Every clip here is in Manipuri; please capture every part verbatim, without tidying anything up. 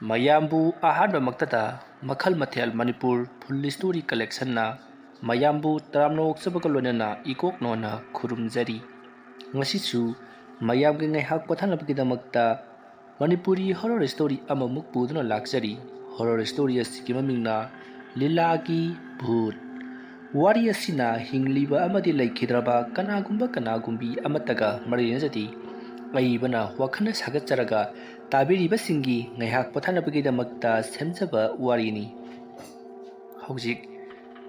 ꯃꯌꯥꯝꯕꯨ ꯑꯍꯥꯟꯕꯃꯛꯇꯗ ꯃꯈꯜ ꯃꯊꯦꯜ ꯃꯅꯤꯄꯨꯔ ꯐꯨꯜ ꯁ꯭ꯇꯣꯔꯤ ꯀꯂꯦꯛꯁꯟꯅ ꯃꯌꯥꯝꯕꯨ ꯇꯔꯥꯝꯅ ꯑꯣꯛꯆꯕꯒ ꯂꯣꯏꯅꯅ ꯏꯀꯣꯛ ꯅꯣꯟꯅ ꯈꯨꯔꯨꯝꯖꯔꯤ꯫ ꯉꯁꯤꯁꯨ ꯃꯌꯥꯝꯒꯤ ꯉꯥꯏꯍꯥꯛ ꯄꯣꯊꯥꯅꯕꯒꯤꯗꯃꯛꯇ ꯃꯅꯤꯄꯨꯔꯤ ꯍꯣꯔꯔ ꯁ꯭ꯇꯣꯔꯤ ꯑꯃꯃꯨꯛ ꯄꯨꯗꯨꯅ ꯂꯥꯛꯆꯔꯤ꯫ ꯍꯣꯔꯔ ꯁ꯭ꯇꯣꯔꯤ ꯑꯁꯤꯒꯤ ꯃꯃꯤꯡꯅ ꯂꯤꯂꯥꯒꯤ ꯚꯨꯠ꯫ ꯋꯥꯔꯤ ꯑꯁꯤꯅ ꯍꯤꯡꯂꯤꯕ ꯑꯃꯗꯤ ꯂꯩꯈꯤꯗ꯭ꯔꯕ ꯀꯅꯥꯒꯨꯝꯕ ꯀꯅꯥꯒꯨꯝꯕꯤ ꯑꯃꯠꯇꯒ ꯃꯔꯤ ꯂꯩꯅꯖꯗꯦ꯫ ꯑꯏꯕꯅ ꯋꯥꯈꯜꯅ ꯁꯥꯒꯠꯆꯔꯒ ꯇꯥꯕꯤꯔꯤꯕꯁꯤꯡꯒꯤ ꯉꯥꯏꯍꯥꯛ ꯄꯣꯊꯥꯅꯕꯒꯤꯗꯃꯛꯇ ꯁꯦꯝꯖꯕ ꯋꯥꯔꯤꯅꯤ꯫ ꯍꯧꯖꯤꯛ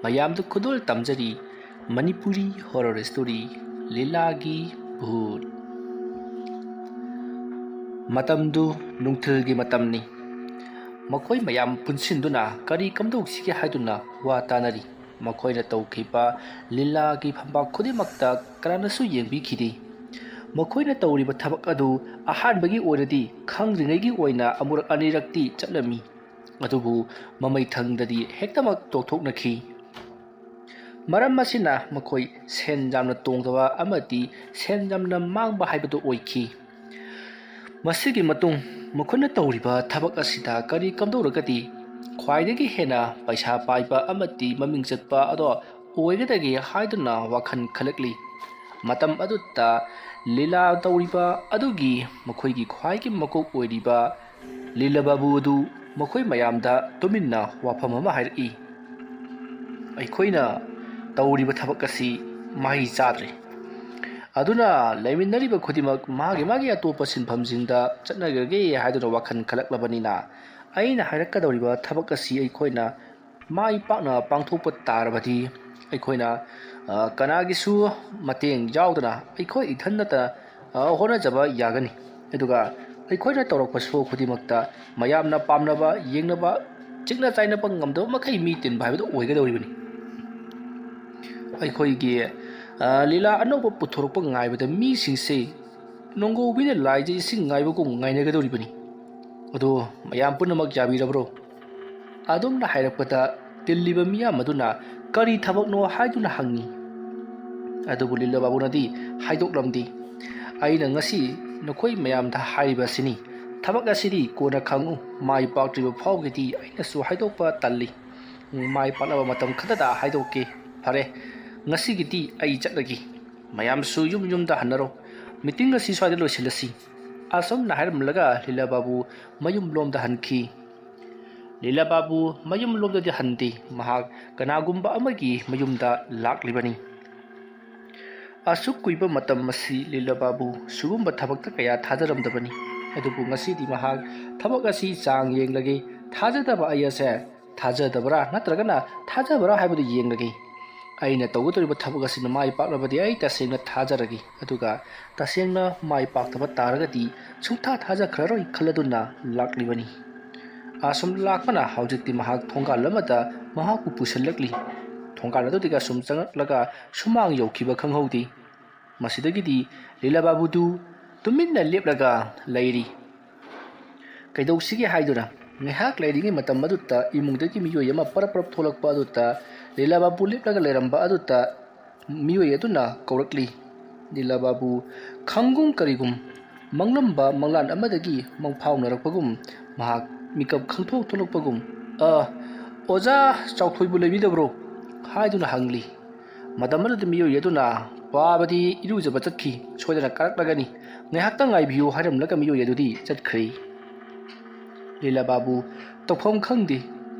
ꯃꯌꯥꯝꯗ ꯈꯨꯗꯣꯜ ꯇꯝꯖꯔꯤ ꯃꯅꯤꯄꯨꯔꯤ ꯍꯣꯔꯔ ꯁ꯭ꯇꯣꯔꯤ ꯂꯤꯂꯥꯒꯤ ꯚꯨꯠ꯫ ꯃꯇꯝꯗꯨ ꯅꯨꯡꯊꯤꯜꯒꯤ ꯃꯇꯝꯅꯤ꯫ ꯃꯈꯣꯏ ꯃꯌꯥꯝ ꯄꯨꯟꯁꯤꯟꯗꯨꯅ ꯀꯔꯤ ꯀꯝꯗꯧꯁꯤꯒꯦ ꯍꯥꯏꯗꯨꯅ ꯋꯥ ꯇꯥꯅꯔꯤ꯫ ꯃꯈꯣꯏꯅ ꯇꯧꯈꯤꯕ ꯂꯤꯂꯥꯒꯤ ꯐꯝꯕꯥꯛ ꯈꯨꯗꯤꯡꯃꯛꯇ ꯀꯅꯥꯅꯁꯨ ꯌꯦꯡꯕꯤꯈꯤꯗꯦ꯫ ꯃꯈꯣꯏꯅ ꯇꯧꯔꯤꯕ ꯊꯕꯛ ꯑꯗꯨ ꯑꯍꯥꯟꯕꯒꯤ ꯑꯣꯏꯔꯗꯤ ꯈꯪꯗ꯭ꯔꯤꯉꯩꯒꯤ ꯑꯣꯏꯅ ꯑꯃꯨꯔꯛ ꯑꯅꯤꯔꯛꯇꯤ ꯆꯠꯂꯝꯃꯤ꯫ ꯑꯗꯨꯕꯨ ꯃꯃꯩ ꯊꯪꯗꯗꯤ ꯍꯦꯛꯇꯃꯛ ꯇꯣꯛꯊꯣꯛꯅꯈꯤ꯫ ꯃꯔꯝ ꯑꯁꯤꯅ ꯃꯈꯣꯏ ꯁꯦꯟ ꯌꯥꯝꯅ ꯇꯣꯡꯗꯕ ꯑꯃꯗꯤ ꯁꯦꯟ ꯌꯥꯝꯅ ꯃꯥꯡꯕ ꯍꯥꯏꯕꯗꯨ ꯑꯣꯏꯈꯤ꯫ ꯃꯁꯤꯒꯤ ꯃꯇꯨꯡ ꯃꯈꯣꯏꯅ ꯇꯧꯔꯤꯕ ꯊꯕꯛ ꯑꯁꯤꯗ ꯀꯔꯤ ꯀꯝꯗꯧꯔꯒꯗꯤ ꯈ꯭ꯋꯥꯏꯗꯒꯤ ꯍꯦꯟꯅ ꯄꯩꯁꯥ ꯄꯥꯏꯕ ꯑꯃꯗꯤ ꯃꯃꯤꯡ ꯆꯠꯄ ꯑꯗꯣ ꯑꯣꯏꯒꯗꯒꯦ ꯍꯥꯏꯗꯨꯅ ꯋꯥꯈꯜ ꯈꯜꯂꯛꯂꯤ꯫ ꯃꯇꯝ ꯑꯗꯨꯗ ꯂꯤꯂꯥ ꯇꯧꯔꯤꯕ ꯑꯗꯨꯒꯤ ꯃꯈꯣꯏꯒꯤ ꯈ꯭ꯋꯥꯏꯒꯤ ꯃꯀꯣꯛ ꯑꯣꯏꯔꯤꯕ ꯂꯤꯂꯥ ꯕꯥꯕꯨ ꯑꯗꯨ ꯃꯈꯣꯏ ꯃꯌꯥꯝꯗ ꯇꯨꯃꯤꯟꯅ ꯋꯥꯐꯝ ꯑꯃ ꯍꯥꯏꯔꯛꯏ꯫ ꯑꯩꯈꯣꯏꯅ ꯇꯧꯔꯤꯕ ꯊꯕꯛ ꯑꯁꯤ ꯃꯍꯩ ꯆꯥꯗ꯭ꯔꯦ꯫ ꯑꯗꯨꯅ ꯂꯩꯃꯤꯟꯅꯔꯤꯕ ꯈꯨꯗꯤꯡꯃꯛ ꯃꯥꯒꯤ ꯃꯥꯒꯤ ꯑꯇꯣꯞꯄ ꯁꯤꯟꯐꯝꯁꯤꯡꯗ ꯆꯠꯅꯈ꯭ꯔꯒꯦ ꯍꯥꯏꯗꯨꯅ ꯋꯥꯈꯜ ꯈꯜꯂꯛꯂꯕꯅꯤꯅ ꯑꯩꯅ ꯍꯥꯏꯔꯛꯀꯗꯧꯔꯤꯕ ꯊꯕꯛ ꯑꯁꯤ ꯑꯩꯈꯣꯏꯅ ꯃꯥꯏ ꯄꯥꯛꯅ ꯄꯥꯡꯊꯣꯛꯄ ꯇꯥꯔꯕꯗꯤ ꯑꯩꯈꯣꯏꯅ, ꯑ, ꯀꯅꯥꯒꯤꯁꯨ ꯃꯇꯦꯡ ꯌꯥꯎꯗꯅ ꯑꯩꯈꯣꯏ ꯏꯊꯟꯅꯇ, ꯑ, ꯍꯣꯠꯅꯖꯕ ꯌꯥꯒꯅꯤ꯫ ꯑꯗꯨꯒ ꯑꯩꯈꯣꯏꯅ ꯇꯧꯔꯛꯄ ꯁꯣ ꯈꯨꯗꯤꯡꯃꯛꯇ ꯃꯌꯥꯝꯅ ꯄꯥꯝꯅꯕ, ꯌꯦꯡꯅꯕ, ꯆꯤꯛꯅ ꯆꯥꯏꯅꯕ ꯉꯝꯗꯕ ꯃꯈꯩ ꯃꯤ ꯇꯤꯟꯕ ꯍꯥꯏꯕꯗꯨ ꯑꯣꯏꯒꯗꯧꯔꯤꯕꯅꯤ꯫ ꯑꯩꯈꯣꯏꯒꯤ, ꯑ, ꯂꯤꯂꯥ ꯑꯅꯧꯕ ꯄꯨꯊꯣꯔꯛꯄ ꯉꯥꯏꯕꯗ ꯃꯤꯁꯤꯡꯁꯦ ꯅꯣꯡꯒꯧꯕꯤꯅ ꯂꯥꯏꯖ ꯏꯁꯤꯡ ꯉꯥꯏꯕꯒꯨꯝ ꯉꯥꯏꯅꯒꯗꯧꯔꯤꯕꯅꯤ꯫ ꯑꯗꯣ ꯃꯌꯥꯝ ꯄꯨꯝꯅꯃꯛ ꯌꯥꯕꯤꯔꯕ꯭ꯔꯣ? ꯑꯗꯨꯝꯅ ꯍꯥꯏꯔꯛꯄꯗ ꯇꯤꯜꯂꯤꯕ ꯃꯤꯌꯥꯝ ꯑꯗꯨꯅ ꯀꯔꯤ ꯊꯕꯛꯅꯣ ꯍꯥꯏꯗꯨꯅ ꯍꯪꯉꯤ꯫ ꯑꯗꯨꯕꯨ ꯂꯤꯂꯥ ꯕꯥꯕꯨꯅꯗꯤ ꯍꯥꯏꯗꯣꯛꯂꯝꯗꯦ꯫ ꯑꯩꯅ ꯉꯁꯤ ꯅꯈꯣꯏ ꯃꯌꯥꯝꯗ ꯍꯥꯏꯔꯤꯕ ꯑꯁꯤꯅꯤ, "ꯊꯕꯛ ꯑꯁꯤꯗꯤ ꯀꯣꯟꯅ ꯈꯪꯉꯨ, ꯃꯥꯏ ꯄꯥꯛꯇ꯭ꯔꯤꯕ ꯐꯥꯎꯒꯤꯗꯤ ꯑꯩꯅꯁꯨ ꯍꯥꯏꯗꯣꯛꯄ ꯇꯜꯂꯤ꯫ ꯃꯥꯏ ꯄꯥꯛꯂꯕ ꯃꯇꯝ ꯈꯛꯇꯗ ꯍꯥꯏꯗꯣꯛꯀꯦ꯫ ꯐꯔꯦ, ꯉꯁꯤꯒꯤꯗꯤ ꯑꯩ ꯆꯠꯂꯒꯦ꯫ ꯃꯌꯥꯝꯁꯨ ꯌꯨꯝ ꯌꯨꯝꯗ ꯍꯟꯅꯔꯣ꯫ ꯃꯤꯇꯤꯡ ꯑꯁꯤ ꯁ꯭ꯋꯥꯏꯗ ꯂꯣꯏꯁꯤꯜꯂꯁꯤ"꯫ ꯑꯁꯨꯝꯅ ꯍꯥꯏꯔꯝꯂꯒ ꯂꯤꯂꯥ ꯕꯥꯕꯨ ꯃꯌꯨꯝꯂꯣꯝꯗ ꯍꯟꯈꯤ꯫ ꯂꯤꯂꯥ ꯕꯥꯕꯨ ꯃꯌꯨꯝꯂꯣꯝꯗꯗꯤ ꯍꯟꯗꯦ, ꯃꯍꯥꯛ ꯀꯅꯥꯒꯨꯝꯕ ꯑꯃꯒꯤ ꯃꯌꯨꯝꯗ ꯂꯥꯛꯂꯤꯕꯅꯤ꯫ ꯑꯁꯨꯛ ꯀꯨꯏꯕ ꯃꯇꯝ ꯑꯁꯤ ꯂꯤꯂꯥ ꯕꯥꯕꯨ ꯁꯤꯒꯨꯝꯕ ꯊꯕꯛꯇ ꯀꯌꯥ ꯊꯥꯖꯔꯝꯗꯕꯅꯤ꯫ ꯑꯗꯨꯕꯨ ꯉꯁꯤꯗꯤ ꯃꯍꯥꯛ ꯊꯕꯛ ꯑꯁꯤ ꯆꯥꯡ ꯌꯦꯡꯂꯒꯦ, ꯊꯥꯖꯗꯕ ꯑꯩ ꯑꯁꯦ ꯊꯥꯖꯗꯕ꯭ꯔꯥ ꯅꯠꯇ꯭ꯔꯒꯅ ꯊꯥꯖꯕ꯭ꯔꯥ ꯍꯥꯏꯕꯗꯨ ꯌꯦꯡꯂꯒꯦ꯫ ꯑꯩꯅ ꯇꯧꯒꯗꯧꯔꯤꯕ ꯊꯕꯛ ꯑꯁꯤꯅ ꯃꯥꯏ ꯄꯥꯛꯂꯕꯗꯤ ꯑꯩ ꯇꯁꯦꯡꯅ ꯊꯥꯖꯔꯒꯦ, ꯑꯗꯨꯒ ꯇꯁꯦꯡꯅ ꯃꯥꯏ ꯄꯥꯛꯇꯕ ꯇꯥꯔꯒꯗꯤ ꯁꯨꯡꯊꯥ ꯊꯥꯖꯈ꯭ꯔꯔꯣꯏ ꯈꯜꯂꯗꯨꯅ ꯂꯥꯛꯂꯤꯕꯅꯤ꯫ ꯑꯁꯨꯝ ꯂꯥꯛꯄꯅ ꯍꯧꯖꯤꯛꯇꯤ ꯃꯍꯥꯛ ꯊꯣꯡꯒꯥꯜ ꯑꯃꯗ ꯃꯍꯥꯛꯄꯨ ꯄꯨꯁꯤꯜꯂꯛꯂꯤ꯫ ꯊꯣꯡꯒꯥꯜ ꯑꯗꯨꯗꯒꯤ ꯑꯁꯨꯝ ꯆꯪꯂꯛꯂꯒ ꯁꯨꯃꯥꯡ ꯌꯧꯈꯤꯕ ꯈꯪꯍꯧꯗꯦ꯫ ꯃꯁꯤꯗꯒꯤꯗꯤ ꯂꯤꯂꯥ ꯕꯥꯕꯨꯗꯨ ꯇꯨꯃꯤꯟꯅ ꯂꯦꯞꯂꯒ ꯂꯩꯔꯤ꯫ ꯀꯩꯗꯧꯁꯤꯒꯦ ꯍꯥꯏꯗꯨꯅ ꯉꯥꯏꯍꯥꯛ ꯂꯩꯔꯤꯉꯩ ꯃꯇꯝ ꯑꯗꯨꯗ ꯏꯃꯨꯡꯗꯒꯤ ꯃꯤꯑꯣꯏ ꯑꯃ ꯄꯔꯞ ꯄꯔꯞ ꯊꯣꯛꯂꯛꯄ ꯑꯗꯨꯗ ꯂꯤꯂꯥ ꯕꯥꯕꯨ ꯂꯦꯞꯂꯒ ꯂꯩꯔꯝꯕ ꯑꯗꯨꯗ ꯃꯤꯑꯣꯏ ꯑꯗꯨꯅ ꯀꯧꯔꯛꯂꯤ꯫ ꯂꯤꯂꯥ ꯕꯥꯕꯨ ꯈꯪꯒꯨꯝ ꯀꯔꯤꯒꯨꯝ ꯃꯪꯂꯝꯕ ꯃꯪꯂꯥꯟ ꯑꯃꯗꯒꯤ ꯃꯪꯐꯥꯎꯅꯔꯛꯄꯒꯨꯝ ꯃꯍꯥꯛ ꯃꯤꯀꯞ ꯈꯪꯊꯣꯛ ꯊꯣꯛꯂꯛꯄꯒꯨꯝ, "ꯑ, ꯑꯣꯖꯥ ꯆꯥꯎꯊꯣꯏꯕꯨ ꯂꯩꯕꯤꯗꯕ꯭ꯔꯣ?" ꯍꯥꯏꯗꯨꯅ ꯍꯪꯂꯤ꯫ ꯃꯇꯝ ꯑꯗꯨꯗ ꯃꯤꯑꯣꯏ ꯑꯗꯨꯅ, "ꯄꯥꯕꯗꯤ ꯏꯔꯨꯖꯕ ꯆꯠꯈꯤ, ꯁꯣꯏꯗꯅ ꯀꯥꯔꯛꯂꯒꯅꯤ, ꯉꯥꯏꯍꯥꯛꯇꯪ ꯉꯥꯏꯕꯤꯌꯨ" ꯍꯥꯏꯔꯝꯂꯒ ꯃꯤꯑꯣꯏ ꯑꯗꯨꯗꯤ ꯆꯠꯈ꯭ꯔꯦ꯫ ꯂꯤꯂꯥ ꯕꯥꯕꯨ ꯇꯧꯐꯝ ꯈꯪꯗꯦ꯫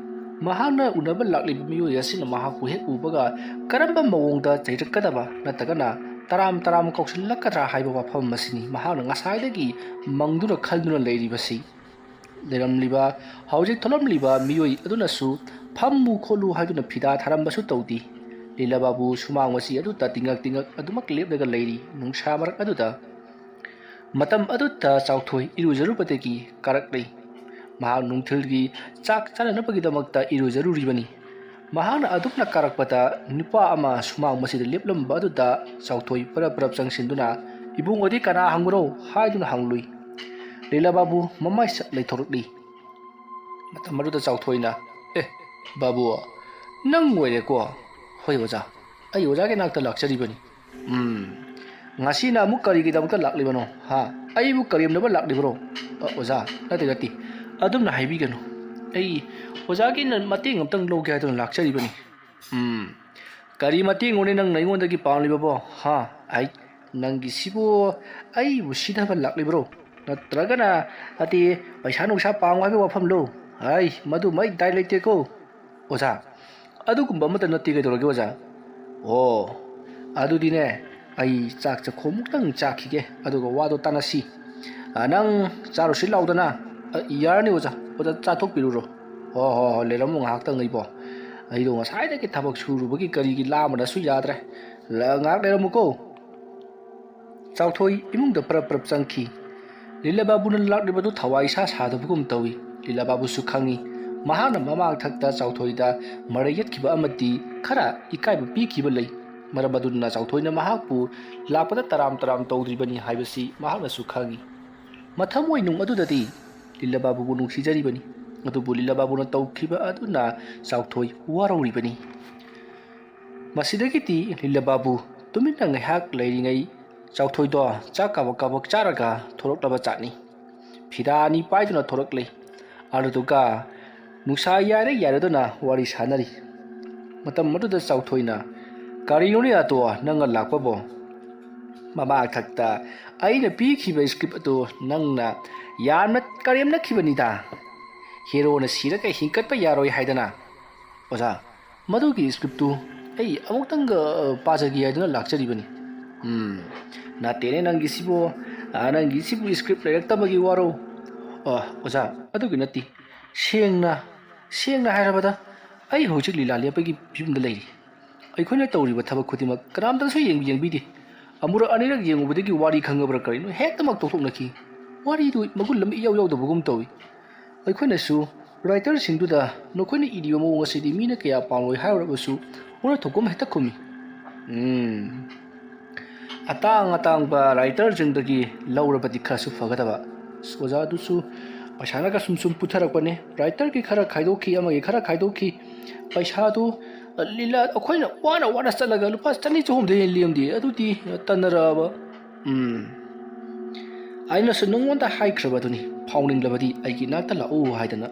ꯃꯍꯥꯛꯅ ꯎꯅꯕ ꯂꯥꯛꯂꯤꯕ ꯃꯤꯑꯣꯏ ꯑꯁꯤꯅ ꯃꯍꯥꯛꯄꯨ ꯍꯦꯛ ꯎꯕꯒ ꯀꯔꯝꯕ ꯃꯑꯣꯡꯗ ꯆꯩꯔꯛꯀꯗꯕ ꯅꯠꯇ꯭ꯔꯒꯅ ꯇꯔꯥꯝ ꯇꯔꯥꯝ ꯀꯧꯁꯤꯜꯂꯛꯀꯗ꯭ꯔꯥ ꯍꯥꯏꯕ ꯋꯥꯐꯝ ꯑꯁꯤꯅꯤ ꯃꯍꯥꯛꯅ ꯉꯁꯥꯏꯗꯒꯤ ꯃꯪꯗꯨꯅ ꯈꯟꯗꯨꯅ ꯂꯩꯔꯤꯕꯁꯤ꯫ ꯂꯩꯔꯝꯂꯤꯕ, ꯍꯧꯖꯤꯛ ꯊꯣꯛꯂꯝꯂꯤꯕ ꯃꯤꯑꯣꯏ ꯑꯗꯨꯅꯁꯨ "ꯐꯝꯃꯨ ꯈꯣꯠꯂꯨ" ꯍꯥꯏꯗꯨꯅ ꯐꯤꯗꯥ ꯊꯥꯔꯝꯕꯁꯨ ꯇꯧꯗꯦ꯫ ꯂꯤꯂꯥ ꯕꯥꯕꯨ ꯁꯨꯃꯥꯡ ꯑꯁꯤ ꯑꯗꯨꯗ ꯇꯤꯡꯉꯛ ꯇꯤꯡꯉꯛ ꯑꯗꯨꯃꯛ ꯂꯦꯞꯂꯒ ꯂꯩꯔꯤ ꯅꯨꯡꯁꯥ ꯃꯔꯛ ꯑꯗꯨꯗ꯫ ꯃꯇꯝ ꯑꯗꯨꯗ ꯆꯥꯎꯊꯣꯏ ꯏꯔꯨꯖꯔꯨꯕꯗꯒꯤ ꯀꯥꯔꯛꯂꯤ꯫ ꯃꯍꯥꯛ ꯅꯨꯡꯊꯤꯜꯒꯤ ꯆꯥꯛ ꯆꯥꯅꯅꯕꯒꯤꯗꯃꯛꯇ ꯏꯔꯨꯖꯔꯨꯔꯤꯕꯅꯤ꯫ ꯃꯍꯥꯛꯅ ꯑꯗꯨꯝꯅ ꯀꯥꯔꯛꯄꯗ ꯅꯨꯄꯥ ꯑꯃ ꯁꯨꯃꯥꯡ ꯃꯁꯤꯗ ꯂꯦꯞꯂꯝꯕ ꯑꯗꯨꯗ ꯆꯥꯎꯊꯣꯏ ꯄꯔꯞ ꯄꯔꯞ ꯆꯪꯁꯤꯟꯗꯨꯅ, "ꯏꯕꯨꯡꯉꯣꯗꯤ ꯀꯅꯥ ꯍꯪꯕꯅꯣ?" ꯍꯥꯏꯗꯨꯅ ꯍꯪꯂꯨꯏ꯫ ꯂꯤꯂꯥ ꯕꯥꯕꯨ ꯃꯃꯥꯏ ꯁꯠ ꯂꯩꯊꯣꯔꯛꯂꯤ꯫ ꯃꯇꯝ ꯑꯗꯨꯗ ꯆꯥꯎꯊꯣꯏꯅ, "ꯑꯦ, ꯕꯥꯕꯨ, ꯅꯪ ꯑꯣꯏꯔꯦꯀꯣ?" "ꯍꯣꯏ ꯑꯣꯖꯥ, ꯑꯩ ꯑꯣꯖꯥꯒꯤ ꯅꯥꯛꯇ ꯂꯥꯛꯆꯔꯤꯕꯅꯤ꯫" "ꯎꯝ, ꯉꯁꯤꯅ ꯑꯃꯨꯛ ꯀꯔꯤꯒꯤꯗꯃꯛꯇ ꯂꯥꯛꯂꯤꯕꯅꯣ? ꯍꯥ? ꯑꯩꯕꯨ ꯀꯔꯦꯝꯅꯕ ꯂꯥꯛꯂꯤꯕ꯭ꯔꯣ?" ꯑ, ꯑꯣꯖꯥ, ꯅꯠꯇꯦ, ꯅꯠꯇꯦ, ꯑꯗꯨꯝꯅ ꯍꯥꯏꯕꯤꯒꯅꯨ꯫ ꯑꯩ ꯑꯣꯖꯥꯒꯤ ꯃꯇꯦꯡ ꯑꯝꯇꯪ ꯂꯧꯒꯦ ꯍꯥꯏꯗꯨꯅ ꯂꯥꯛꯆꯔꯤꯕꯅꯤ꯫ ꯎꯝ, ꯀꯔꯤ ꯃꯇꯦꯡꯅꯣꯅꯦ ꯅꯪꯅ ꯑꯩꯉꯣꯟꯗꯒꯤ ꯄꯥꯝꯂꯤꯕꯕꯣ? ꯍꯥ? ꯑꯩ, ꯅꯪꯒꯤꯁꯤꯕꯨ ꯑꯩꯕꯨ ꯁꯤꯊꯕ ꯂꯥꯛꯂꯤꯕ꯭ꯔꯣ? ꯅꯠꯇ꯭ꯔꯒꯅ, ꯅꯠꯇꯦ, ꯄꯩꯁꯥ ꯅꯨꯡꯁꯥ ꯄꯥꯝꯃꯣ ꯍꯥꯏꯕ ꯋꯥꯐꯝꯂꯣ? ꯑꯩ, ꯃꯗꯨ ꯃꯩ ꯗꯥꯏ ꯂꯩꯇꯦꯀꯣ, ꯑꯣꯖꯥ꯫ ꯑꯗꯨꯒꯨꯝꯕ ꯑꯃꯠꯇ ꯅꯠꯇꯦ꯫ ꯀꯩꯗꯧꯔꯒꯦ, ꯑꯣꯖꯥ? ꯑꯣ, ꯑꯗꯨꯗꯤꯅꯦ, ꯑꯩ ꯆꯥꯛ ꯆꯥꯛꯈꯣꯝꯃꯨꯛꯇꯪ ꯆꯥꯈꯤꯒꯦ, ꯑꯗꯨꯒ ꯋꯥꯗꯣ ꯇꯥꯟꯅꯁꯤ꯫ ꯑ, ꯅꯪ ꯆꯥꯔꯨꯁꯤ ꯂꯥꯎꯗꯅ꯫ ꯑ, ꯌꯥꯔꯅꯤ, ꯑꯣꯖꯥ꯫ ꯑꯣꯖꯥ, ꯆꯥꯊꯣꯛꯄꯤꯔꯨꯔꯣ꯫ ꯍꯣ, ꯍꯣ, ꯍꯣ, ꯂꯩꯔꯝꯃꯣ ꯉꯥꯏꯍꯥꯛꯇꯪ ꯑꯩꯕꯣ꯫ ꯑꯩꯗꯣ ꯉꯁꯥꯏꯗꯒꯤ ꯊꯕꯛ ꯁꯨꯔꯨꯕꯒꯤ ꯀꯔꯤꯒꯤ ꯂꯥꯝꯕꯅꯁꯨ ꯌꯥꯗ꯭ꯔꯦ꯫ ꯂ-, ꯉꯥꯏꯍꯥꯛ ꯂꯩꯔꯝꯃꯨꯀꯣ꯫ ꯆꯥꯎꯊꯣꯏ ꯏꯃꯨꯡꯗ ꯄꯔꯞ ꯄꯔꯞ ꯆꯪꯈꯤ꯫ ꯂꯤꯂꯥ ꯕꯥꯕꯨꯅ ꯂꯥꯛꯂꯤꯕꯗꯨ ꯊꯋꯥꯏ ꯏꯁꯥ ꯁꯥꯗꯕꯒꯨꯝ ꯇꯧꯏ꯫ ꯂꯤꯂꯥ ꯕꯥꯕꯨꯁꯨ ꯈꯪꯏ꯫ ꯃꯍꯥꯛꯅ ꯃꯃꯥꯡ ꯊꯛꯇ ꯆꯥꯎꯊꯣꯏꯗ ꯃꯔꯩ ꯌꯦꯠꯈꯤꯕ ꯑꯃꯗꯤ ꯈꯔ ꯏꯀꯥꯏꯕ ꯄꯤꯈꯤꯕ ꯂꯩ꯫ ꯃꯔꯝ ꯑꯗꯨꯅ ꯆꯥꯎꯊꯣꯏꯅ ꯃꯍꯥꯛꯄꯨ ꯂꯥꯛꯄꯗ ꯇꯔꯥꯝ ꯇꯔꯥꯝ ꯇꯧꯗ꯭ꯔꯤꯕꯅꯤ ꯍꯥꯏꯕꯁꯤ ꯃꯍꯥꯛꯅꯁꯨ ꯈꯪꯏ꯫ ꯃꯊꯃꯣꯏꯅꯨꯡ ꯑꯗꯨꯗꯗꯤ ꯂꯤꯂꯥ ꯕꯥꯕꯨꯕꯨ ꯅꯨꯡꯁꯤꯖꯔꯤꯕꯅꯤ, ꯑꯗꯨꯕꯨ ꯂꯤꯂꯥ ꯕꯥꯕꯨꯅ ꯇꯧꯈꯤꯕ ꯑꯗꯨꯅ ꯆꯥꯎꯊꯣꯏ ꯋꯥꯔꯧꯔꯤꯕꯅꯤ꯫ ꯃꯁꯤꯗꯒꯤꯗꯤ ꯂꯤꯂꯥ ꯕꯥꯕꯨ ꯇꯨꯃꯤꯟꯅ ꯉꯥꯏꯍꯥꯛ ꯂꯩꯔꯤꯉꯩ ꯆꯥꯎꯊꯣꯏꯗꯣ ꯆꯥꯛ ꯀꯥꯕꯛ ꯀꯥꯕꯛ ꯆꯥꯔꯒ ꯊꯣꯔꯛꯂꯕ ꯖꯥꯠꯅꯤ꯫ ꯐꯤꯗꯥ ꯑꯅꯤ ꯄꯥꯏꯗꯨꯅ ꯊꯣꯔꯛꯂꯦ꯫ ꯑꯗꯨꯗꯨꯒ ꯅꯨꯡꯁꯥ ꯌꯥꯏꯔꯦ ꯌꯥꯏꯔꯗꯨꯅ ꯋꯥꯔꯤ ꯁꯥꯟꯅꯔꯤ꯫ ꯃꯇꯝ ꯑꯗꯨꯗ ꯆꯥꯎꯊꯣꯏꯅ, "ꯀꯔꯤꯅꯣꯅꯦ ꯑꯗꯣ ꯅꯪꯅ ꯂꯥꯛꯄꯕꯣ? ꯃꯃꯥꯡ ꯊꯛꯇ ꯑꯩꯅ ꯄꯤꯈꯤꯕ ꯁ꯭ꯀ꯭ꯔꯤꯞ ꯑꯗꯨ ꯅꯪꯅ ꯌꯥꯝꯅ ꯀꯔꯦꯝꯅꯈꯤꯕꯅꯤꯗ꯫ ꯍꯦꯔꯣꯅ ꯁꯤꯔꯒ ꯍꯤꯡꯀꯠꯄ ꯌꯥꯔꯣꯏ ꯍꯥꯏꯗꯅ꯫ ꯑꯣꯖꯥ, ꯃꯗꯨꯒꯤ ꯁ꯭ꯀ꯭ꯔꯤꯞꯇꯨ ꯑꯩ ꯑꯃꯨꯛꯇꯪꯒ, ꯑ, ꯄꯥꯖꯒꯦ ꯍꯥꯏꯗꯨꯅ ꯂꯥꯛꯆꯔꯤꯕꯅꯤ꯫" "ꯎꯝ, ꯅꯠꯇꯦꯅꯦ ꯅꯪꯒꯤꯁꯤꯕꯨ, ꯑ, ꯅꯪꯒꯤꯁꯤꯕꯨ ꯁ꯭ꯀ꯭ꯔꯤꯞ ꯂꯩꯔꯛꯇꯕꯒꯤ ꯋꯥꯔꯣ?" "ꯑ, ꯑꯣꯖꯥ, ꯑꯗꯨꯒꯤ ꯅꯠꯇꯦ꯫ ꯁꯦꯡꯅ, ꯁꯦꯡꯅ ꯍꯥꯏꯔꯕꯗ ꯑꯩ ꯍꯧꯖꯤꯛ ꯂꯤꯂꯥ ꯂꯦꯞꯄꯒꯤ ꯐꯤꯕꯝꯗ ꯂꯩꯔꯤ꯫ ꯑꯩꯈꯣꯏꯅ ꯇꯧꯔꯤꯕ ꯊꯕꯛ ꯈꯨꯗꯤꯡꯃꯛ ꯀꯅꯥꯝꯇꯅꯁꯨ ꯌꯦꯡꯕꯤ-, ꯌꯦꯡꯕꯤꯗꯦ꯫ ꯑꯃꯨꯔꯛ ꯑꯅꯤꯔꯛ ꯌꯦꯡꯉꯨꯕꯗꯒꯤ ꯋꯥꯔꯤ ꯈꯪꯉꯕ꯭ꯔꯥ ꯀꯔꯤꯅꯣ ꯍꯦꯛꯇꯃꯛ ꯇꯣꯛꯊꯣꯛꯅꯈꯤ꯫ ꯋꯥꯔꯤꯗꯨ ꯃꯒꯨꯟ ꯑꯃ ꯏꯌꯥꯎ ꯌꯥꯎꯗꯕꯒꯨꯝ ꯇꯧꯏ꯫ ꯑꯩꯈꯣꯏꯅꯁꯨ ꯔꯥꯏꯇꯔꯁꯤꯡꯗꯨꯗ ꯅꯈꯣꯏꯅ ꯏꯔꯤꯕ ꯃꯑꯣꯡ ꯑꯁꯤꯗꯤ ꯃꯤꯅ ꯀꯌꯥ ꯄꯥꯝꯂꯣꯏ ꯍꯥꯏꯔꯨꯔꯕꯁꯨ ꯋꯥꯔꯣꯏ ꯊꯣꯛꯄ ꯑꯃ ꯍꯦꯛꯇ ꯈꯨꯝꯃꯤ꯫" "ꯎꯝ, ꯑꯇꯥꯡ ꯑꯇꯥꯡꯕ ꯔꯥꯏꯇꯔꯁꯤꯡꯗꯒꯤ ꯂꯧꯔꯕꯗꯤ ꯈꯔꯁꯨ ꯐꯒꯗꯕ꯫ ꯑꯁ, ꯑꯣꯖꯥ, ꯑꯗꯨꯁꯨ ꯄꯩꯁꯥꯅꯒ ꯁꯨꯝ ꯁꯨꯝ ꯄꯨꯊꯔꯛꯄꯅꯦ꯫ ꯔꯥꯏꯇꯔꯒꯤ ꯈꯔ ꯈꯥꯏꯗꯣꯛꯈꯤ, ꯑꯃꯒꯤ ꯈꯔ ꯈꯥꯏꯗꯣꯛꯈꯤ꯫ ꯄꯩꯁꯥꯗꯨ, ꯑ, ꯂꯤꯂꯥ ꯑꯩꯈꯣꯏꯅ ꯋꯥꯅ ꯋꯥꯅ ꯆꯠꯂꯒ ꯂꯨꯄꯥ ꯆꯅꯤ ꯆꯍꯨꯝꯗ ꯍꯦꯟꯅ ꯂꯦꯝꯗꯦ꯫ ꯑꯗꯨꯗꯤ, ꯑ, ꯇꯟꯅꯔꯛꯑꯕ꯫" "ꯎꯝ, ꯑꯩꯅꯁꯨ ꯅꯉꯣꯟꯗ ꯍꯥꯏꯈ꯭ꯔꯕꯗꯨꯅꯤ, ꯐꯥꯎꯅꯤꯡꯂꯕꯗꯤ ꯑꯩꯒꯤ ꯏꯅꯥꯛꯇ ꯂꯥꯛꯎ ꯍꯥꯏꯗꯅ꯫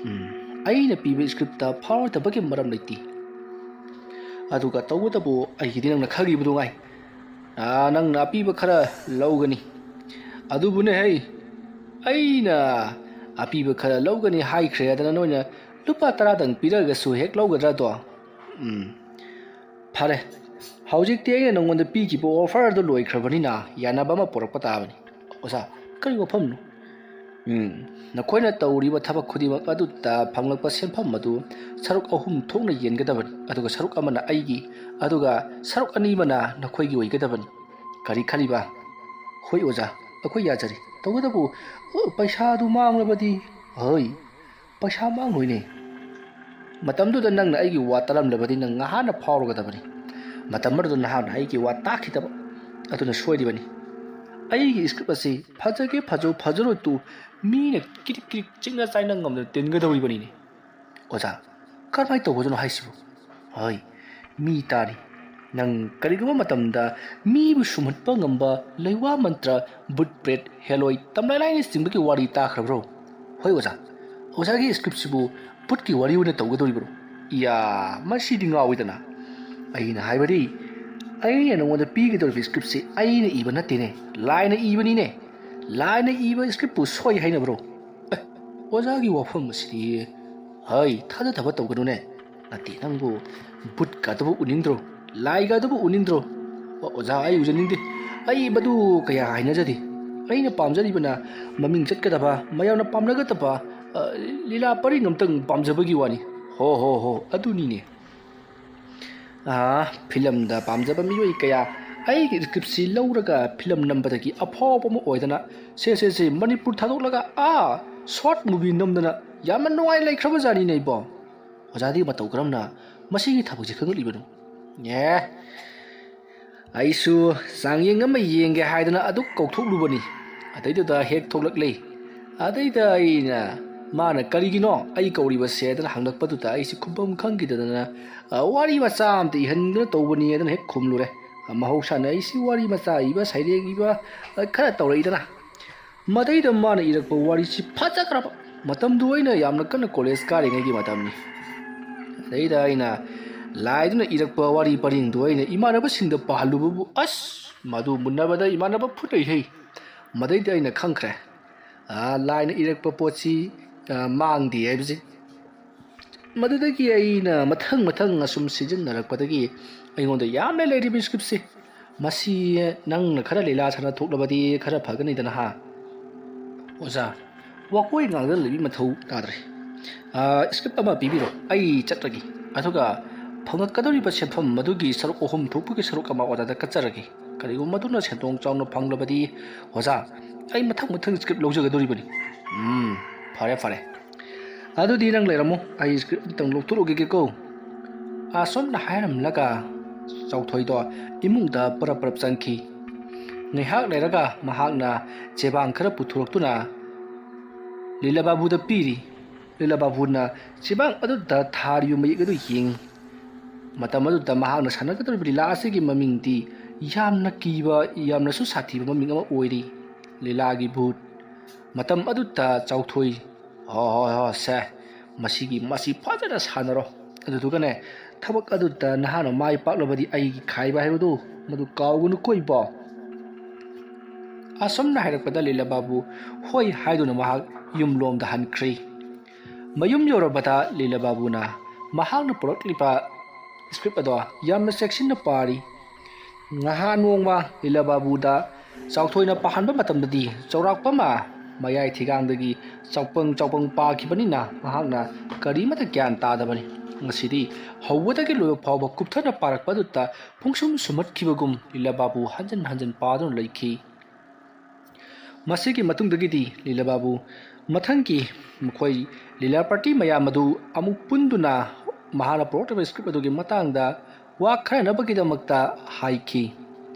ꯎꯝ, ꯑꯩꯅ ꯄꯤꯕ scriptꯇ ꯐꯥꯎꯔꯣꯏꯗꯕꯒꯤ ꯃꯔꯝ ꯂꯩꯇꯦ꯫ ꯑꯗꯨꯒ ꯇꯧꯕꯇꯕꯨ ꯑꯩꯒꯤꯗꯤ ꯅꯪꯅ ꯈꯪꯉꯤꯕꯗꯨ ꯉꯥꯏ꯫ ꯑꯥ, ꯅꯪꯅ ꯑꯄꯤꯕ ꯈꯔ ꯂꯧꯒꯅꯤ꯫ ꯑꯗꯨꯕꯨꯅꯦ ꯍꯩ, ꯑꯩꯅ ꯑꯄꯤꯕ ꯈꯔ ꯂꯧꯒꯅꯤ ꯍꯥꯏꯈ꯭ꯔꯦ ꯍꯥꯏꯗꯅ ꯅꯣꯏꯅ ꯂꯨꯄꯥ ꯇꯔꯥꯗꯪ ꯄꯤꯔꯒꯁꯨ ꯍꯦꯛ ꯂꯧꯒꯗ꯭ꯔꯥꯗꯣ? ꯎꯝ, ꯐꯔꯦ, ꯍꯧꯖꯤꯛꯇꯤ ꯑꯩꯅ ꯅꯉꯣꯟꯗ ꯄꯤꯈꯤꯕ offerꯗꯨ ꯂꯣꯏꯈ꯭ꯔꯕꯅꯤꯅ ꯌꯥꯅꯕ ꯑꯃ ꯄꯨꯔꯛꯄ ꯇꯥꯕꯅꯤ꯫ ꯑꯣꯖꯥ, ꯀꯔꯤ ꯋꯥꯐꯝꯅꯣ? ꯎꯝ, ꯅꯈꯣꯏꯅ ꯇꯧꯔꯤꯕ ꯊꯕꯛ ꯈꯨꯗꯤꯡꯃꯛ ꯑꯗꯨꯗ ꯐꯪꯂꯛꯄ ꯁꯦꯟꯐꯝ ꯑꯗꯨ ꯁꯔꯨꯛ ꯑꯍꯨꯝ ꯊꯣꯛꯅ ꯌꯦꯟꯒꯗꯕꯅꯤ, ꯑꯗꯨꯒ ꯁꯔꯨꯛ ꯑꯃꯅ ꯑꯩꯒꯤ, ꯑꯗꯨꯒ ꯁꯔꯨꯛ ꯑꯅꯤ ꯑꯃꯅ ꯅꯈꯣꯏꯒꯤ ꯑꯣꯏꯒꯗꯕꯅꯤ꯫ ꯀꯔꯤ ꯈꯜꯂꯤꯕ? ꯍꯣꯏ ꯑꯣꯖꯥ, ꯑꯩꯈꯣꯏ ꯌꯥꯖꯔꯤ꯫ ꯇꯧꯕꯇꯕꯨ, ꯑ, ꯄꯩꯁꯥꯗꯨ ꯃꯥꯡꯂꯕꯗꯤ? ꯍꯣꯏ, ꯄꯩꯁꯥ ꯃꯥꯡꯂꯣꯏꯅꯦ꯫ ꯃꯇꯝꯗꯨꯗ ꯅꯪꯅ ꯑꯩꯒꯤ ꯋꯥ ꯇꯥꯔꯝꯂꯕꯗꯤ ꯅꯪ ꯉꯍꯥꯟꯅ ꯐꯥꯎꯔꯒꯗꯕꯅꯤ꯫ ꯃꯇꯝ ꯑꯗꯨꯗ ꯅꯍꯥꯛꯅ ꯑꯩꯒꯤ ꯋꯥ ꯇꯥꯈꯤꯗꯕ ꯑꯗꯨꯅ ꯁꯣꯏꯔꯤꯕꯅꯤ꯫ ꯑꯩꯒꯤ script ꯑꯁꯤ ꯐꯖꯒꯦ ꯐꯖꯧ ꯐꯖꯔꯣꯏ ꯇꯣꯛꯎ, ꯃꯤꯅ ꯀꯤꯔꯤꯛ ꯀꯤꯔꯤꯛ ꯆꯤꯛꯅ ꯆꯥꯏꯅ ꯉꯝꯗꯅ ꯇꯤꯟꯒꯗꯧꯔꯤꯕꯅꯤꯅꯦ꯫ ꯑꯣꯖꯥ, ꯀꯔꯝꯍꯥꯏꯅ ꯇꯧꯕꯗꯨꯅꯣ ꯍꯥꯏꯁꯤꯕꯨ? ꯍꯣꯏ, ꯃꯤ ꯇꯥꯔꯤ꯫ ꯅꯪ ꯀꯔꯤꯒꯨꯝꯕ ꯃꯇꯝꯗ ꯃꯤꯕꯨ ꯁꯨꯝꯍꯠꯄ ꯉꯝꯕ ꯂꯩꯋꯥ ꯃꯟꯇ꯭ꯔ, ꯚꯨꯠ ꯄ꯭ꯔꯦꯠ, ꯍꯦꯂꯣꯏ, ꯇꯝꯂꯥꯏ ꯂꯥꯏꯅꯆꯤꯡꯕꯒꯤ ꯋꯥꯔꯤ ꯇꯥꯈ꯭ꯔꯕ꯭ꯔꯣ? ꯍꯣꯏ ꯑꯣꯖꯥ, ꯑꯣꯖꯥꯒꯤ scriptꯁꯤꯕꯨ ꯚꯨꯠꯀꯤ ꯋꯥꯔꯤ ꯑꯣꯏꯅ ꯇꯧꯒꯗꯧꯔꯤꯕ꯭ꯔꯣ? ꯏꯌꯥ, ꯃꯁꯤꯗꯤ ꯉꯥꯎꯏꯗꯅ꯫ ꯑꯩꯅ ꯍꯥꯏꯕꯗꯤ, ꯑꯩꯅ ꯅꯉꯣꯟꯗ ꯄꯤꯒꯗꯧꯔꯤꯕ scriptꯁꯤ ꯑꯩꯅ ꯏꯕ ꯅꯠꯇꯦꯅꯦ, ꯂꯥꯏꯅ ꯏꯕꯅꯤꯅꯦ꯫ ꯂꯥꯏꯅ ꯏꯕ scriptꯄꯨ ꯁꯣꯏ ꯍꯥꯏꯅꯕ꯭ꯔꯣ? ꯑꯦ, ꯑꯣꯖꯥꯒꯤ ꯋꯥꯐꯝ ꯑꯁꯤꯗꯤ꯫ ꯍꯩ, ꯊꯥꯖꯗꯕ ꯇꯧꯒꯅꯨꯅꯦ꯫ ꯅꯠꯇꯦ, ꯅꯪꯕꯨ ꯚꯨꯠꯀ ꯑꯗꯨꯕꯨ ꯎꯅꯤꯡꯗ꯭ꯔꯣ? ꯂꯥꯏꯒ ꯑꯗꯨꯕꯨ ꯎꯅꯤꯡꯗ꯭ꯔꯣ? ꯑꯣ, ꯑꯣꯖꯥ, ꯑꯩ ꯎꯖꯅꯤꯡꯗꯦ꯫ ꯑꯩ ꯃꯗꯨ ꯀꯌꯥ ꯍꯩꯅꯖꯗꯦ꯫ ꯑꯩꯅ ꯄꯥꯝꯖꯔꯤꯕꯅ ꯃꯃꯤꯡ ꯆꯠꯀꯗꯕ, ꯃꯌꯥꯝꯅ ꯄꯥꯝꯅꯒꯗꯕ, ꯑ, ꯂꯤꯂꯥ ꯄꯔꯤꯡ ꯑꯝꯇꯪ ꯄꯥꯝꯖꯕꯒꯤ ꯋꯥꯅꯤ꯫ ꯍꯣ, ꯍꯣ, ꯍꯣ, ꯑꯗꯨꯅꯤꯅꯦ꯫ ꯑꯥ, ꯐꯤꯂꯝꯗ ꯄꯥꯝꯖꯕ ꯃꯤꯑꯣꯏ ꯀꯌꯥ ꯑꯩꯒꯤ scriptꯁꯤ ꯂꯧꯔꯒ ꯐꯤꯂꯝ ꯅꯝꯕꯗꯒꯤ ꯑꯐꯥꯎꯕ ꯑꯃ ꯑꯣꯏꯗꯅ, ꯁꯦ, ꯁꯦ, ꯁꯦ, ꯃꯅꯤꯄꯨꯔ ꯊꯥꯗꯣꯛꯂꯒ, ꯑꯥ, short movie ꯅꯝꯗꯅ ꯌꯥꯝꯅ ꯅꯨꯡꯉꯥꯏꯅ ꯂꯩꯈ꯭ꯔꯕ ꯖꯥꯠꯅꯤꯅꯦ ꯏꯕꯣ꯫ ꯑꯣꯖꯥꯗꯤ ꯃꯇꯧ ꯀꯔꯝꯅ ꯃꯁꯤꯒꯤ ꯊꯕꯛꯁꯤ ꯈꯪꯂꯛꯂꯤꯕꯅꯣ? ꯑꯦ, ꯑꯩꯁꯨ ꯆꯥꯡꯌꯦꯡ ꯑꯃ ꯌꯦꯡꯒꯦ ꯍꯥꯏꯗꯅ ꯑꯗꯨꯛ ꯀꯧꯊꯣꯛꯂꯨꯕꯅꯤ꯫ ꯑꯗꯩꯗꯨꯗ ꯍꯦꯛ ꯊꯣꯛꯂꯛꯂꯦ꯫ ꯑꯗꯩꯗ ꯑꯩꯅ, ꯃꯥꯅ ꯀꯔꯤꯒꯤꯅꯣ ꯑꯩ ꯀꯧꯔꯤꯕꯁꯦ ꯍꯥꯏꯗꯅ ꯍꯪꯂꯛꯄꯗꯨꯗ ꯑꯩꯁꯤ ꯈꯨꯝꯐꯝ ꯈꯪꯈꯤꯗꯗꯅ, ꯑ, ꯋꯥꯔꯤ ꯃꯆꯥ ꯑꯃꯇ ꯏꯍꯟꯗꯨꯅ ꯇꯧꯕꯅꯤ ꯍꯥꯏꯗꯅ ꯍꯦꯛ ꯈꯨꯝꯂꯨꯔꯦ꯫ ꯃꯍꯧꯁꯥꯅ ꯑꯩꯁꯤ ꯋꯥꯔꯤ ꯃꯆꯥ ꯏꯕ, ꯁꯩꯔꯦꯡ ꯏꯕ, ꯑ, ꯈꯔ ꯇꯧꯔꯛꯏꯗꯅ꯫ ꯃꯗꯩꯗ ꯃꯥꯅ ꯏꯔꯛꯄ ꯋꯥꯔꯤꯁꯤ ꯐꯖꯈ꯭ꯔꯕ꯫ ꯃꯇꯝꯗꯨ ꯑꯩꯅ ꯌꯥꯝꯅ ꯀꯟꯅ ꯀꯣꯂꯦꯖ ꯀꯥꯔꯤꯉꯩꯒꯤ ꯃꯇꯝꯅꯤ꯫ ꯑꯗꯩꯗ ꯑꯩꯅ ꯂꯥꯏꯗꯨꯅ ꯏꯔꯛꯄ ꯋꯥꯔꯤ ꯄꯔꯤꯡꯗꯨ ꯑꯩꯅ ꯏꯃꯥꯟꯅꯕꯁꯤꯡꯗ ꯄꯥꯍꯜꯂꯨꯕꯕꯨ, ꯑꯁ, ꯃꯗꯨ ꯃꯨꯟꯅꯕꯗ ꯏꯃꯥꯟꯅꯕ ꯐꯨꯠꯂꯩꯍꯩ꯫ ꯃꯗꯩꯗ ꯑꯩꯅ ꯈꯪꯈ꯭ꯔꯦ, ꯑ, ꯂꯥꯏꯅ ꯏꯔꯛꯄ ꯄꯣꯠꯁꯤ, ꯑ, ꯃꯥꯡꯗꯦ ꯍꯥꯏꯕꯁꯤ꯫ ꯃꯗꯨꯗꯒꯤ ꯑꯩꯅ ꯃꯊꯪ ꯃꯊꯪ ꯑꯁꯨꯝ ꯁꯤꯖꯤꯟꯅꯔꯛꯄꯗꯒꯤ ꯑꯩꯉꯣꯟꯗ ꯌꯥꯝꯅ ꯂꯩꯔꯤꯕ scriptꯁꯤ꯫ ꯃꯁꯤ ꯅꯪꯅ ꯈꯔ ꯂꯤꯂꯥ ꯁꯥꯟꯅ ꯊꯣꯛꯂꯕꯗꯤ ꯈꯔ ꯐꯒꯅꯤꯗꯅ, ꯍꯥ? ꯑꯣꯖꯥ, ꯋꯥꯀꯣꯏ ꯉꯥꯡꯗꯅ ꯂꯩꯕꯤ ꯃꯊꯧ ꯇꯥꯗ꯭ꯔꯦ꯫ ꯑ, script ꯑꯃ ꯄꯤꯕꯤꯔꯣ, ꯑꯩ ꯆꯠꯂꯒꯦ꯫ ꯑꯗꯨꯒ ꯐꯪꯉꯛꯀꯗꯧꯔꯤꯕ ꯁꯦꯟꯐꯝ ꯃꯗꯨꯒꯤ ꯁꯔꯨꯛ ꯑꯍꯨꯝ ꯊꯣꯛꯄꯒꯤ ꯁꯔꯨꯛ ꯑꯃ ꯑꯣꯖꯥꯗ ꯀꯠꯆꯔꯒꯦ꯫ ꯀꯔꯤꯒꯨꯝꯕ ꯃꯗꯨꯅ ꯁꯦꯟꯗꯣꯡ ꯆꯥꯎꯅ ꯐꯪꯂꯕꯗꯤ, ꯑꯣꯖꯥ, ꯑꯩ ꯃꯊꯪ ꯃꯊꯪ script ꯂꯧꯖꯒꯗꯧꯔꯤꯕꯅꯤ꯫ ꯎꯝ, ꯐꯔꯦ, ꯐꯔꯦ꯫ ꯑꯗꯨꯗꯤ ꯅꯪ ꯂꯩꯔꯝꯃꯣ, ꯑꯩ script ꯑꯝꯇꯪ ꯂꯧꯊꯣꯛꯂꯨꯈꯤꯒꯦꯀꯣ꯫ ꯑꯁꯨꯝꯅ ꯍꯥꯏꯔꯝꯂꯒ ꯆꯥꯎꯊꯣꯏꯗꯣ ꯏꯃꯨꯡꯗ ꯄꯔꯞ ꯄꯔꯞ ꯆꯪꯈꯤ꯫ ꯉꯥꯏꯍꯥꯛ ꯂꯩꯔꯒ ꯃꯍꯥꯛꯅ ꯆꯦꯕꯥꯡ ꯈꯔ ꯄꯨꯊꯣꯔꯛꯇꯨꯅ ꯂꯤꯂꯥ ꯕꯥꯕꯨꯗ ꯄꯤꯔꯤ꯫ ꯂꯤꯂꯥ ꯕꯥꯕꯨꯅ ꯆꯦꯕꯥꯡ ꯑꯗꯨꯗ ꯊꯥꯔꯤꯕ ꯃꯌꯦꯛ ꯑꯗꯨ ꯌꯦꯡꯉꯤ꯫ ꯃꯇꯝ ꯑꯗꯨꯗ ꯃꯍꯥꯛꯅ ꯁꯥꯟꯅꯒꯗꯧꯔꯤꯕ ꯂꯤꯂꯥ ꯑꯁꯤꯒꯤ ꯃꯃꯤꯡꯗꯤ ꯌꯥꯝꯅ ꯀꯤꯕ, ꯌꯥꯝꯅꯁꯨ ꯁꯥꯊꯤꯕ ꯃꯃꯤꯡ ꯑꯃ ꯑꯣꯏꯔꯤ, ꯂꯤꯂꯥꯒꯤ ꯚꯨꯠ꯫ ꯃꯇꯝ ꯑꯗꯨꯗ ꯆꯥꯎꯊꯣꯏ, "ꯍꯣ, ꯍꯣ, ꯍꯣ, ꯁꯦ, ꯃꯁꯤꯒꯤ, ꯃꯁꯤ ꯐꯖꯅ ꯁꯥꯟꯅꯔꯣ꯫ ꯑꯗꯨꯗꯨꯒꯅꯦ, ꯊꯕꯛ ꯑꯗꯨꯗ ꯅꯍꯥꯛꯅ ꯃꯥꯏ ꯄꯥꯛꯂꯕꯗꯤ ꯑꯩꯒꯤ ꯈꯥꯏꯕ ꯍꯥꯏꯕꯗꯨ ꯃꯗꯨ ꯀꯥꯎꯒꯅꯨꯀꯣ, ꯏꯕꯣ꯫" ꯑꯁꯨꯝꯅ ꯍꯥꯏꯔꯛꯄꯗ ꯂꯤꯂꯥ ꯕꯥꯕꯨ ꯍꯣꯏ ꯍꯥꯏꯗꯨꯅ ꯃꯍꯥꯛ ꯌꯨꯝꯂꯣꯝꯗ ꯍꯟꯈ꯭ꯔꯦ꯫ ꯃꯌꯨꯝ ꯌꯧꯔꯕꯗ ꯂꯤꯂꯥ ꯕꯥꯕꯨꯅ ꯃꯍꯥꯛꯅ ꯄꯨꯔꯛꯂꯤꯕ script ꯑꯗꯣ ꯌꯥꯝꯅ ꯆꯦꯛꯁꯤꯟꯅ ꯄꯥꯔꯤ꯫ ꯉꯍꯥꯟ ꯅꯣꯡꯃ ꯂꯤꯂꯥ ꯕꯥꯕꯨꯗ ꯆꯥꯎꯊꯣꯏꯅ ꯄꯥꯍꯟꯕ ꯃꯇꯝꯗꯗꯤ ꯆꯥꯎꯔꯥꯛꯄ ꯑꯃ ꯃꯌꯥꯏ ꯊꯤꯒꯥꯡꯗꯒꯤ ꯆꯥꯎꯄꯪ ꯆꯥꯎꯄꯪ ꯄꯥꯈꯤꯕꯅꯤꯅ ꯃꯍꯥꯛꯅ ꯀꯔꯤꯃꯠꯇ ꯒ꯭ꯌꯥꯟ ꯇꯥꯗꯕꯅꯤ꯫ ꯉꯁꯤꯗꯤ ꯍꯧꯕꯗꯒꯤ ꯂꯣꯏꯕ ꯐꯥꯎꯕ ꯀꯨꯞꯊꯅ ꯄꯥꯔꯛꯄ ꯑꯗꯨꯗ ꯄꯨꯡꯁꯨꯝ ꯁꯨꯝꯍꯠꯈꯤꯕꯒꯨꯝ ꯂꯤꯂꯥ ꯕꯥꯕꯨ ꯍꯟꯖꯤꯟ ꯍꯟꯖꯤꯟ ꯄꯥꯗꯨꯅ ꯂꯩꯈꯤ꯫ ꯃꯁꯤꯒꯤ ꯃꯇꯨꯡꯗꯒꯤꯗꯤ ꯂꯤꯂꯥ ꯕꯥꯕꯨ ꯃꯊꯪꯒꯤ ꯃꯈꯣꯏ ꯂꯤꯂꯥ party ꯃꯌꯥꯝ ꯑꯗꯨ ꯑꯃꯨꯛ ꯄꯨꯟꯗꯨꯅ ꯃꯍꯥꯛꯅ ꯄꯨꯔꯛꯂꯤꯕ script ꯑꯗꯨꯒꯤ ꯃꯇꯥꯡꯗ ꯋꯥ ꯈꯟꯅꯅꯕꯒꯤꯗꯃꯛꯇ ꯍꯥꯏꯈꯤ꯫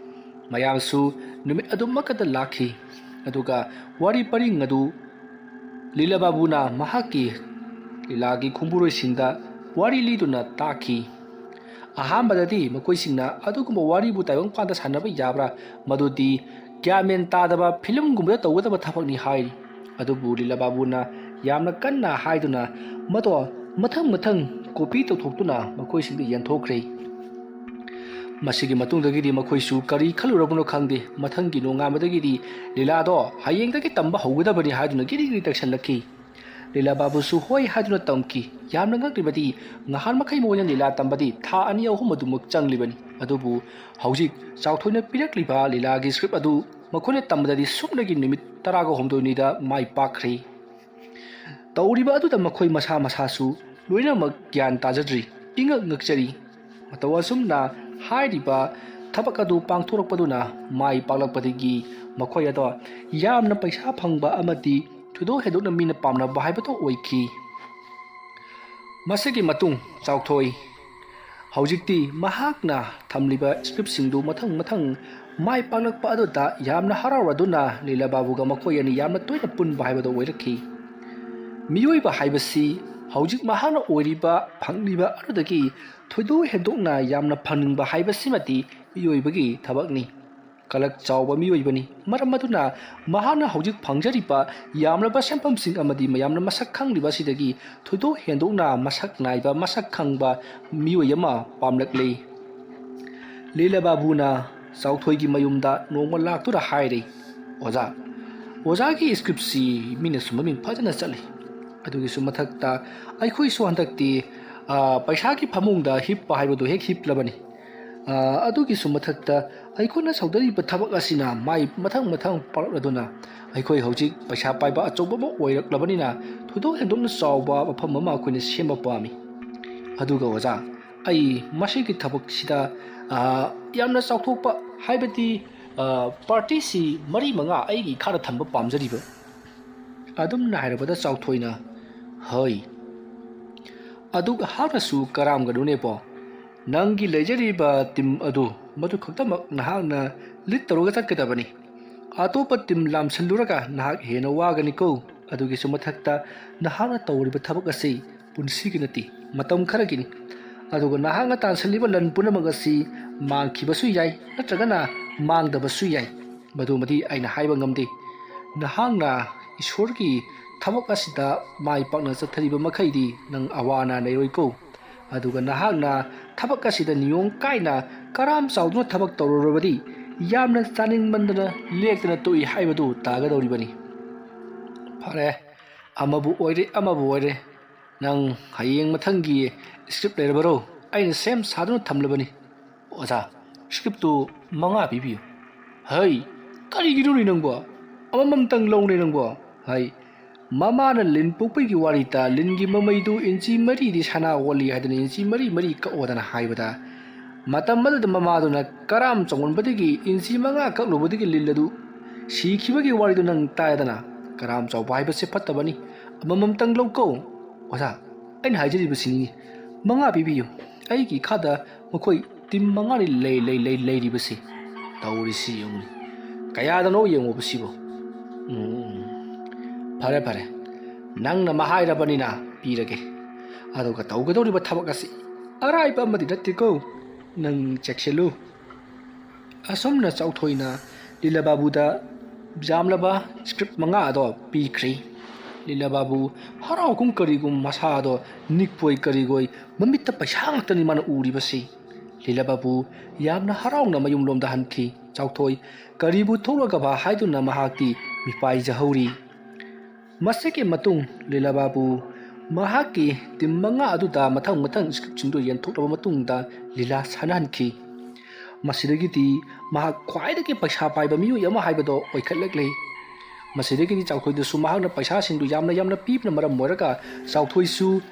ꯃꯌꯥꯝꯁꯨ ꯅꯨꯃꯤꯠ ꯑꯗꯨꯃꯛꯇꯗ ꯂꯥꯛꯈꯤ꯫ ꯑꯗꯨꯒ ꯋꯥꯔꯤ ꯄꯔꯤꯡ ꯑꯗꯨ ꯂꯤꯂꯥ ꯕꯥꯕꯨꯅ ꯃꯍꯥꯛꯀꯤ ꯂꯤꯂꯥꯒꯤ ꯈꯣꯡꯕꯨꯔꯣꯏꯁꯤꯡꯗ ꯋꯥꯔꯤ ꯂꯤꯗꯨꯅ ꯇꯥꯛꯈꯤ꯫ ꯑꯍꯥꯟꯕꯗꯗꯤ ꯃꯈꯣꯏꯁꯤꯡꯅ ꯑꯗꯨꯒꯨꯝꯕ ꯋꯥꯔꯤꯕꯨ ꯇꯥꯏꯕꯪꯄꯥꯟꯗ ꯁꯥꯟꯅꯕ ꯌꯥꯕ꯭ꯔꯥ? ꯃꯗꯨꯗꯤ ꯒ꯭ꯌꯥꯟ ꯃꯦꯟ ꯇꯥꯗꯕ ꯐꯤꯂꯝꯒꯨꯝꯕꯗ ꯇꯧꯒꯗꯕ ꯊꯕꯛꯅꯤ ꯍꯥꯏꯔꯤ꯫ ꯑꯗꯨꯕꯨ ꯂꯤꯂꯥ ꯕꯥꯕꯨꯅ ꯌꯥꯝꯅ ꯀꯟꯅ ꯍꯥꯏꯗꯨꯅ ꯃꯗꯣ ꯃꯊꯪ ꯃꯊꯪ ꯀꯣꯄꯤ ꯇꯧꯊꯣꯛꯇꯨꯅ ꯃꯈꯣꯏꯁꯤꯡꯗ ꯌꯦꯟꯊꯣꯛꯈ꯭ꯔꯦ꯫ ꯃꯁꯤꯒꯤ ꯃꯇꯨꯡꯗꯒꯤꯗꯤ ꯃꯈꯣꯏꯁꯨ ꯀꯔꯤ ꯈꯜꯂꯨꯔꯕꯅꯣ ꯈꯪꯗꯦ, ꯃꯊꯪꯒꯤ ꯅꯣꯡꯉꯥꯟꯕꯗꯒꯤꯗꯤ ꯂꯤꯂꯥꯗꯣ ꯍꯌꯦꯡꯗꯒꯤ ꯇꯝꯕ ꯍꯧꯒꯗꯕꯅꯤ ꯍꯥꯏꯗꯨꯅ ꯒꯤꯔꯤ ꯒꯤꯔꯤ ꯇꯛꯁꯜꯂꯛꯈꯤ꯫ ꯂꯤꯂꯥ ꯕꯥꯕꯨꯁꯨ ꯍꯣꯏ ꯍꯥꯏꯗꯨꯅ ꯇꯝꯈꯤ꯫ ꯌꯥꯝꯅ ꯉꯛꯂꯤꯕꯗꯤ ꯉꯍꯥꯟ ꯃꯈꯩ ꯃꯣꯏꯅ ꯂꯤꯂꯥ ꯇꯝꯕꯗꯤ ꯊꯥ ꯑꯅꯤ ꯑꯍꯨꯝ ꯑꯗꯨꯃꯛ ꯆꯪꯂꯤꯕꯅꯤ꯫ ꯑꯗꯨꯕꯨ ꯍꯧꯖꯤꯛ ꯆꯥꯎꯊꯣꯏꯅ ꯄꯤꯔꯛꯂꯤꯕ ꯂꯤꯂꯥꯒꯤ ꯁ꯭ꯀ꯭ꯔꯤꯞ ꯑꯗꯨ ꯃꯈꯣꯏꯅ ꯇꯝꯕꯗꯗꯤ ꯁꯨꯞꯅꯒꯤ ꯅꯨꯃꯤꯠ ꯇꯔꯥꯒ ꯍꯨꯝꯗꯣꯏꯅꯤꯗ ꯃꯥꯏ ꯄꯥꯛꯈ꯭ꯔꯦ꯫ ꯇꯧꯔꯤꯕ ꯑꯗꯨꯗ ꯃꯈꯣꯏ ꯃꯁꯥ ꯃꯁꯥꯁꯨ ꯂꯣꯏꯅꯃꯛ ꯒ꯭ꯌꯥꯟ ꯇꯥꯖꯗ꯭ꯔꯤ, ꯏꯉꯛ ꯉꯛꯆꯔꯤ꯫ ꯃꯇꯧ ꯑꯁꯨꯝꯅ ꯍꯥꯏꯔꯤꯕ ꯊꯕꯛ ꯑꯗꯨ ꯄꯥꯡꯊꯣꯔꯛꯄꯗꯨꯅ ꯃꯥꯏ ꯄꯥꯛꯂꯛꯄꯗꯒꯤ ꯃꯈꯣꯏ ꯑꯗꯣ ꯌꯥꯝꯅ ꯄꯩꯁꯥ ꯐꯪꯕ ꯑꯃꯗꯤ ꯊꯣꯏꯗꯣꯛ ꯍꯦꯟꯗꯣꯛꯅ ꯃꯤꯅ ꯄꯥꯝꯅꯕ ꯍꯥꯏꯕꯗꯣ ꯑꯣꯏꯈꯤ꯫ ꯃꯁꯤꯒꯤ ꯃꯇꯨꯡ ꯆꯥꯎꯊꯣꯏ ꯍꯧꯖꯤꯛꯇꯤ ꯃꯍꯥꯛꯅ ꯊꯝꯂꯤꯕ ꯁ꯭ꯀ꯭ꯔꯤꯞꯁꯤꯡꯗꯨ ꯃꯊꯪ ꯃꯊꯪ ꯃꯥꯏ ꯄꯥꯛꯂꯛꯄ ꯑꯗꯨꯗ ꯌꯥꯝꯅ ꯍꯔꯥꯎꯔꯗꯨꯅ ꯂꯤꯂꯥ ꯕꯥꯕꯨꯒ ꯃꯈꯣꯏ ꯑꯅꯤ ꯌꯥꯝꯅ ꯇꯣꯏꯅ ꯄꯨꯟꯕ ꯍꯥꯏꯕꯗꯨ ꯑꯣꯏꯔꯛꯈꯤ꯫ ꯃꯤꯑꯣꯏꯕ ꯍꯥꯏꯕꯁꯤ ꯍꯧꯖꯤꯛ ꯃꯍꯥꯛꯅ ꯑꯣꯏꯔꯤꯕ ꯐꯪꯂꯤꯕ ꯑꯗꯨꯗꯒꯤ ꯊꯣꯏꯗꯣꯛ ꯍꯦꯟꯗꯣꯛꯅ ꯌꯥꯝꯅ ꯐꯪꯅꯤꯡꯕ ꯍꯥꯏꯕꯁꯤꯃꯗꯤ ꯃꯤꯑꯣꯏꯕꯒꯤ ꯊꯕꯛꯅꯤ꯫ ꯀꯂꯛ ꯆꯥꯎꯕ ꯃꯤꯑꯣꯏꯕꯅꯤ꯫ ꯃꯔꯝ ꯑꯗꯨꯅ ꯃꯍꯥꯛꯅ ꯍꯧꯖꯤꯛ ꯐꯪꯖꯔꯤꯕ ꯌꯥꯝꯂꯕ ꯁꯦꯟꯐꯝꯁꯤꯡ ꯑꯃꯗꯤ ꯃꯌꯥꯝꯅ ꯃꯁꯛ ꯈꯪꯂꯤꯕ ꯑꯁꯤꯗꯒꯤ ꯊꯣꯏꯗꯣꯛ ꯍꯦꯟꯗꯣꯛꯅ ꯃꯁꯛ ꯅꯥꯏꯕ, ꯃꯁꯛ ꯈꯪꯕ ꯃꯤꯑꯣꯏ ꯑꯃ ꯄꯥꯝꯂꯛꯂꯦ꯫ ꯂꯤꯂꯥ ꯕꯥꯕꯨꯅ ꯆꯥꯎꯊꯣꯏꯒꯤ ꯃꯌꯨꯝꯗ ꯅꯣꯡꯃ ꯂꯥꯛꯇꯨꯅ ꯍꯥꯏꯔꯦ, "ꯑꯣꯖꯥ, ꯑꯣꯖꯥꯒꯤ ꯁ꯭ꯀ꯭ꯔꯤꯞꯁꯤ ꯃꯤꯅꯁꯨ ꯃꯃꯤꯡ ꯐꯖꯅ ꯆꯠꯂꯤ꯫ ꯑꯗꯨꯒꯤꯁꯨ ꯃꯊꯛꯇ ꯑꯩꯈꯣꯏꯁꯨ ꯍꯟꯗꯛꯇꯤ, ꯑ, ꯄꯩꯁꯥꯒꯤ ꯐꯃꯨꯡꯗ ꯍꯤꯞꯄ ꯍꯥꯏꯕꯗꯨ ꯍꯦꯛ ꯍꯤꯞꯂꯕꯅꯤ꯫ ꯑ, ꯑꯗꯨꯒꯤꯁꯨ ꯃꯊꯛꯇ ꯑꯩꯈꯣꯏꯅ ꯁꯧꯗꯔꯤꯕ ꯊꯕꯛ ꯑꯁꯤꯅ ꯃꯥꯏ ꯃꯊꯪ ꯃꯊꯪ ꯄꯥꯛꯂꯛꯂꯗꯨꯅ ꯑꯩꯈꯣꯏ ꯍꯧꯖꯤꯛ ꯄꯩꯁꯥ ꯄꯥꯏꯕ ꯑꯆꯧꯕ ꯑꯃ ꯑꯣꯏꯔꯛꯂꯕꯅꯤꯅ ꯊꯣꯏꯗꯣꯛ ꯍꯦꯟꯗꯣꯛꯅ ꯆꯥꯎꯕ ꯃꯐꯝ ꯑꯃ ꯑꯩꯈꯣꯏꯅ ꯁꯦꯝꯕ ꯄꯥꯝꯃꯤ꯫ ꯑꯗꯨꯒ ꯑꯣꯖꯥ, ꯑꯩ ꯃꯁꯤꯒꯤ ꯊꯕꯛꯁꯤꯗ, ꯑ, ꯌꯥꯝꯅ ꯆꯥꯎꯊꯣꯛꯄ, ꯍꯥꯏꯕꯗꯤ, ꯑ, ꯄꯥꯔꯇꯤꯁꯤ ꯃꯔꯤ ꯃꯉꯥ ꯑꯩꯒꯤ ꯏꯈꯥꯗ ꯊꯝꯕ ꯄꯥꯝꯖꯔꯤꯕ꯫" ꯑꯗꯨꯝꯅ ꯍꯥꯏꯔꯕꯗ ꯆꯥꯎꯊꯣꯏꯅ, "ꯍꯣꯏ, ꯑꯗꯨꯒ ꯍꯥꯟꯅꯁꯨ ꯀꯔꯥꯝꯒꯅꯨꯅꯦꯕꯣ꯫ ꯅꯪꯒꯤ ꯂꯩꯖꯔꯤꯕ ꯇꯤꯝ ꯑꯗꯨ ꯃꯗꯨ ꯈꯛꯇꯃꯛ ꯅꯍꯥꯛꯅ ꯂꯤꯗ ꯇꯧꯔꯒ ꯆꯠꯀꯗꯕꯅꯤ꯫ ꯑꯇꯣꯞꯄ ꯇꯤꯝ ꯂꯥꯝꯁꯤꯜꯂꯨꯔꯒ ꯅꯍꯥꯛ ꯍꯦꯟꯅ ꯋꯥꯒꯅꯤꯀꯣ꯫ ꯑꯗꯨꯒꯤꯁꯨ ꯃꯊꯛꯇ ꯅꯍꯥꯛꯅ ꯇꯧꯔꯤꯕ ꯊꯕꯛ ꯑꯁꯤ ꯄꯨꯟꯁꯤꯒꯤ ꯅꯠꯇꯦ, ꯃꯇꯝ ꯈꯔꯒꯤꯅꯤ꯫ ꯑꯗꯨꯒ ꯅꯍꯥꯛꯅ ꯇꯥꯟꯁꯤꯜꯂꯤꯕ ꯂꯟ ꯄꯨꯝꯅꯃꯛ ꯑꯁꯤ ꯃꯥꯡꯈꯤꯕꯁꯨ ꯌꯥꯏ, ꯅꯠꯇ꯭ꯔꯒꯅ ꯃꯥꯡꯗꯕꯁꯨ ꯌꯥꯏ꯫ ꯃꯗꯨꯃꯗꯤ ꯑꯩꯅ ꯍꯥꯏꯕ ꯉꯝꯗꯦ꯫ ꯅꯍꯥꯛꯅ ꯏꯁꯣꯔꯒꯤ ꯊꯕꯛ ꯑꯁꯤꯗ ꯃꯥꯏ ꯄꯥꯛꯅ ꯆꯠꯊꯔꯤꯕ ꯃꯈꯩꯗꯤ ꯅꯪ ꯑꯋꯥ ꯑꯅꯥ ꯂꯩꯔꯣꯏꯀꯣ꯫ ꯑꯗꯨꯒ ꯅꯍꯥꯛꯅ ꯊꯕꯛ ꯑꯁꯤꯗ ꯅꯤꯌꯣꯝ ꯀꯥꯏꯅ ꯀꯔꯥꯝ ꯆꯥꯎꯗꯨꯅ ꯊꯕꯛ ꯇꯧꯔꯨꯔꯕꯗꯤ ꯌꯥꯝꯅ ꯆꯥꯅꯤꯡꯃꯟꯗꯅ ꯂꯦꯛꯇꯅ ꯇꯣꯛꯏ ꯍꯥꯏꯕꯗꯨ ꯇꯥꯒꯗꯧꯔꯤꯕꯅꯤ꯫ ꯐꯔꯦ, ꯑꯃꯕꯨ ꯑꯣꯏꯔꯦ ꯑꯃꯕꯨ ꯑꯣꯏꯔꯦ, ꯅꯪ ꯍꯌꯦꯡ ꯃꯊꯪꯒꯤ script ꯂꯩꯔꯕꯔꯣ? ꯑꯩꯅ ꯁꯦꯝ ꯁꯥꯗꯨꯅ ꯊꯝꯂꯕꯅꯤ꯫ ꯑꯣꯖꯥ, scriptꯇꯨ ꯃꯉꯥ ꯄꯤꯕꯤꯌꯨ꯫ ꯍꯩ, ꯀꯔꯤꯒꯤꯅꯣꯅꯦ ꯅꯪꯕꯣ? ꯑꯃꯃꯝꯇꯪ ꯂꯧꯅꯦ ꯅꯪꯕꯣ꯫ ꯍꯩ, ꯃꯃꯥꯅ ꯂꯤꯟ ꯄꯣꯛꯄꯒꯤ ꯋꯥꯔꯤꯗ ꯂꯤꯟꯒꯤ ꯃꯃꯩꯗꯨ ꯏꯟꯆꯤ ꯃꯔꯤꯗꯤ ꯁꯅꯥ ꯑꯣꯜꯂꯤ ꯍꯥꯏꯗꯅ ꯏꯟꯆꯤ ꯃꯔꯤ ꯃꯔꯤ ꯀꯛꯑꯣꯗꯅ ꯍꯥꯏꯕꯗ, ꯃꯇꯝ ꯑꯗꯨꯗ ꯃꯃꯥꯗꯨꯅ ꯀꯔꯥꯝ ꯆꯥꯎꯃꯟꯕꯗꯒꯤ ꯏꯟꯆꯤ ꯃꯉꯥ ꯀꯛꯂꯨꯕꯗꯒꯤ ꯂꯤꯟ ꯑꯗꯨ ꯁꯤꯈꯤꯕꯒꯤ ꯋꯥꯔꯤꯗꯨ ꯅꯪ ꯇꯥꯏꯗꯅ꯫ ꯀꯔꯥꯝ ꯆꯥꯎꯕ ꯍꯥꯏꯕꯁꯦ ꯐꯠꯇꯕꯅꯤ꯫ ꯑꯃꯃꯝꯇꯪ ꯂꯧꯀꯣ꯫ ꯑꯣꯖꯥ, ꯑꯩꯅ ꯍꯥꯏꯖꯔꯤꯕꯁꯤꯅꯤ, ꯃꯉꯥ ꯄꯤꯕꯤꯌꯨ꯫ ꯑꯩꯒꯤ ꯏꯈꯥꯗ ꯃꯈꯣꯏ team ꯃꯉꯥꯅꯤ ꯂꯩ-, ꯂꯩ-, ꯂꯩ-, ꯂꯩꯔꯤꯕꯁꯤ꯫ ꯇꯧꯔꯤꯁꯤ ꯌꯦꯡꯉꯨꯅꯦ꯫ ꯀꯌꯥꯗꯅꯣ ꯌꯦꯡꯉꯣꯕ ꯁꯤꯕꯣ꯫ ꯎꯝ, ꯐꯔꯦ, ꯐꯔꯦ꯫ ꯅꯪꯅ ꯃꯍꯥꯏꯔꯕꯅꯤꯅ ꯄꯤꯔꯒꯦ꯫ ꯑꯗꯨꯒ ꯇꯧꯒꯗꯧꯔꯤꯕ ꯊꯕꯛ ꯑꯁꯤ ꯑꯔꯥꯏꯕ ꯑꯃꯗꯤ ꯅꯠꯇꯦꯀꯣ꯫ ꯅꯪ ꯆꯦꯛꯁꯤꯜꯂꯨ꯫ ꯑꯁꯨꯝꯅ ꯆꯥꯎꯊꯣꯏꯅ ꯂꯤꯂꯥ ꯕꯥꯕꯨꯗ ꯌꯥꯝꯂꯕ script ꯃꯉꯥ ꯑꯗꯣ ꯄꯤꯈ꯭ꯔꯦ꯫ ꯂꯤꯂꯥ ꯕꯥꯕꯨ ꯍꯔꯥꯎꯒꯨꯝ ꯀꯔꯤꯒꯨꯝ ꯃꯁꯥꯗꯣ ꯅꯤꯛꯄꯣꯏ ꯀꯔꯤꯒꯣꯏ ꯃꯃꯤꯠꯇ ꯄꯩꯁꯥ ꯉꯥꯛꯇꯅꯤ ꯃꯥꯅ ꯎꯔꯤꯕꯁꯤ꯫ ꯂꯤꯂꯥ ꯕꯥꯕꯨ ꯌꯥꯝꯅ ꯍꯔꯥꯎꯅ ꯃꯌꯨꯝꯂꯣꯝꯗ ꯍꯟꯈꯤ꯫ ꯆꯥꯎꯊꯣꯏ ꯀꯔꯤꯕꯨ ꯊꯣꯛꯂꯒꯕ ꯍꯥꯏꯗꯨꯅ ꯃꯍꯥꯛꯇꯤ ꯃꯤꯄꯥꯏꯖꯍꯧꯔꯤ꯫ ꯃꯁꯤꯒꯤ ꯃꯇꯨꯡ ꯂꯤꯂꯥ ꯕꯥꯕꯨ ꯃꯍꯥꯛꯀꯤ team ꯃꯉꯥ ꯑꯗꯨꯗ ꯃꯊꯪ ꯃꯊꯪ scriptꯁꯤꯡꯗꯨ ꯌꯦꯟꯊꯣꯛꯂꯕ ꯃꯇꯨꯡꯗ ꯂꯤꯂꯥ ꯁꯥꯟꯅꯍꯟꯈꯤ꯫ ꯃꯁꯤꯗꯒꯤꯗꯤ ꯃꯍꯥꯛ ꯈ꯭ꯋꯥꯏꯗꯒꯤ ꯄꯩꯁꯥ ꯄꯥꯏꯕ ꯃꯤꯑꯣꯏ ꯑꯃ ꯍꯥꯏꯕꯗꯣ ꯑꯣꯏꯈꯠꯂꯛꯂꯦ꯫ ꯃꯁꯤꯗꯒꯤꯗꯤ ꯆꯥꯎꯊꯣꯏꯗꯁꯨ ꯃꯍꯥꯛꯅ ꯄꯩꯁꯥꯁꯤꯡꯗꯨ ꯌꯥꯝꯅ ꯌꯥꯝꯅ ꯄꯤꯕꯅ ꯃꯔꯝ ꯑꯣꯏꯔꯒ ꯆꯥꯎꯊꯣꯏꯁꯨ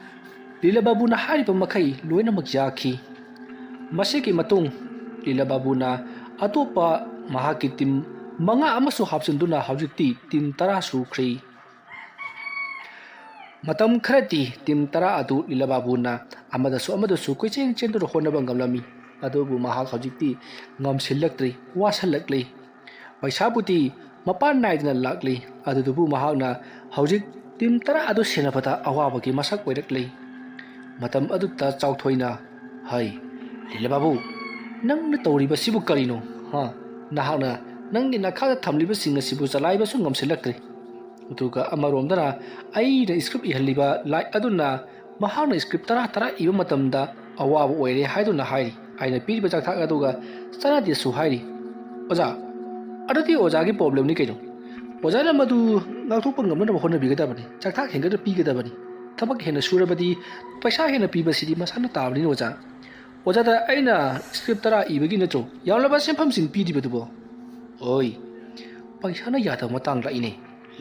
ꯂꯤꯂꯥ ꯕꯥꯕꯨꯅ ꯍꯥꯏꯔꯤꯕ ꯃꯈꯩ ꯂꯣꯏꯅꯃꯛ ꯌꯥꯈꯤ꯫ ꯃꯁꯤꯒꯤ ꯃꯇꯨꯡ ꯂꯤꯂꯥ ꯕꯥꯕꯨꯅ ꯑꯇꯣꯞꯄ ꯃꯍꯥꯛꯀꯤ team ꯃꯉꯥ ꯑꯃꯁꯨ ꯍꯥꯞꯆꯤꯟꯗꯨꯅ ꯍꯧꯖꯤꯛꯇꯤ team ꯇꯔꯥ ꯁꯨꯈ꯭ꯔꯦ꯫ ꯃꯇꯝ ꯈꯔꯗꯤ team ꯇꯔꯥ ꯑꯗꯨ ꯂꯤꯂꯥ ꯕꯥꯕꯨꯅ ꯑꯃꯗꯁꯨ ꯑꯃꯗꯁꯨ ꯀꯣꯏꯆꯦꯟ ꯆꯦꯟꯗꯨꯅ ꯍꯣꯠꯅꯕ ꯉꯝꯂꯝꯃꯤ꯫ ꯑꯗꯨꯕꯨ ꯃꯍꯥꯛ ꯍꯧꯖꯤꯛꯇꯤ ꯉꯝꯁꯤꯜꯂꯛꯇ꯭ꯔꯦ, ꯋꯥꯁꯤꯜꯂꯛꯂꯦ꯫ ꯄꯩꯁꯥꯕꯨꯗꯤ ꯃꯄꯥꯟ ꯅꯥꯏꯗꯅ ꯂꯥꯛꯂꯤ, ꯑꯗꯨꯗꯨꯕꯨ ꯃꯍꯥꯛꯅ ꯍꯧꯖꯤꯛ team ꯇꯔꯥ ꯑꯗꯨ ꯁꯦꯟꯅꯕꯗ ꯑꯋꯥꯕꯒꯤ ꯃꯁꯛ ꯑꯣꯏꯔꯛꯂꯦ꯫ ꯃꯇꯝ ꯑꯗꯨꯗ ꯆꯥꯎꯊꯣꯏꯅ, "ꯍꯩ, ꯂꯤꯂꯥ ꯕꯥꯕꯨ, ꯅꯪꯅ ꯇꯧꯔꯤꯕꯁꯤꯕꯨ ꯀꯔꯤꯅꯣ? ꯍꯥ? ꯅꯍꯥꯛꯅ ꯅꯪꯒꯤ ꯅꯈꯥꯗ ꯊꯝꯂꯤꯕꯁꯤꯡ ꯑꯁꯤꯕꯨ ꯆꯂꯥꯏꯕꯁꯨ ꯉꯝꯁꯤꯜꯂꯛꯇ꯭ꯔꯦ꯫ ꯑꯗꯨꯒ ꯑꯃꯔꯣꯝꯗꯅ ꯑꯩꯅ script ꯏꯍꯜꯂꯤꯕ ꯂꯥꯏꯛ ꯑꯗꯨꯅ ꯃꯍꯥꯛꯅ script ꯇꯔꯥ ꯇꯔꯥ ꯏꯕ ꯃꯇꯝꯗ ꯑꯋꯥꯕ ꯑꯣꯏꯔꯦ ꯍꯥꯏꯗꯨꯅ ꯍꯥꯏꯔꯤ꯫ ꯑꯩꯅ ꯄꯤꯔꯤꯕ ꯆꯥꯛꯊꯥꯛ ꯑꯗꯨꯒ ꯆꯥꯟꯅꯗꯦꯁꯨ ꯍꯥꯏꯔꯤ꯫ ꯑꯣꯖꯥ, ꯑꯗꯨꯗꯤ ꯑꯣꯖꯥꯒꯤ problemꯅꯤ ꯀꯩꯅꯣ? ꯑꯣꯖꯥꯅ ꯃꯗꯨ ꯉꯥꯛꯊꯣꯛꯄ ꯉꯝꯅꯅꯕ ꯍꯣꯠꯅꯕꯤꯒꯗꯕꯅꯤ꯫ ꯆꯥꯛꯊꯥꯛ ꯍꯦꯟꯒꯠꯅ ꯄꯤꯒꯗꯕꯅꯤ꯫ ꯊꯕꯛ ꯍꯦꯟꯅ ꯁꯨꯔꯕꯗꯤ ꯄꯩꯁꯥ ꯍꯦꯟꯅ ꯄꯤꯕꯁꯤꯗꯤ ꯃꯁꯥꯅ ꯇꯥꯕꯅꯤꯅ ꯑꯣꯖꯥ꯫ ꯑꯣꯖꯥꯗ ꯑꯩꯅ script ꯇꯔꯥ ꯏꯕꯒꯤ ꯅꯠꯇ꯭ꯔꯣ ꯌꯥꯝꯂꯕ ꯁꯦꯟꯐꯝꯁꯤꯡ ꯄꯤꯔꯤꯕꯗꯨꯕꯣ?" "ꯑꯣꯏ, ꯄꯩꯁꯥꯅ ꯌꯥꯗꯕ ꯃꯇꯥꯡ ꯂꯥꯛꯏꯅꯦ꯫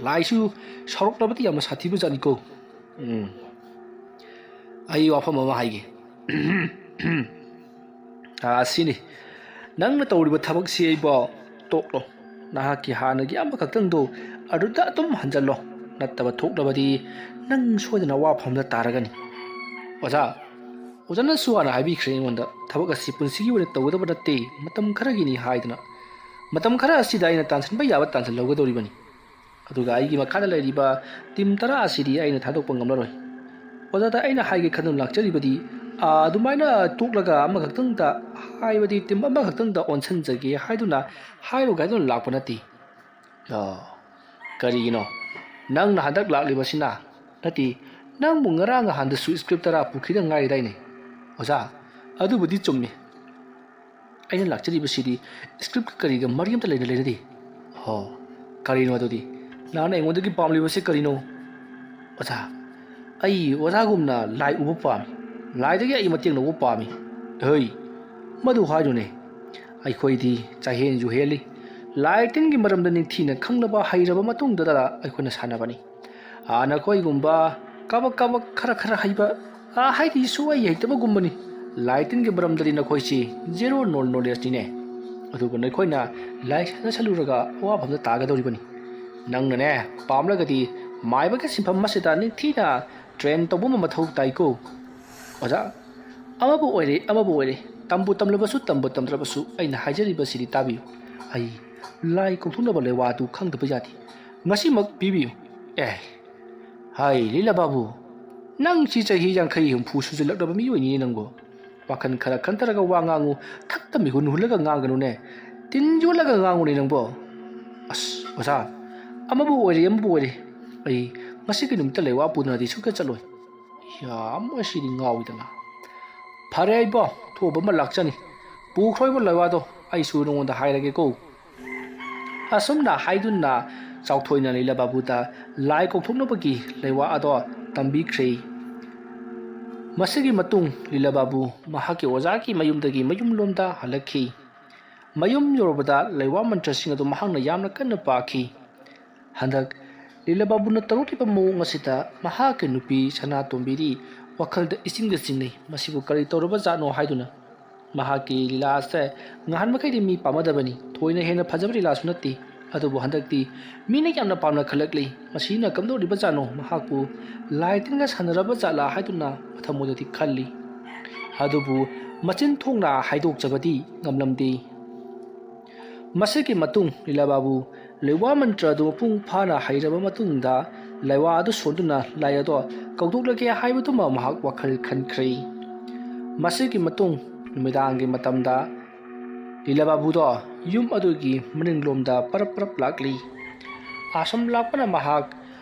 ꯂꯥꯏꯁꯨ ꯁꯥꯎꯔꯛꯂꯕꯗꯤ ꯌꯥꯝꯅ ꯁꯥꯊꯤꯕ ꯖꯥꯠꯅꯤꯀꯣ꯫ ꯎꯝ, ꯑꯩ ꯋꯥꯐꯝ ꯑꯃ ꯍꯥꯏꯒꯦ꯫ ꯑꯥ, ꯁꯤꯅꯤ꯫ ꯅꯪꯅ ꯇꯧꯔꯤꯕ ꯊꯕꯛꯁꯤ ꯑꯩꯕꯣ ꯇꯣꯛꯂꯣ꯫ ꯅꯍꯥꯛꯀꯤ ꯍꯥꯟꯅꯒꯤ ꯑꯃꯈꯛꯇꯪꯗꯣ ꯑꯗꯨꯗ ꯑꯗꯨꯝ ꯍꯟꯖꯜꯂꯣ꯫ ꯅꯠꯇꯕ ꯊꯣꯛꯂꯕꯗꯤ ꯅꯪ ꯁꯣꯏꯗꯅ ꯑꯋꯥꯐꯝꯗ ꯇꯥꯔꯒꯅꯤ꯫" "ꯑꯣꯖꯥ, ꯑꯣꯖꯥꯅꯁꯨ ꯍꯥꯟꯅ ꯍꯥꯏꯕꯤꯈ꯭ꯔꯦ ꯑꯩꯉꯣꯟꯗ, ꯊꯕꯛ ꯑꯁꯤ ꯄꯨꯟꯁꯤꯒꯤ ꯑꯣꯏꯅ ꯇꯧꯒꯗꯕ ꯅꯠꯇꯦ, ꯃꯇꯝ ꯈꯔꯒꯤꯅꯤ ꯍꯥꯏꯗꯅ꯫ ꯃꯇꯝ ꯈꯔ ꯑꯁꯤꯗ ꯑꯩꯅ ꯇꯥꯟꯁꯤꯟꯕ ꯌꯥꯕ ꯇꯥꯟꯁꯤꯜꯍꯧꯒꯗꯧꯔꯤꯕꯅꯤ꯫ ꯑꯗꯨꯒ ꯑꯩꯒꯤ ꯃꯈꯥꯗ ꯂꯩꯔꯤꯕ team ꯇꯔꯥ ꯑꯁꯤꯗꯤ ꯑꯩꯅ ꯊꯥꯗꯣꯛꯄ ꯉꯝꯂꯔꯣꯏ꯫" ꯑꯣꯖꯥꯗ ꯑꯩꯅ ꯍꯥꯏꯒꯦ ꯈꯟꯗꯨꯅ ꯂꯥꯛꯆꯔꯤꯕꯗꯤ, ꯑꯥ, ꯑꯗꯨꯃꯥꯏꯅ ꯇꯣꯛꯂꯒ ꯑꯃꯈꯛꯇꯪꯗ, ꯍꯥꯏꯕꯗꯤ team ꯑꯃꯈꯛꯇꯪꯗ ꯑꯣꯟꯁꯤꯟꯖꯒꯦ ꯍꯥꯏꯗꯨꯅ ꯍꯥꯏꯔꯨꯒꯦ ꯍꯥꯏꯗꯨꯅ ꯂꯥꯛꯄ ꯅꯠꯇꯦ꯫ ꯑꯥ, ꯀꯔꯤꯒꯤꯅꯣ? ꯅꯪꯅ ꯍꯟꯗꯛ ꯂꯥꯛꯂꯤꯕꯁꯤꯅ? ꯅꯠꯇꯦ, ꯅꯪꯕꯨ ꯉꯔꯥꯡ ꯅꯍꯥꯟꯗꯁꯨ script ꯇꯔꯥ ꯄꯨꯈꯤꯗ ꯉꯥꯏꯔꯤꯗꯥꯏꯅꯦ? ꯑꯣꯖꯥ, ꯑꯗꯨꯕꯨꯗꯤ ꯆꯨꯝꯃꯤ꯫ ꯑꯩꯅ ꯂꯥꯛꯆꯔꯤꯕꯁꯤꯗꯤ scriptꯀ ꯀꯔꯤꯒ ꯃꯔꯤ ꯑꯃꯇ ꯂꯩꯅ ꯂꯩꯅꯗꯦ꯫ ꯍꯣ, ꯀꯔꯤꯅꯣ ꯑꯗꯨꯗꯤ? ꯅꯍꯥꯛꯅ ꯑꯩꯉꯣꯟꯗꯒꯤ ꯄꯥꯝꯂꯤꯕꯁꯤ ꯀꯔꯤꯅꯣ? ꯑꯣꯖꯥ, ꯑꯩ ꯑꯣꯖꯥꯒꯨꯝꯅ ꯂꯥꯏ ꯎꯕ ꯄꯥꯝꯃꯤ꯫ ꯂꯥꯏꯗꯒꯤ ꯑꯩ ꯃꯇꯦꯡ ꯂꯧꯕ ꯄꯥꯝꯃꯤ꯫ ꯍꯩ, ꯃꯗꯨ ꯍꯥꯏꯅꯨꯅꯦ꯫ ꯑꯩꯈꯣꯏꯗꯤ ꯆꯍꯦꯟꯁꯨ ꯍꯦꯜꯂꯤ꯫ ꯂꯥꯏ ꯇꯤꯟꯒꯤ ꯃꯔꯝꯗ ꯅꯤꯡꯊꯤꯅ ꯈꯪꯂꯕ ꯍꯩꯔꯕ ꯃꯇꯨꯡꯗ ꯑꯩꯈꯣꯏꯅ ꯁꯥꯟꯅꯕꯅꯤ꯫ ꯑꯥ, ꯅꯈꯣꯏꯒꯨꯝꯕ ꯀꯕꯛ ꯀꯕꯛ ꯈꯔ ꯈꯔ ꯍꯩꯕ, ꯑꯥ, ꯍꯥꯏꯗꯤ ꯁꯨꯛꯍꯩ ꯍꯩꯇꯕꯒꯨꯝꯕꯅꯤ꯫ ꯂꯥꯏ ꯇꯤꯟꯒꯤ ꯃꯔꯝꯗꯗꯤ ꯅꯈꯣꯏꯁꯤ zero knowledgeꯅꯤꯅꯦ꯫ ꯑꯗꯨꯕꯨ ꯅꯈꯣꯏꯅ ꯂꯥꯏ ꯁꯥꯟꯅꯁꯜꯂꯨꯔꯒ ꯑꯋꯥꯐꯝꯗ ꯇꯥꯒꯗꯧꯔꯤꯕꯅꯤ꯫ ꯅꯪꯅꯅꯦ, ꯄꯥꯝꯂꯒꯗꯤ ꯃꯥꯏꯕꯒꯤ ꯁꯤꯟꯐꯝ ꯑꯁꯤꯗ ꯅꯤꯡꯊꯤꯅ train ꯇꯧꯕ ꯑꯃ ꯃꯊꯧ ꯇꯥꯏꯀꯣ꯫ ꯑꯣꯖꯥ, ꯑꯃꯕꯨ ꯑꯣꯏꯔꯦ, ꯑꯃꯕꯨ ꯑꯣꯏꯔꯦ, ꯇꯝꯕꯨ ꯇꯝꯂꯕꯁꯨ, ꯇꯝꯕꯨ ꯇꯝꯗ꯭ꯔꯕꯁꯨ, ꯑꯩꯅ ꯍꯥꯏꯖꯔꯤꯕꯁꯤꯗꯤ ꯇꯥꯕꯤꯌꯨ꯫ ꯑꯩ ꯂꯥꯏ ꯀꯧꯊꯣꯛꯅꯕ ꯂꯩꯋꯥ ꯑꯗꯨ ꯈꯪꯗꯕ ꯌꯥꯗꯦ꯫ ꯉꯁꯤꯃꯛ ꯄꯤꯕꯤꯌꯨ꯫ ꯑꯦ, ꯍꯥꯏ, ꯂꯤꯂꯥ ꯕꯥꯕꯨ, "ꯅꯪꯁꯤ ꯆꯍꯤ ꯌꯥꯡꯈꯩ ꯍꯨꯝꯐꯨ ꯁꯨꯖꯜꯂꯛꯂꯕ ꯃꯤꯑꯣꯏꯅꯤꯅꯦ ꯅꯪꯕꯣ꯫ ꯋꯥꯈꯜ ꯈꯔ ꯈꯟꯊꯔꯒ ꯋꯥ ꯉꯥꯡꯉꯨ, ꯊꯛꯇ ꯃꯤꯍꯨꯟ ꯍꯨꯜꯂꯒ ꯉꯥꯡꯒꯅꯨꯅꯦ꯫ ꯇꯤꯟ ꯌꯣꯠꯂꯒ ꯉꯥꯡꯉꯨꯅꯦ ꯅꯪꯕꯣ꯫ ꯑꯁ ꯑꯣꯖꯥ, ꯑꯃꯕꯨ ꯑꯣꯏꯔꯦ ꯑꯃꯕꯨ ꯑꯣꯏꯔꯦ, ꯑꯩ ꯉꯁꯤꯒꯤ ꯅꯨꯃꯤꯠꯇ ꯂꯩꯋꯥ ꯄꯨꯗꯅꯗꯤ ꯁꯨꯡꯆꯠ ꯆꯠꯂꯣꯏ꯫ ꯌꯥꯝ ꯑꯁꯤꯗꯤ ꯉꯥꯎꯏꯗꯅ꯫ ꯐꯔꯦ ꯏꯕꯣ, ꯊꯣꯛꯑꯕ ꯑꯃ ꯂꯥꯛꯆꯅꯤ꯫ ꯄꯨꯈ꯭ꯔꯣ ꯏꯕꯣ ꯂꯩꯋꯥꯗꯣ, ꯑꯩꯁꯨ ꯅꯉꯣꯟꯗ ꯍꯥꯏꯔꯒꯦꯀꯣ꯫" ꯑꯁꯨꯝꯅ ꯍꯥꯏꯗꯨꯅ ꯆꯥꯎꯊꯣꯏꯅ ꯂꯤꯂꯥ ꯕꯥꯕꯨꯗ ꯂꯥꯏ ꯀꯧꯊꯣꯛꯅꯕꯒꯤ ꯂꯩꯋꯥ ꯑꯗꯣ ꯇꯝꯕꯤꯈ꯭ꯔꯦ꯫ ꯃꯁꯤꯒꯤ ꯃꯇꯨꯡ ꯂꯤꯂꯥ ꯕꯥꯕꯨ ꯃꯍꯥꯛꯀꯤ ꯑꯣꯖꯥꯒꯤ ꯃꯌꯨꯝꯗꯒꯤ ꯃꯌꯨꯝꯂꯣꯝꯗ ꯍꯜꯂꯛꯈꯤ꯫ ꯃꯌꯨꯝ ꯌꯧꯔꯕꯗ ꯂꯩꯋꯥ ꯃꯟꯇ꯭ꯔꯁꯤꯡ ꯑꯗꯨ ꯃꯍꯥꯛꯅ ꯌꯥꯝꯅ ꯀꯟꯅ ꯄꯥꯈꯤ꯫ ꯍꯟꯗꯛ ꯂꯤꯂꯥ ꯕꯥꯕꯨꯅ ꯇꯧꯔꯛꯂꯤꯕ ꯃꯑꯣꯡ ꯑꯁꯤꯗ ꯃꯍꯥꯛꯀꯤ ꯅꯨꯄꯤ ꯁꯅꯥꯇꯣꯝꯕꯤꯗꯤ ꯋꯥꯈꯜꯗ ꯏꯆꯤꯡꯗ ꯆꯤꯡꯅꯩ꯫ ꯃꯁꯤꯕꯨ ꯀꯔꯤ ꯇꯧꯔꯕ ꯖꯥꯠꯅꯣ ꯍꯥꯏꯗꯨꯅ ꯃꯍꯥꯛꯀꯤ ꯂꯤꯂꯥ ꯑꯁꯦ ꯉꯍꯥꯟ ꯃꯈꯩꯗꯤ ꯃꯤ ꯄꯥꯝꯃꯗꯕꯅꯤ꯫ ꯊꯣꯏꯅ ꯍꯦꯟꯅ ꯐꯖꯕ ꯂꯤꯂꯥꯁꯨ ꯅꯠꯇꯦ꯫ ꯑꯗꯨꯕꯨ ꯍꯟꯗꯛꯇꯤ ꯃꯤꯅ ꯌꯥꯝꯅ ꯄꯥꯝꯅ ꯈꯜꯂꯛꯂꯤ꯫ ꯃꯁꯤꯅ ꯀꯝꯗꯧꯔꯤꯕꯖꯥꯠꯅꯣ? ꯃꯍꯥꯛꯄꯨ ꯂꯥꯏ ꯇꯤꯟꯒ ꯁꯥꯟꯅꯔꯕ ꯖꯥꯠꯂꯥ ꯍꯥꯏꯗꯨꯅ ꯃꯊꯃꯣꯏꯗꯗꯤ ꯈꯜꯂꯤ꯫ ꯑꯗꯨꯕꯨ ꯃꯆꯤꯟ ꯊꯣꯡꯅ ꯍꯥꯏꯗꯣꯛꯆꯕꯗꯤ ꯉꯝꯂꯝꯗꯦ꯫ ꯃꯁꯤꯒꯤ ꯃꯇꯨꯡ ꯂꯤꯂꯥ ꯕꯥꯕꯨ ꯂꯩꯋꯥ ꯃꯟꯇ꯭ꯔ ꯑꯗꯨ ꯃꯄꯨꯡ ꯐꯥꯅ ꯍꯩꯔꯕ ꯃꯇꯨꯡꯗ ꯂꯩꯋꯥ ꯑꯗꯨ ꯁꯣꯟꯗꯨꯅ ꯂꯥꯏ ꯑꯗꯣ ꯀꯧꯗꯣꯛꯂꯒꯦ ꯍꯥꯏꯕꯗꯨꯃ ꯃꯍꯥꯛ ꯋꯥꯈꯜ ꯈꯟꯈ꯭ꯔꯦ꯫ ꯃꯁꯤꯒꯤ ꯃꯇꯨꯡ ꯅꯨꯃꯤꯗꯥꯡꯒꯤ ꯃꯇꯝꯗ ꯂꯤꯂꯥ ꯕꯥꯕꯨꯗꯣ ꯌꯨꯝ ꯑꯗꯨꯒꯤ ꯃꯅꯤꯡꯂꯣꯝꯗ ꯄꯔꯞ ꯄꯔꯞ ꯂꯥꯛꯂꯤ꯫ ꯑꯁꯨꯝ ꯂꯥꯛꯄꯅ ꯃꯍꯥꯛ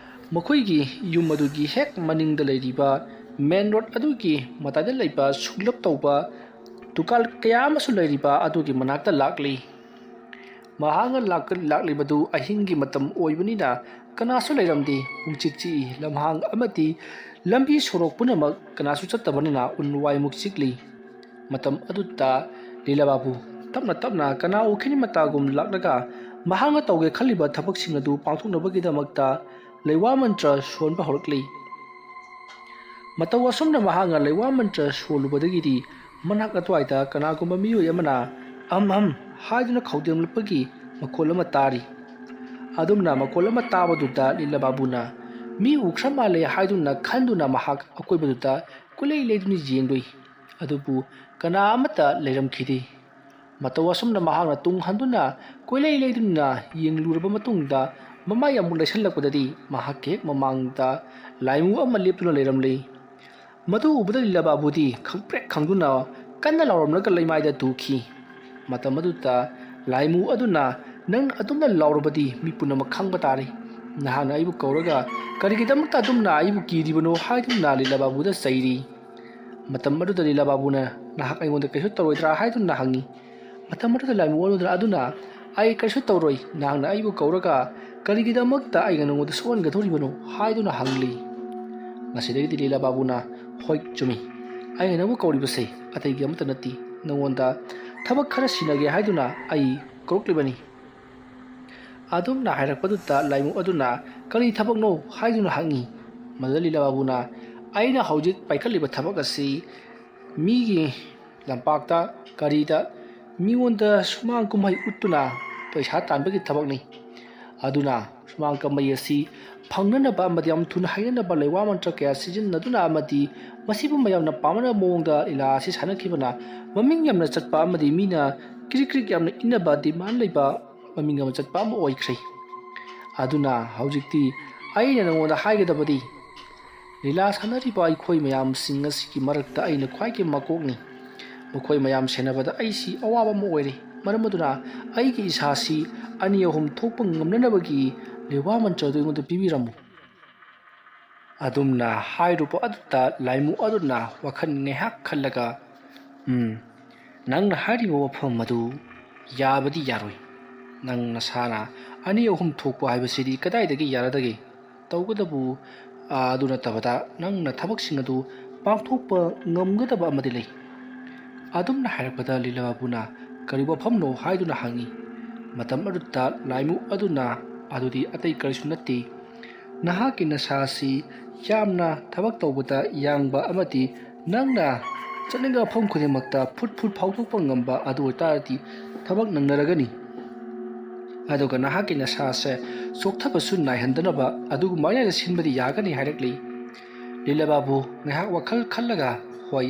ꯃꯈꯣꯏꯒꯤ ꯌꯨꯝ ꯑꯗꯨꯒꯤ ꯍꯦꯛ ꯃꯅꯤꯡꯗ ꯂꯩꯔꯤꯕ ꯃꯦꯟ ꯔꯣꯗ ꯑꯗꯨꯒꯤ ꯃꯇꯥꯏꯗ ꯂꯩꯕ ꯁꯨꯡꯂꯞ ꯇꯧꯕ ꯗꯨꯀꯥꯟ ꯀꯌꯥ ꯑꯃꯁꯨ ꯂꯩꯔꯤꯕ ꯑꯗꯨꯒꯤ ꯃꯅꯥꯛꯇ ꯂꯥꯛꯂꯤ꯫ ꯃꯍꯥꯛꯅ ꯂꯥꯛ-, ꯂꯥꯛꯂꯤꯕꯗꯨ ꯑꯍꯤꯡꯒꯤ ꯃꯇꯝ ꯑꯣꯏꯕꯅꯤꯅ ꯀꯅꯥꯁꯨ ꯂꯩꯔꯝꯗꯦ꯫ ꯄꯨꯡꯆꯤꯛ ꯆꯤꯛꯏ꯫ ꯂꯝꯍꯥꯡ ꯑꯃꯗꯤ ꯂꯝꯕꯤ ꯁꯣꯔꯣꯛ ꯄꯨꯝꯅꯃꯛ ꯀꯅꯥꯁꯨ ꯆꯠꯇꯕꯅꯤꯅ ꯎꯟ ꯋꯥꯏꯃꯨꯛ ꯆꯤꯛꯂꯤ꯫ ꯃꯇꯝ ꯑꯗꯨꯗ ꯂꯤꯂꯥ ꯕꯥꯕꯨ ꯇꯞꯅ ꯇꯞꯅ ꯀꯅꯥ ꯎꯈꯤꯅꯤ ꯃꯇꯥꯒꯨꯝ ꯂꯥꯛꯂꯒ ꯃꯍꯥꯛꯅ ꯇꯧꯒꯦ ꯈꯜꯂꯤꯕ ꯊꯕꯛꯁꯤꯡ ꯑꯗꯨ ꯄꯥꯡꯊꯣꯛꯅꯕꯒꯤꯗꯃꯛꯇ ꯂꯩꯋꯥ ꯃꯟꯇ꯭ꯔ ꯁꯣꯟꯕ ꯍꯧꯔꯛꯂꯤ꯫ ꯃꯇꯧ ꯑꯁꯨꯝꯅ ꯃꯍꯥꯛꯅ ꯂꯩꯋꯥ ꯃꯟꯇ꯭ꯔ ꯁꯣꯜꯂꯨꯕꯗꯒꯤꯗꯤ ꯃꯅꯥꯛ ꯑꯗꯨꯋꯥꯏꯗ ꯀꯅꯥꯒꯨꯝꯕ ꯃꯤꯑꯣꯏ ꯑꯃꯅ "ꯑꯝ ꯑꯝ" ꯍꯥꯏꯗꯨꯅ ꯈꯧꯗꯦꯝꯂꯛꯄꯒꯤ ꯃꯈꯣꯜ ꯑꯃ ꯇꯥꯔꯤ꯫ ꯑꯗꯨꯝꯅ ꯃꯈꯣꯜ ꯑꯃ ꯇꯥꯕꯗꯨꯗ ꯂꯤꯂꯥ ꯕꯥꯕꯨꯅ "ꯃꯤ ꯎꯈ꯭ꯔ ꯃꯥꯜꯂꯦ" ꯍꯥꯏꯗꯨꯅ ꯈꯟꯗꯨꯅ ꯃꯍꯥꯛ ꯑꯀꯣꯏꯕꯗꯨꯗ ꯀꯣꯏꯂꯩ ꯂꯩꯗꯨꯅ ꯌꯦꯡꯂꯨꯏ꯫ ꯑꯗꯨꯕꯨ ꯀꯅꯥ ꯑꯃꯠꯇ ꯂꯩꯔꯝꯈꯤꯗꯦ꯫ ꯃꯇꯧ ꯑꯁꯨꯝꯅ ꯃꯍꯥꯛꯅ ꯇꯨꯡ ꯍꯟꯗꯨꯅ ꯀꯣꯏꯂꯩ ꯂꯩꯗꯨꯅ ꯌꯦꯡꯂꯨꯔꯕ ꯃꯇꯨꯡꯗ ꯃꯃꯥꯏ ꯑꯃꯨꯛ ꯂꯩꯁꯜꯂꯛꯄꯗꯗꯤ ꯃꯍꯥꯛꯀꯤ ꯍꯦꯛ ꯃꯃꯥꯡꯗ ꯂꯥꯏꯃꯨ ꯑꯃ ꯂꯦꯞꯇꯨꯅ ꯂꯩꯔꯝꯂꯤ꯫ ꯃꯗꯨ ꯎꯕꯗ ꯂꯤꯂꯥ ꯕꯥꯕꯨꯗꯤ ꯈꯪꯄ꯭ꯔꯦꯛ ꯈꯪꯗꯨꯅ ꯀꯟꯅ ꯂꯥꯎꯔꯝꯂꯒ ꯂꯩꯃꯥꯏꯗ ꯇꯨꯈꯤ꯫ ꯃꯇꯝ ꯑꯗꯨꯗ ꯂꯥꯏꯃꯨ ꯑꯗꯨꯅ, "ꯅꯪ ꯑꯗꯨꯝꯅ ꯂꯥꯎꯔꯕꯗꯤ ꯃꯤ ꯄꯨꯝꯅꯃꯛ ꯈꯪꯕ ꯇꯥꯔꯦ꯫ ꯅꯍꯥꯛꯅ ꯑꯩꯕꯨ ꯀꯧꯔꯒ ꯀꯔꯤꯒꯤꯗꯃꯛꯇ ꯑꯗꯨꯝꯅ ꯑꯩꯕꯨ ꯀꯤꯔꯤꯕꯅꯣ?" ꯍꯥꯏꯗꯨꯅ ꯂꯤꯂꯥ ꯕꯥꯕꯨꯗ ꯆꯩꯔꯤ꯫ ꯃꯇꯝ ꯑꯗꯨꯗ ꯂꯤꯂꯥ ꯕꯥꯕꯨꯅ, "ꯅꯍꯥꯛ ꯑꯩꯉꯣꯟꯗ ꯀꯩꯁꯨ ꯇꯧꯔꯣꯏꯗ꯭ꯔꯥ?" ꯍꯥꯏꯗꯨꯅ ꯍꯪꯉꯤ꯫ ꯃꯇꯝ ꯑꯗꯨꯗ ꯂꯥꯏꯃꯨ ꯑꯗꯨꯅ, "ꯑꯗꯨꯅ ꯑꯩ ꯀꯔꯤꯁꯨ ꯇꯧꯔꯣꯏ, ꯅꯍꯥꯛꯅ ꯑꯩꯕꯨ ꯀꯧꯔꯒ ꯀꯔꯤꯒꯤꯗꯃꯛꯇ ꯑꯩꯅ ꯅꯉꯣꯟꯗ ꯁꯣꯛꯍꯟꯒꯗꯧꯔꯤꯕꯅꯣ?" ꯍꯥꯏꯗꯨꯅ ꯍꯪꯂꯤ꯫ ꯃꯁꯤꯗꯒꯤꯗꯤ ꯂꯤꯂꯥ ꯕꯥꯕꯨꯅ, "ꯍꯣꯏ, ꯆꯨꯝꯃꯤ, ꯑꯩꯅ ꯅꯪꯕꯨ ꯀꯧꯔꯤꯕꯁꯦ ꯑꯇꯩꯒꯤ ꯑꯃꯠꯇ ꯅꯠꯇꯦ, ꯅꯉꯣꯟꯗ ꯊꯕꯛ ꯈꯔ ꯁꯤꯟꯅꯒꯦ ꯍꯥꯏꯗꯨꯅ ꯑꯩ ꯀꯧꯔꯛꯂꯤꯕꯅꯤ"꯫ ꯑꯗꯨꯝꯅ ꯍꯥꯏꯔꯛꯄꯗꯨꯗ ꯂꯥꯏꯃꯨ ꯑꯗꯨꯅ, "ꯀꯔꯤ ꯊꯕꯛꯅꯣ?" ꯍꯥꯏꯗꯨꯅ ꯍꯪꯉꯤ꯫ ꯃꯗꯨꯗ ꯂꯤꯂꯥ ꯕꯥꯕꯨꯅ, "ꯑꯩꯅ ꯍꯧꯖꯤꯛ ꯄꯥꯏꯈꯠꯂꯤꯕ ꯊꯕꯛ ꯑꯁꯤ ꯃꯤꯒꯤ ꯂꯝꯄꯥꯛꯇ, ꯀꯔꯤꯗ, ꯃꯤꯉꯣꯟꯗ ꯁꯨꯃꯥꯡ ꯀꯨꯝꯍꯩ ꯎꯠꯇꯨꯅ ꯄꯩꯁꯥ ꯇꯥꯟꯕꯒꯤ ꯊꯕꯛꯅꯤ꯫ ꯑꯗꯨꯅ ꯁꯨꯃꯥꯡ ꯀꯨꯝꯍꯩ ꯑꯁꯤ ꯐꯪꯅꯅꯕ ꯑꯃꯗꯤ ꯌꯥꯝ ꯊꯨꯅ ꯍꯩꯅꯅꯕ ꯂꯩꯋꯥ ꯃꯟꯇ꯭ꯔ ꯀꯌꯥ ꯁꯤꯖꯤꯟꯅꯗꯨꯅ ꯑꯃꯗꯤ ꯃꯁꯤꯕꯨ ꯃꯌꯥꯝꯅ ꯄꯥꯝꯅꯕ ꯃꯑꯣꯡꯗ ꯂꯤꯂꯥ ꯑꯁꯤ ꯁꯥꯟꯅꯈꯤꯕꯅ ꯃꯃꯤꯡ ꯌꯥꯝꯅ ꯆꯠꯄ ꯑꯃꯗꯤ ꯃꯤꯅ ꯀ꯭ꯔꯤꯛ ꯀ꯭ꯔꯤꯛ ꯌꯥꯝꯅ ꯏꯟꯅꯕ, ꯗꯤꯃꯥꯟ ꯂꯩꯕ, ꯃꯃꯤꯡ ꯌꯥꯝꯅ ꯆꯠꯄ ꯑꯃ ꯑꯣꯏꯈ꯭ꯔꯦ꯫ ꯑꯗꯨꯅ ꯍꯧꯖꯤꯛꯇꯤ ꯑꯩꯅ ꯅꯉꯣꯟꯗ ꯍꯥꯏꯒꯗꯕꯗꯤ, ꯂꯤꯂꯥ ꯁꯥꯟꯅꯔꯤꯕ ꯑꯩꯈꯣꯏ ꯃꯌꯥꯝꯁꯤꯡ ꯑꯁꯤꯒꯤ ꯃꯔꯛꯇ ꯑꯩꯅ ꯈ꯭ꯋꯥꯏꯒꯤ ꯃꯀꯣꯛꯅꯤ꯫ ꯃꯈꯣꯏ ꯃꯌꯥꯝ ꯁꯦꯟꯅꯕꯗ ꯑꯩꯁꯤ ꯑꯋꯥꯕ ꯑꯃ ꯑꯣꯏꯔꯦ꯫ ꯃꯔꯝ ꯑꯗꯨꯅ ꯑꯩꯒꯤ ꯏꯁꯥꯁꯤ ꯑꯅꯤ ꯑꯍꯨꯝ ꯊꯣꯛꯄ ꯉꯝꯅꯅꯕꯒꯤ ꯂꯩꯋꯥ ꯃꯟꯇ꯭ꯔ ꯑꯗꯨ ꯑꯩꯉꯣꯟꯗ ꯄꯤꯕꯤꯔꯝꯃꯨ"꯫ ꯑꯗꯨꯝꯅ ꯍꯥꯏꯔꯨꯕ ꯑꯗꯨꯗ ꯂꯥꯏꯃꯨ ꯑꯗꯨꯅ ꯋꯥꯈꯜ ꯉꯥꯏꯍꯥꯛ ꯈꯜꯂꯒ, "ꯎꯝ, ꯅꯪꯅ ꯍꯥꯏꯔꯤꯕ ꯋꯥꯐꯝ ꯑꯗꯨ ꯌꯥꯕꯗꯤ ꯌꯥꯔꯣꯏ꯫ ꯅꯪ ꯅꯁꯥꯅ ꯑꯅꯤ ꯑꯍꯨꯝ ꯊꯣꯛꯄ ꯍꯥꯏꯕꯁꯤꯗꯤ ꯀꯗꯥꯏꯗꯒꯤ ꯌꯥꯔꯗꯒꯦ? ꯇꯧꯒꯗꯕꯨ, ꯑ, ꯑꯗꯨ ꯅꯠꯇꯕꯗ ꯅꯪꯅ ꯊꯕꯛꯁꯤꯡ ꯑꯗꯨ ꯄꯥꯡꯊꯣꯛꯄ ꯉꯝꯒꯗꯕ ꯑꯃꯗꯤ ꯂꯩ"꯫ ꯑꯗꯨꯝꯅ ꯍꯥꯏꯔꯛꯄꯗ ꯂꯤꯂꯥ ꯕꯥꯕꯨꯅ, "ꯀꯔꯤ ꯋꯥꯐꯝꯅꯣ?" ꯍꯥꯏꯗꯨꯅ ꯍꯪꯉꯤ꯫ ꯃꯇꯝ ꯑꯗꯨꯗ ꯂꯥꯏꯃꯨ ꯑꯗꯨꯅ, "ꯑꯗꯨꯗꯤ ꯑꯇꯩ ꯀꯔꯤꯁꯨ ꯅꯠꯇꯦ꯫ ꯅꯍꯥꯛꯀꯤ ꯅꯁꯥ ꯑꯁꯤ ꯌꯥꯝꯅ ꯊꯕꯛ ꯇꯧꯕꯗ ꯌꯥꯡꯕ ꯑꯃꯗꯤ ꯅꯪꯅ ꯆꯠꯅꯤꯡꯕ ꯃꯐꯝ ꯈꯨꯗꯤꯡꯃꯛꯇ ꯐꯨꯠ ꯐꯨꯠ ꯐꯥꯎꯗꯣꯛꯄ ꯉꯝꯕ ꯑꯗꯨ ꯑꯣꯏꯇꯥꯔꯗꯤ ꯊꯕꯛ ꯅꯪꯅꯔꯒꯅꯤ꯫ ꯑꯗꯨꯒ ꯅꯍꯥꯛꯀꯤ ꯅꯁꯥꯁꯦ ꯆꯣꯛꯊꯕꯁꯨ ꯅꯥꯏꯍꯟꯗꯅꯕ ꯑꯗꯨꯒꯨꯝꯕ ꯑꯩꯅ ꯁꯤꯟꯕꯗꯤ ꯌꯥꯒꯅꯤ" ꯍꯥꯏꯔꯛꯂꯤ꯫ ꯂꯤꯂꯥ ꯕꯥꯕꯨ ꯉꯥꯏꯍꯥꯛ ꯋꯥꯈꯜ ꯈꯜꯂꯒ, "ꯍꯣꯏ,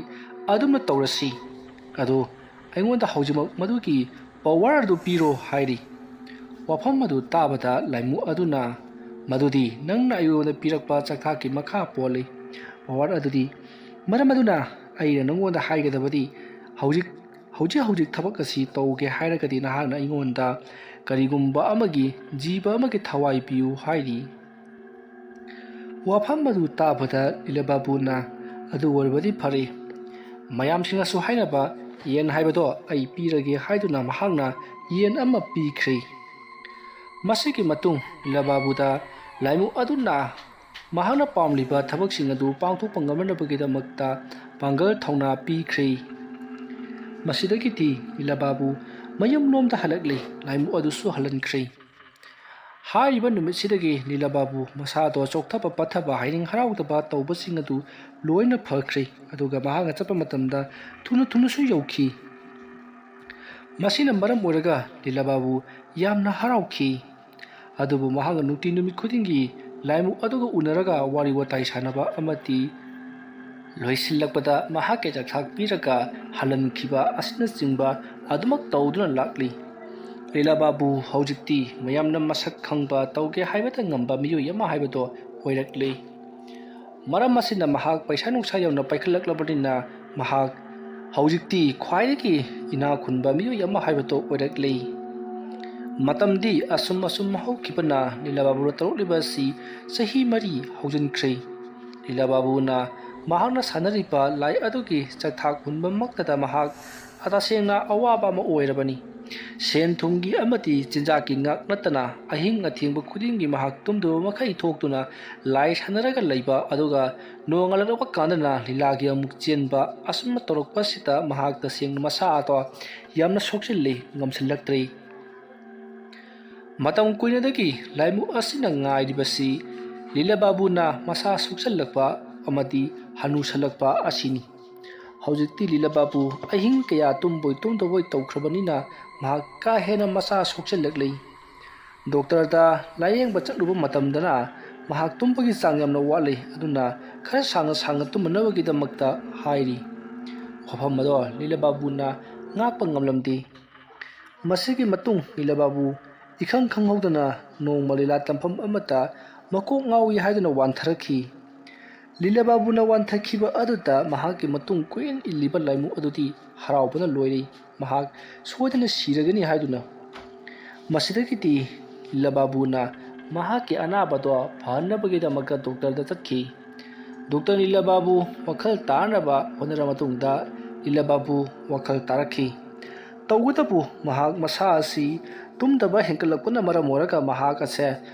ꯑꯗꯨꯝꯅ ꯇꯧꯔꯁꯤ꯫ ꯑꯗꯨ ꯑꯩꯉꯣꯟꯗ ꯍꯧꯖꯤꯛꯃꯛ ꯃꯗꯨꯒꯤ ꯄꯋꯥꯔ ꯑꯗꯨ ꯄꯤꯔꯣ" ꯍꯥꯏꯔꯤ꯫ ꯋꯥꯐꯝ ꯑꯗꯨ ꯇꯥꯕꯗ ꯂꯥꯏꯃꯨ ꯑꯗꯨꯅ, "ꯃꯗꯨꯗꯤ ꯅꯪꯅ ꯑꯩꯉꯣꯟꯗ ꯄꯤꯔꯛꯄ ꯆꯥꯛꯊꯥꯛꯀꯤ ꯃꯈꯥ ꯄꯣꯜꯂꯤ꯫ ꯄꯋꯥꯔ ꯑꯗꯨꯗꯤ, ꯃꯔꯝ ꯑꯗꯨꯅ ꯑꯩꯅ ꯅꯉꯣꯟꯗ ꯍꯥꯏꯒꯗꯕꯗꯤ, ꯍꯧꯖꯤꯛ ꯍꯧꯖꯤꯛ ꯍꯧꯖꯤꯛ ꯊꯕꯛ ꯑꯁꯤ ꯇꯧꯒꯦ ꯍꯥꯏꯔꯒꯗꯤ ꯅꯍꯥꯛꯅ ꯑꯩꯉꯣꯟꯗ ꯀꯔꯤꯒꯨꯝꯕ ꯑꯃꯒꯤ, ꯖꯤꯕ ꯑꯃꯒꯤ ꯊꯋꯥꯏ ꯄꯤꯌꯨ ꯍꯥꯏꯔꯤ"꯫ ꯋꯥꯐꯝ ꯑꯗꯨ ꯇꯥꯕꯗ ꯂꯤꯂꯥ ꯕꯥꯕꯨꯅ, "ꯑꯗꯨ ꯑꯣꯏꯔꯕꯗꯤ ꯐꯔꯦ꯫ ꯃꯌꯥꯝꯁꯤꯡꯅꯁꯨ ꯍꯥꯏꯅꯕ ꯌꯦꯟ ꯍꯥꯏꯕꯗꯣ ꯑꯩ ꯄꯤꯔꯒꯦ" ꯍꯥꯏꯗꯨꯅ ꯃꯍꯥꯛꯅ ꯌꯦꯟ ꯑꯃ ꯄꯤꯈ꯭ꯔꯦ꯫ ꯃꯁꯤꯒꯤ ꯃꯇꯨꯡ ꯂꯤꯂꯥ ꯕꯥꯕꯨꯗ ꯂꯥꯏꯃꯨ ꯑꯗꯨꯅ ꯃꯍꯥꯛꯅ ꯄꯥꯝꯂꯤꯕ ꯊꯕꯛꯁꯤꯡ ꯑꯗꯨ ꯄꯥꯡꯊꯣꯛꯄ ꯉꯝꯅꯅꯕꯒꯤꯗꯃꯛꯇ ꯄꯥꯡꯒꯜ ꯊꯧꯅꯥ ꯄꯤꯈ꯭ꯔꯦ꯫ ꯃꯁꯤꯗꯒꯤꯗꯤ ꯂꯤꯂꯥ ꯕꯥꯕꯨ ꯃꯌꯨꯝꯂꯣꯝꯗ ꯍꯜꯂꯛꯂꯦ꯫ ꯂꯥꯏꯃꯨ ꯑꯗꯨꯁꯨ ꯍꯜꯍꯟꯈ꯭ꯔꯦ꯫ ꯍꯥꯏꯔꯤꯕ ꯅꯨꯃꯤꯠꯁꯤꯗꯒꯤ ꯂꯤꯂꯥ ꯕꯥꯕꯨ ꯃꯁꯥꯗꯣ ꯆꯣꯛꯊꯕ ꯄꯠꯊꯕ, ꯍꯥꯏꯅꯤꯡ ꯍꯔꯥꯎꯗꯕ ꯇꯧꯕꯁꯤꯡ ꯑꯗꯨ ꯂꯣꯏꯅ ꯐꯈ꯭ꯔꯦ꯫ ꯑꯗꯨꯒ ꯃꯍꯥꯛꯅ ꯆꯠꯄ ꯃꯇꯝꯗ ꯊꯨꯅ ꯊꯨꯅꯁꯨ ꯌꯧꯈꯤ꯫ ꯃꯁꯤꯅ ꯃꯔꯝ ꯑꯣꯏꯔꯒ ꯂꯤꯂꯥ ꯕꯥꯕꯨ ꯌꯥꯝꯅ ꯍꯔꯥꯎꯈꯤ꯫ ꯑꯗꯨꯕꯨ ꯃꯍꯥꯛꯅ ꯅꯨꯡꯇꯤ ꯅꯨꯃꯤꯠ ꯈꯨꯗꯤꯡꯒꯤ ꯂꯥꯏꯃꯨ ꯑꯗꯨꯒ ꯎꯅꯔꯒ ꯋꯥꯔꯤ ꯋꯥꯇꯥꯏ ꯁꯥꯟꯅꯕ ꯑꯃꯗꯤ ꯂꯣꯏꯁꯤꯜꯂꯛꯄꯗ ꯃꯍꯥꯛꯀꯤ ꯆꯥꯛꯊꯥꯛ ꯄꯤꯔꯒ ꯍꯜꯍꯟꯈꯤꯕ ꯑꯁꯤꯅꯆꯤꯡꯕ ꯑꯗꯨꯃꯛ ꯇꯧꯗꯨꯅ ꯂꯥꯛꯂꯤ꯫ ꯂꯤꯂꯥ ꯕꯥꯕꯨ ꯍꯧꯖꯤꯛꯇꯤ ꯃꯌꯥꯝꯅ ꯃꯁꯛ ꯈꯪꯕ, ꯇꯧꯒꯦ ꯍꯥꯏꯕꯗ ꯉꯝꯕ ꯃꯤꯑꯣꯏ ꯑꯃ ꯍꯥꯏꯕꯗꯣ ꯑꯣꯏꯔꯛꯂꯤ꯫ ꯃꯔꯝ ꯑꯁꯤꯅ ꯃꯍꯥꯛ ꯄꯩꯁꯥ ꯅꯨꯡꯁꯥ ꯌꯥꯝꯅ ꯄꯥꯏꯈꯠꯂꯛꯂꯕꯅꯤꯅ ꯃꯍꯥꯛ ꯍꯧꯖꯤꯛꯇꯤ ꯈ꯭ꯋꯥꯏꯗꯒꯤ ꯏꯅꯥꯛ ꯈꯨꯟꯕ ꯃꯤꯑꯣꯏ ꯑꯃ ꯍꯥꯏꯕꯗꯣ ꯑꯣꯏꯔꯛꯂꯤ꯫ ꯃꯇꯝꯗꯤ ꯑꯁꯨꯝ ꯑꯁꯨꯝ ꯍꯧꯈꯤꯕꯅ ꯂꯤꯂꯥ ꯕꯥꯕꯨꯅ ꯇꯧꯔꯛꯂꯤꯕ ꯑꯁꯤ ꯆꯍꯤ ꯃꯔꯤ ꯍꯧꯖꯤꯟꯈ꯭ꯔꯦ꯫ ꯂꯤꯂꯥ ꯕꯥꯕꯨꯅ ꯃꯍꯥꯛꯅ ꯁꯥꯟꯅꯔꯤꯕ ꯂꯥꯏ ꯑꯗꯨꯒꯤ ꯆꯥꯛꯊꯥꯛ ꯍꯨꯟꯕꯃꯛꯇꯗ ꯃꯍꯥꯛ ꯇꯁꯦꯡꯅ ꯑꯋꯥꯕ ꯑꯃ ꯑꯣꯏꯔꯕꯅꯤ꯫ ꯁꯦꯟ ꯊꯨꯝꯒꯤ ꯑꯃꯗꯤ ꯆꯤꯟꯖꯥꯛꯀꯤ ꯉꯥꯛ ꯅꯠꯇꯅ ꯑꯍꯤꯡ ꯑꯊꯦꯡꯕ ꯈꯨꯗꯤꯡꯒꯤ ꯃꯍꯥꯛ ꯇꯨꯝꯗꯕ ꯃꯈꯩ ꯊꯣꯛꯇꯨꯅ ꯂꯥꯏ ꯁꯥꯟꯅꯔꯒ ꯂꯩꯕ, ꯑꯗꯨꯒ ꯅꯣꯡꯉꯥꯜꯂꯛꯄ ꯀꯥꯟꯗꯅ ꯂꯤꯂꯥꯒꯤ ꯑꯃꯨꯛ ꯆꯦꯟꯕ, ꯑꯁꯨꯝꯅ ꯇꯧꯔꯛꯄꯁꯤꯗ ꯃꯍꯥꯛ ꯇꯁꯦꯡꯅ ꯃꯁꯥ ꯑꯗꯣ ꯌꯥꯝꯅ ꯁꯣꯛꯆꯤꯜꯂꯤ, ꯉꯝꯁꯤꯜꯂꯛꯇ꯭ꯔꯦ꯫ ꯃꯇꯝ ꯀꯨꯏꯅꯗꯒꯤ ꯂꯥꯏꯃꯨ ꯑꯁꯤꯅ ꯉꯥꯏꯔꯤꯕꯁꯤ ꯂꯤꯂꯥ ꯕꯥꯕꯨꯅ ꯃꯁꯥ ꯁꯣꯛꯆꯜꯂꯛꯄ ꯑꯃꯗꯤ ꯍꯅꯨꯁꯜꯂꯛꯄ ꯑꯁꯤꯅꯤ꯫ ꯍꯧꯖꯤꯛꯇꯤ ꯂꯤꯂꯥ ꯕꯥꯕꯨ ꯑꯍꯤꯡ ꯀꯌꯥ ꯇꯨꯝꯕꯣꯏ ꯇꯨꯝꯗꯕꯣꯏ ꯇꯧꯈ꯭ꯔꯕꯅꯤꯅ ꯃꯍꯥꯛ ꯀꯥ ꯍꯦꯟꯅ ꯃꯁꯥ ꯁꯣꯛꯆꯜꯂꯛꯂꯤ꯫ ꯗꯣꯛꯇꯔꯗ ꯂꯥꯌꯦꯡꯕ ꯆꯠꯂꯨꯕ ꯃꯇꯝꯗꯅ ꯃꯍꯥꯛ ꯇꯨꯝꯕꯒꯤ ꯆꯥꯡ ꯌꯥꯝꯅ ꯋꯥꯠꯂꯤ, ꯑꯗꯨꯅ ꯈꯔ ꯁꯥꯡꯅ ꯁꯥꯡꯅ ꯇꯨꯝꯅꯅꯕꯒꯤꯗꯃꯛꯇ ꯍꯥꯏꯔꯤ꯫ ꯋꯥꯐꯝ ꯑꯗꯣ ꯂꯤꯂꯥ ꯕꯥꯕꯨꯅ ꯉꯥꯛꯄ ꯉꯝꯂꯝꯗꯦ꯫ ꯃꯁꯤꯒꯤ ꯃꯇꯨꯡ ꯂꯤꯂꯥ ꯕꯥꯕꯨ ꯏꯈꯪ ꯈꯪꯍꯧꯗꯅ ꯅꯣꯡꯃ ꯂꯤꯂꯥ ꯇꯝꯐꯝ ꯑꯃꯗ ꯃꯀꯣꯛ ꯉꯥꯎꯏ ꯍꯥꯏꯗꯨꯅ ꯋꯥꯟꯊꯔꯛꯈꯤ꯫ ꯂꯤꯂꯥ ꯕꯥꯕꯨꯅ ꯋꯥꯟꯊꯈꯤꯕ ꯑꯗꯨꯗ ꯃꯍꯥꯛꯀꯤ ꯃꯇꯨꯡ ꯀꯣꯏꯏꯟ ꯏꯜꯂꯤꯕ ꯂꯥꯏꯃꯨ ꯑꯗꯨꯗꯤ ꯍꯔꯥꯎꯕꯅ ꯂꯣꯏꯔꯤ꯫ ꯃꯍꯥꯛ ꯁꯣꯏꯗꯅ ꯁꯤꯔꯒꯅꯤ ꯍꯥꯏꯗꯨꯅ꯫ ꯃꯁꯤꯗꯒꯤꯗꯤ ꯂꯤꯂꯥ ꯕꯥꯕꯨꯅ ꯃꯍꯥꯛꯀꯤ ꯑꯅꯥꯕꯗꯣ ꯐꯍꯟꯅꯕꯒꯤꯗꯃꯛꯇ ꯗꯣꯛꯇꯔꯗ ꯆꯠꯈꯤ꯫ ꯗꯣꯛꯇꯔ ꯂꯤꯂꯥ ꯕꯥꯕꯨ ꯋꯥꯈꯜ ꯇꯥꯅꯕ ꯍꯣꯠꯅꯔꯕ ꯃꯇꯨꯡꯗ ꯂꯤꯂꯥ ꯕꯥꯕꯨ ꯋꯥꯈꯜ ꯇꯥꯔꯛꯈꯤ꯫ ꯇꯧꯕꯇꯕꯨ ꯃꯍꯥꯛ ꯃꯁꯥ ꯑꯁꯤ ꯇꯨꯝꯗꯕ ꯍꯦꯟꯒꯠꯂꯛꯄꯅ ꯃꯔꯝ ꯑꯣꯏꯔꯒ ꯃꯍꯥꯛ ꯑꯁꯦ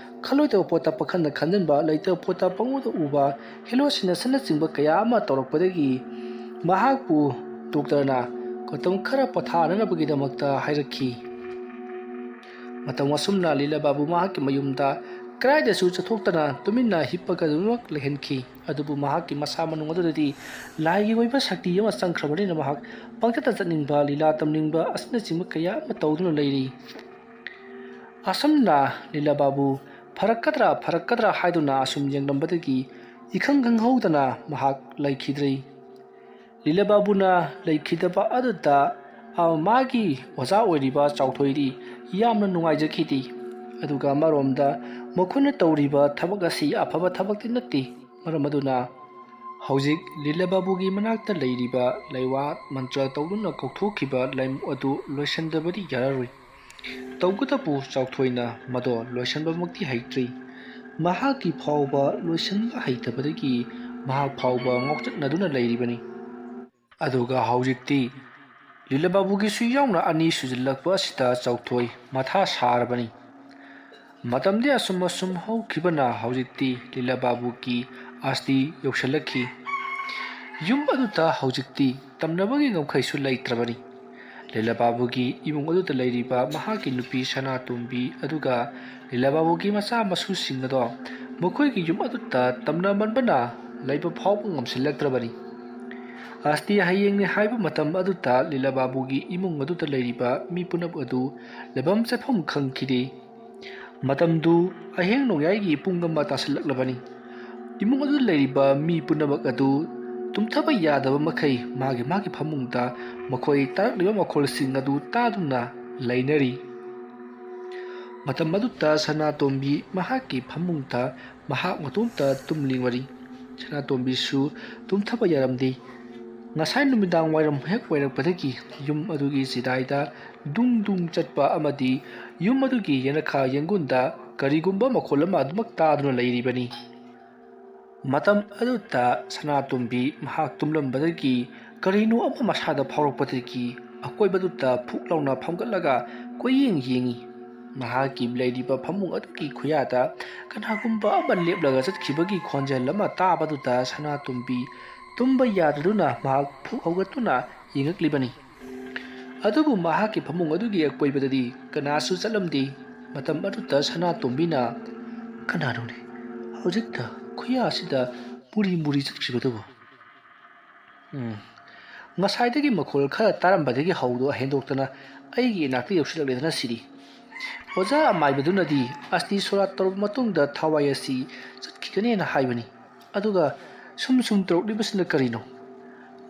ꯈꯜꯂꯣꯏꯗꯕ ꯄꯣꯠꯇ ꯄꯥꯈꯟꯗ ꯈꯟꯖꯤꯟꯕ, ꯂꯩꯇꯕ ꯄꯣꯠꯇ ꯄꯪꯎꯗ ꯎꯕ, ꯍꯦꯂꯣꯁꯤꯅꯦꯁꯟꯅꯆꯤꯡꯕ ꯀꯌꯥ ꯑꯃ ꯇꯧꯔꯛꯄꯗꯒꯤ ꯃꯍꯥꯛꯄꯨ ꯗꯣꯛꯇꯔꯅ ꯃꯇꯝ ꯈꯔ ꯄꯣꯊꯥꯅꯅꯕꯒꯤꯗꯃꯛꯇ ꯍꯥꯏꯔꯛꯈꯤ꯫ ꯃꯇꯝ ꯑꯁꯨꯝꯅ ꯂꯤꯂꯥ ꯕꯥꯕꯨ ꯃꯍꯥꯛꯀꯤ ꯃꯌꯨꯝꯗ ꯀꯗꯥꯏꯗꯁꯨ ꯆꯠꯊꯣꯛꯇꯅ ꯇꯨꯃꯤꯟꯅ ꯍꯤꯞꯄꯒ ꯑꯗꯨꯃꯛ ꯂꯩꯍꯟꯈꯤ꯫ ꯑꯗꯨꯕꯨ ꯃꯍꯥꯛꯀꯤ ꯃꯁꯥ ꯃꯅꯨꯡ ꯑꯗꯨꯗꯗꯤ ꯂꯥꯏꯒꯤ ꯑꯣꯏꯕ ꯁꯛꯇꯤ ꯑꯃ ꯆꯪꯈ꯭ꯔꯕꯅꯤꯅ ꯃꯍꯥꯛ ꯄꯪꯆꯠꯇ ꯆꯠꯅꯤꯡꯕ, ꯂꯤꯂꯥ ꯇꯝꯅꯤꯡꯕ ꯑꯁꯤꯅꯆꯤꯡꯕ ꯀꯌꯥ ꯑꯃ ꯇꯧꯗꯨꯅ ꯂꯩꯔꯤ꯫ ꯑꯁꯨꯝꯅ ꯂꯤꯂꯥ ꯕꯥꯕꯨ ꯐꯔꯛꯀꯗ꯭ꯔꯥ ꯐꯔꯛꯀꯗ꯭ꯔꯥ ꯍꯥꯏꯗꯨꯅ ꯑꯁꯨꯝ ꯌꯦꯡꯂꯝꯕꯗꯒꯤ ꯏꯈꯪ ꯈꯪꯍꯧꯗꯅ ꯃꯍꯥꯛ ꯂꯩꯈꯤꯗ꯭ꯔꯦ꯫ ꯂꯤꯂꯥ ꯕꯥꯕꯨꯅ ꯂꯩꯈꯤꯗꯕ ꯑꯗꯨꯗ, ꯑ, ꯃꯥꯒꯤ ꯑꯣꯖꯥ ꯑꯣꯏꯔꯤꯕ ꯆꯥꯎꯊꯣꯏꯗꯤ ꯌꯥꯝꯅ ꯅꯨꯡꯉꯥꯏꯖꯈꯤꯗꯦ꯫ ꯑꯗꯨꯒ ꯑꯃꯔꯣꯝꯗ ꯃꯈꯣꯏꯅ ꯇꯧꯔꯤꯕ ꯊꯕꯛ ꯑꯁꯤ ꯑꯐꯕ ꯊꯕꯛꯇꯤ ꯅꯠꯇꯦ꯫ ꯃꯔꯝ ꯑꯗꯨꯅ ꯍꯧꯖꯤꯛ ꯂꯤꯂꯥ ꯕꯥꯕꯨꯒꯤ ꯃꯅꯥꯛꯇ ꯂꯩꯔꯤꯕ ꯂꯩꯋꯥ ꯃꯟꯇ꯭ꯔ ꯇꯧꯗꯨꯅ ꯀꯧꯊꯣꯛꯈꯤꯕ ꯂꯩꯃꯨ ꯑꯗꯨ ꯂꯣꯏꯁꯤꯟꯗꯕꯗꯤ ꯌꯥꯔꯔꯣꯏ꯫ ꯇꯧꯕꯇꯕꯨ ꯆꯥꯎꯊꯣꯏꯅ ꯃꯗꯣ ꯂꯣꯏꯁꯤꯟꯕꯃꯛꯇꯤ ꯍꯩꯇ꯭ꯔꯤ꯫ ꯃꯍꯥꯛꯀꯤ ꯐꯥꯎꯕ ꯂꯣꯏꯁꯤꯟꯕ ꯍꯩꯇꯕꯗꯒꯤ ꯃꯍꯥꯛ ꯐꯥꯎꯕ ꯉꯥꯎꯆꯠꯅꯗꯨꯅ ꯂꯩꯔꯤꯕꯅꯤ꯫ ꯑꯗꯨꯒ ꯍꯧꯖꯤꯛꯇꯤ ꯂꯤꯂꯥ ꯕꯥꯕꯨꯒꯤꯁꯨ ꯌꯥꯎꯅ ꯑꯅꯤ ꯁꯨꯖꯤꯜꯂꯛꯄ ꯑꯁꯤꯗ ꯆꯥꯎꯊꯣꯏ ꯃꯊꯥ ꯁꯥꯔꯕꯅꯤ꯫ ꯃꯇꯝꯗꯤ ꯑꯁꯨꯝ ꯑꯁꯨꯝ ꯍꯧꯈꯤꯕꯅ ꯍꯧꯖꯤꯛꯇꯤ ꯂꯤꯂꯥ ꯕꯥꯕꯨꯒꯤ ꯑꯥꯁꯇꯤ ꯌꯧꯁꯤꯜꯂꯛꯈꯤ꯫ ꯌꯨꯝ ꯑꯗꯨꯗ ꯍꯧꯖꯤꯛꯇꯤ ꯇꯝꯅꯕꯒꯤ ꯉꯝꯈꯩꯁꯨ ꯂꯩꯇ꯭ꯔꯕꯅꯤ꯫ ꯂꯤꯂꯥ ꯕꯥꯕꯨꯒꯤ ꯏꯃꯨꯡ ꯑꯗꯨꯗ ꯂꯩꯔꯤꯕ ꯃꯍꯥꯛꯀꯤ ꯅꯨꯄꯤ ꯁꯅꯥꯇꯣꯝꯕꯤ ꯑꯗꯨꯒ ꯂꯤꯂꯥ ꯕꯥꯕꯨꯒꯤ ꯃꯆꯥ ꯃꯁꯨꯁꯤꯡ ꯑꯗꯣ ꯃꯈꯣꯏꯒꯤ ꯌꯨꯝ ꯑꯗꯨꯗ ꯇꯝꯅꯃꯟꯕꯅ ꯂꯩꯕ ꯐꯥꯎꯕ ꯉꯝꯁꯤꯜꯂꯛꯇ꯭ꯔꯕꯅꯤ꯫ ꯑꯥꯁꯇꯤ ꯍꯌꯦꯡꯅꯤ ꯍꯥꯏꯕ ꯃꯇꯝ ꯑꯗꯨꯗ ꯂꯤꯂꯥ ꯕꯥꯕꯨꯒꯤ ꯏꯃꯨꯡ ꯑꯗꯨꯗ ꯂꯩꯔꯤꯕ ꯃꯤ ꯄꯨꯝꯅꯃꯛ ꯑꯗꯨ ꯂꯩꯐꯝ ꯆꯠꯐꯝ ꯈꯪꯈꯤꯗꯦ꯫ ꯃꯇꯝꯗꯨ ꯑꯍꯤꯡ ꯅꯣꯡꯌꯥꯏꯒꯤ ꯄꯨꯡ ꯑꯃ ꯇꯥꯁꯤꯜꯂꯛꯂꯕꯅꯤ꯫ ꯏꯃꯨꯡ ꯑꯗꯨꯗ ꯂꯩꯔꯤꯕ ꯃꯤ ꯄꯨꯝꯅꯃꯛ ꯑꯗꯨ ꯇꯨꯝꯊꯕ ꯌꯥꯗꯕ ꯃꯈꯩ ꯃꯥꯒꯤ ꯃꯥꯒꯤ ꯐꯃꯨꯡꯗ ꯃꯈꯣꯏ ꯇꯥꯔꯛꯂꯤꯕ ꯃꯈꯣꯜꯁꯤꯡ ꯑꯗꯨ ꯇꯥꯗꯨꯅ ꯂꯩꯅꯔꯤ꯫ ꯃꯇꯝ ꯑꯗꯨꯗ ꯁꯅꯥꯇꯣꯝꯕꯤ ꯃꯍꯥꯛꯀꯤ ꯐꯃꯨꯡꯗ ꯃꯍꯥꯛ ꯃꯇꯣꯝꯇ ꯇꯨꯝꯂꯤꯕꯅꯤ꯫ ꯁꯅꯥꯇꯣꯝꯕꯤꯁꯨ ꯇꯨꯝꯊꯕ ꯌꯥꯔꯝꯗꯦ꯫ ꯉꯁꯥꯏ ꯅꯨꯃꯤꯗꯥꯡ ꯋꯥꯏꯔꯝ ꯍꯦꯛ ꯑꯣꯏꯔꯛꯄꯗꯒꯤ ꯌꯨꯝ ꯑꯗꯨꯒꯤ ꯆꯤꯗꯥꯏꯗ ꯗꯨꯡ ꯗꯨꯡ ꯆꯠꯄ ꯑꯃꯗꯤ ꯌꯨꯝ ꯑꯗꯨꯒꯤ ꯌꯦꯅꯈꯥ ꯌꯦꯡꯒꯣꯟꯗ ꯀꯔꯤꯒꯨꯝꯕ ꯃꯈꯣꯜ ꯑꯃ ꯑꯗꯨꯃꯛ ꯇꯥꯗꯨꯅ ꯂꯩꯔꯤꯕꯅꯤ꯫ ꯃꯇꯝ ꯑꯗꯨꯗ ꯁꯅꯥꯇꯣꯝꯕꯤ ꯃꯍꯥꯛ ꯇꯨꯝꯂꯝꯕꯗꯒꯤ ꯀꯔꯤꯅꯣ ꯑꯃ ꯃꯁꯥꯗ ꯐꯥꯎꯔꯛꯄꯗꯒꯤ ꯑꯀꯣꯏꯕꯗꯨꯗ ꯐꯨꯛ ꯂꯥꯎꯅ ꯐꯝꯒꯠꯂꯒ ꯀꯣꯏꯌꯦꯡ ꯌꯦꯡꯏ꯫ ꯃꯍꯥꯛꯀꯤ ꯂꯩꯔꯤꯕ ꯐꯃꯨꯡ ꯑꯗꯨꯒꯤ ꯈꯨꯌꯥꯗ ꯀꯅꯥꯒꯨꯝꯕ ꯑꯃ ꯂꯦꯞꯂꯒ ꯆꯠꯈꯤꯕꯒꯤ ꯈꯣꯟꯖꯦꯜ ꯑꯃ ꯇꯥꯕꯗꯨꯗ ꯁꯅꯥꯇꯣꯝꯕꯤ ꯇꯨꯝꯕ ꯌꯥꯗꯗꯨꯅ ꯃꯍꯥꯛ ꯐꯨꯛ ꯍꯧꯒꯠꯇꯨꯅ ꯌꯦꯡꯉꯛꯂꯤꯕꯅꯤ꯫ ꯑꯗꯨꯕꯨ ꯃꯍꯥꯛꯀꯤ ꯐꯃꯨꯡ ꯑꯗꯨꯒꯤ ꯑꯀꯣꯏꯕꯗꯗꯤ ꯀꯅꯥꯁꯨ ꯆꯠꯂꯝꯗꯦ꯫ ꯃꯇꯝ ꯑꯗꯨꯗ ꯁꯅꯥꯇꯣꯝꯕꯤꯅ, "ꯀꯅꯥꯅꯣꯅꯦ ꯍꯧꯖꯤꯛꯇ ꯈꯨꯌꯥ ꯑꯁꯤꯗ ꯃꯨꯔꯤ ꯃꯨꯔꯤ ꯆꯠꯈꯤꯕꯗꯨꯕꯨ? ꯎꯝ, ꯉꯁꯥꯏꯗꯒꯤ ꯃꯈꯣꯜ ꯈꯔ ꯇꯥꯔꯝꯕꯗꯒꯤ ꯍꯧꯗꯣ ꯍꯦꯟꯗꯣꯛꯇꯅ ꯑꯩꯒꯤ ꯏꯅꯥꯛꯇ ꯌꯧꯁꯤꯜꯂꯛꯂꯦꯗꯅ ꯁꯤꯗꯤ꯫ ꯑꯣꯖꯥ ꯑꯃꯥꯏꯕꯗꯨꯅꯗꯤ ꯑꯁꯇꯤ ꯁꯣꯔꯥꯠ ꯇꯧꯔꯕ ꯃꯇꯨꯡꯗ ꯊꯋꯥꯏ ꯑꯁꯤ ꯆꯠꯈꯤꯒꯅꯦꯅ ꯍꯥꯏꯕꯅꯤ꯫ ꯑꯗꯨꯒ ꯁꯨꯝ ꯁꯨꯝ ꯇꯧꯔꯛꯂꯤꯕꯁꯤꯅ ꯀꯔꯤꯅꯣ?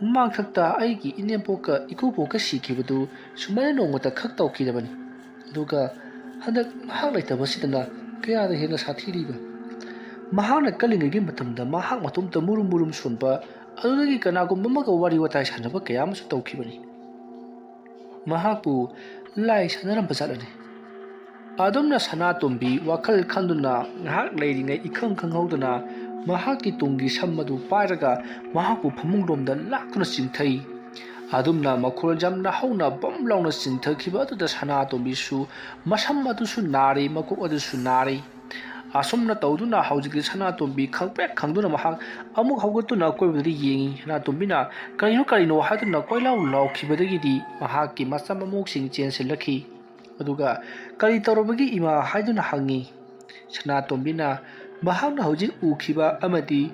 ꯃꯃꯥꯡꯊꯛꯇ ꯑꯩꯒꯤ ꯏꯅꯦꯝꯄꯣꯛꯀ ꯏꯀꯨꯕꯣꯛꯀ ꯁꯤꯈꯤꯕꯗꯨ ꯁꯨꯃꯥꯏꯅ ꯅꯣꯡꯃꯇ ꯈꯛ ꯇꯧꯈꯤꯗꯕꯅꯤ꯫ ꯑꯗꯨꯒ ꯍꯟꯗꯛ ꯃꯍꯥꯛ ꯂꯩꯇꯕꯁꯤꯗꯅ ꯀꯌꯥꯗ ꯍꯦꯟꯅ ꯁꯥꯊꯤꯔꯤꯕ꯫ ꯃꯍꯥꯛꯅ ꯀꯜꯂꯤꯉꯩꯒꯤ ꯃꯇꯝꯗ ꯃꯍꯥꯛ ꯃꯇꯣꯝꯇ ꯃꯨꯔꯨꯝ ꯃꯨꯔꯨꯝ ꯁꯣꯟꯕ, ꯑꯗꯨꯗꯒꯤ ꯀꯅꯥꯒꯨꯝꯕ ꯑꯃꯒ ꯋꯥꯔꯤ ꯋꯥꯇꯥꯏ ꯁꯥꯟꯅꯕ ꯀꯌꯥ ꯑꯃꯁꯨ ꯇꯧꯈꯤꯕꯅꯤ꯫ ꯃꯍꯥꯛꯄꯨ ꯂꯥꯏ ꯁꯥꯟꯅꯔꯝꯕ ꯖꯥꯠꯂꯅꯦ?" ꯑꯗꯨꯝꯅ ꯁꯅꯥꯇꯣꯝꯕꯤ ꯋꯥꯈꯜ ꯈꯟꯗꯨꯅ ꯉꯥꯏꯍꯥꯛ ꯂꯩꯔꯤꯉꯩ ꯏꯈꯪ ꯈꯪꯍꯧꯗꯅ ꯃꯍꯥꯛꯀꯤ ꯇꯨꯡꯒꯤ ꯁꯝ ꯑꯗꯨ ꯄꯥꯏꯔꯒ ꯃꯍꯥꯛꯄꯨ ꯐꯃꯨꯡꯂꯣꯝꯗ ꯂꯥꯛꯇꯨꯅ ꯆꯤꯡꯊꯩ꯫ ꯑꯗꯨꯝꯅ ꯃꯈꯣꯜ ꯌꯥꯝꯅ ꯍꯧꯅ ꯕꯝ ꯂꯥꯎꯅ ꯆꯤꯡꯊꯈꯤꯕ ꯑꯗꯨꯗ ꯁꯅꯥꯇꯣꯝꯕꯤꯁꯨ ꯃꯁꯝ ꯑꯗꯨꯁꯨ ꯅꯥꯔꯤ, ꯃꯀꯣꯛ ꯑꯗꯨꯁꯨ ꯅꯥꯔꯤ꯫ ꯑꯁꯨꯝꯅ ꯇꯧꯗꯨꯅ ꯍꯧꯖꯤꯛꯇꯤ ꯁꯅꯥꯇꯣꯝꯕꯤ ꯈꯪꯄ꯭ꯔꯦꯛ ꯈꯪꯗꯨꯅ ꯃꯍꯥꯛ ꯑꯃꯨꯛ ꯍꯧꯒꯠꯇꯨꯅ ꯑꯀꯣꯏꯕꯗꯨꯗ ꯌꯦꯡꯉꯤ꯫ ꯁꯅꯥꯇꯣꯝꯕꯤꯅ "ꯀꯔꯤꯅꯣ, ꯀꯔꯤꯅꯣ?" ꯍꯥꯏꯗꯨꯅ ꯀꯣꯏꯂꯥꯎ ꯂꯥꯎꯈꯤꯕꯗꯒꯤꯗꯤ ꯃꯍꯥꯛꯀꯤ ꯃꯆꯥ ꯃꯃꯧꯁꯤꯡ ꯆꯦꯟꯁꯤꯜꯂꯛꯈꯤ꯫ ꯑꯗꯨꯒ "ꯀꯔꯤ ꯇꯧꯔꯕꯒꯦ ꯏꯃꯥ?" ꯍꯥꯏꯗꯨꯅ ꯍꯪꯉꯤ꯫ ꯁꯅꯥꯇꯣꯝꯕꯤꯅ ꯃꯍꯥꯛꯅ ꯍꯧꯖꯤꯛ ꯎꯈꯤꯕ ꯑꯃꯗꯤ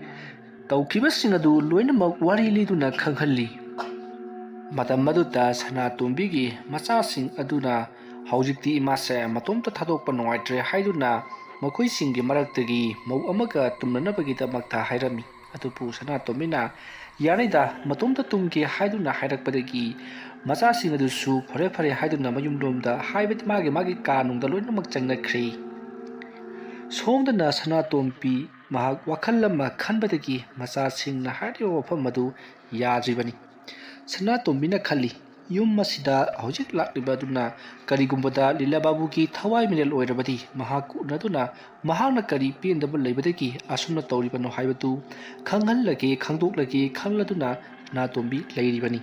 ꯇꯧꯈꯤꯕꯁꯤꯡ ꯑꯗꯨ ꯂꯣꯏꯅꯃꯛ ꯋꯥꯔꯤ ꯂꯤꯗꯨꯅ ꯈꯪꯍꯜꯂꯤ꯫ ꯃꯇꯝ ꯑꯗꯨꯗ ꯁꯅꯥꯇꯣꯝꯕꯤꯒꯤ ꯃꯆꯥꯁꯤꯡ ꯑꯗꯨꯅ ꯍꯧꯖꯤꯛꯇꯤ ꯏꯃꯥꯁꯦ ꯃꯇꯣꯝꯇ ꯊꯥꯗꯣꯛꯄ ꯅꯨꯡꯉꯥꯏꯇ꯭ꯔꯦ ꯍꯥꯏꯗꯨꯅ ꯃꯈꯣꯏꯁꯤꯡꯒꯤ ꯃꯔꯛꯇꯒꯤ ꯃꯧ ꯑꯃꯒ ꯇꯨꯝꯅꯅꯕꯒꯤꯗꯃꯛꯇ ꯍꯥꯏꯔꯝꯃꯤ꯫ ꯑꯗꯨꯕꯨ ꯁꯅꯥꯇꯣꯝꯕꯤꯅ "ꯌꯥꯅꯤꯗ, ꯃꯇꯣꯝꯇ ꯇꯨꯝꯒꯦ" ꯍꯥꯏꯗꯨꯅ ꯍꯥꯏꯔꯛꯄꯗꯒꯤ ꯃꯆꯥꯁꯤꯡ ꯑꯗꯨꯁꯨ ꯐꯔꯦ ꯐꯔꯦ ꯍꯥꯏꯗꯨꯅ ꯃꯌꯨꯝꯂꯣꯝꯗ, ꯍꯥꯏꯕꯗꯤ ꯃꯥꯒꯤ ꯃꯥꯒꯤ ꯀꯥ ꯅꯨꯡꯗ ꯂꯣꯏꯅꯃꯛ ꯆꯪꯅꯈ꯭ꯔꯦ꯫ ꯁꯣꯝꯗꯅ ꯁꯅꯥꯇꯣꯝꯕꯤ ꯃꯍꯥꯛ ꯋꯥꯈꯜ ꯑꯃ ꯈꯟꯕꯗꯒꯤ ꯃꯆꯥꯁꯤꯡꯅ ꯍꯥꯏꯔꯤꯕ ꯋꯥꯐꯝ ꯑꯗꯨ ꯌꯥꯗ꯭ꯔꯤꯕꯅꯤ꯫ ꯁꯅꯥꯇꯣꯝꯕꯤꯅ ꯈꯜꯂꯤ, ꯌꯨꯝ ꯑꯁꯤꯗ ꯍꯧꯖꯤꯛ ꯂꯥꯛꯂꯤꯕ ꯑꯗꯨꯅ ꯀꯔꯤꯒꯨꯝꯕꯗ ꯂꯤꯂꯥ ꯕꯥꯕꯨꯒꯤ ꯊꯋꯥꯏ ꯃꯤꯔꯦꯜ ꯑꯣꯏꯔꯕꯗꯤ ꯃꯍꯥꯛ ꯎꯅꯗꯨꯅ ꯃꯍꯥꯛꯅ ꯀꯔꯤ ꯄꯦꯟꯗꯕ ꯂꯩꯕꯗꯒꯤ ꯑꯁꯨꯝꯅ ꯇꯧꯔꯤꯕꯅꯣ ꯍꯥꯏꯕꯗꯨ ꯈꯪꯍꯜꯂꯒꯦ, ꯈꯪꯗꯣꯛꯂꯒꯦ ꯈꯜꯂꯗꯨꯅ ꯁꯅꯥꯇꯣꯝꯕꯤ ꯂꯩꯔꯤꯕꯅꯤ꯫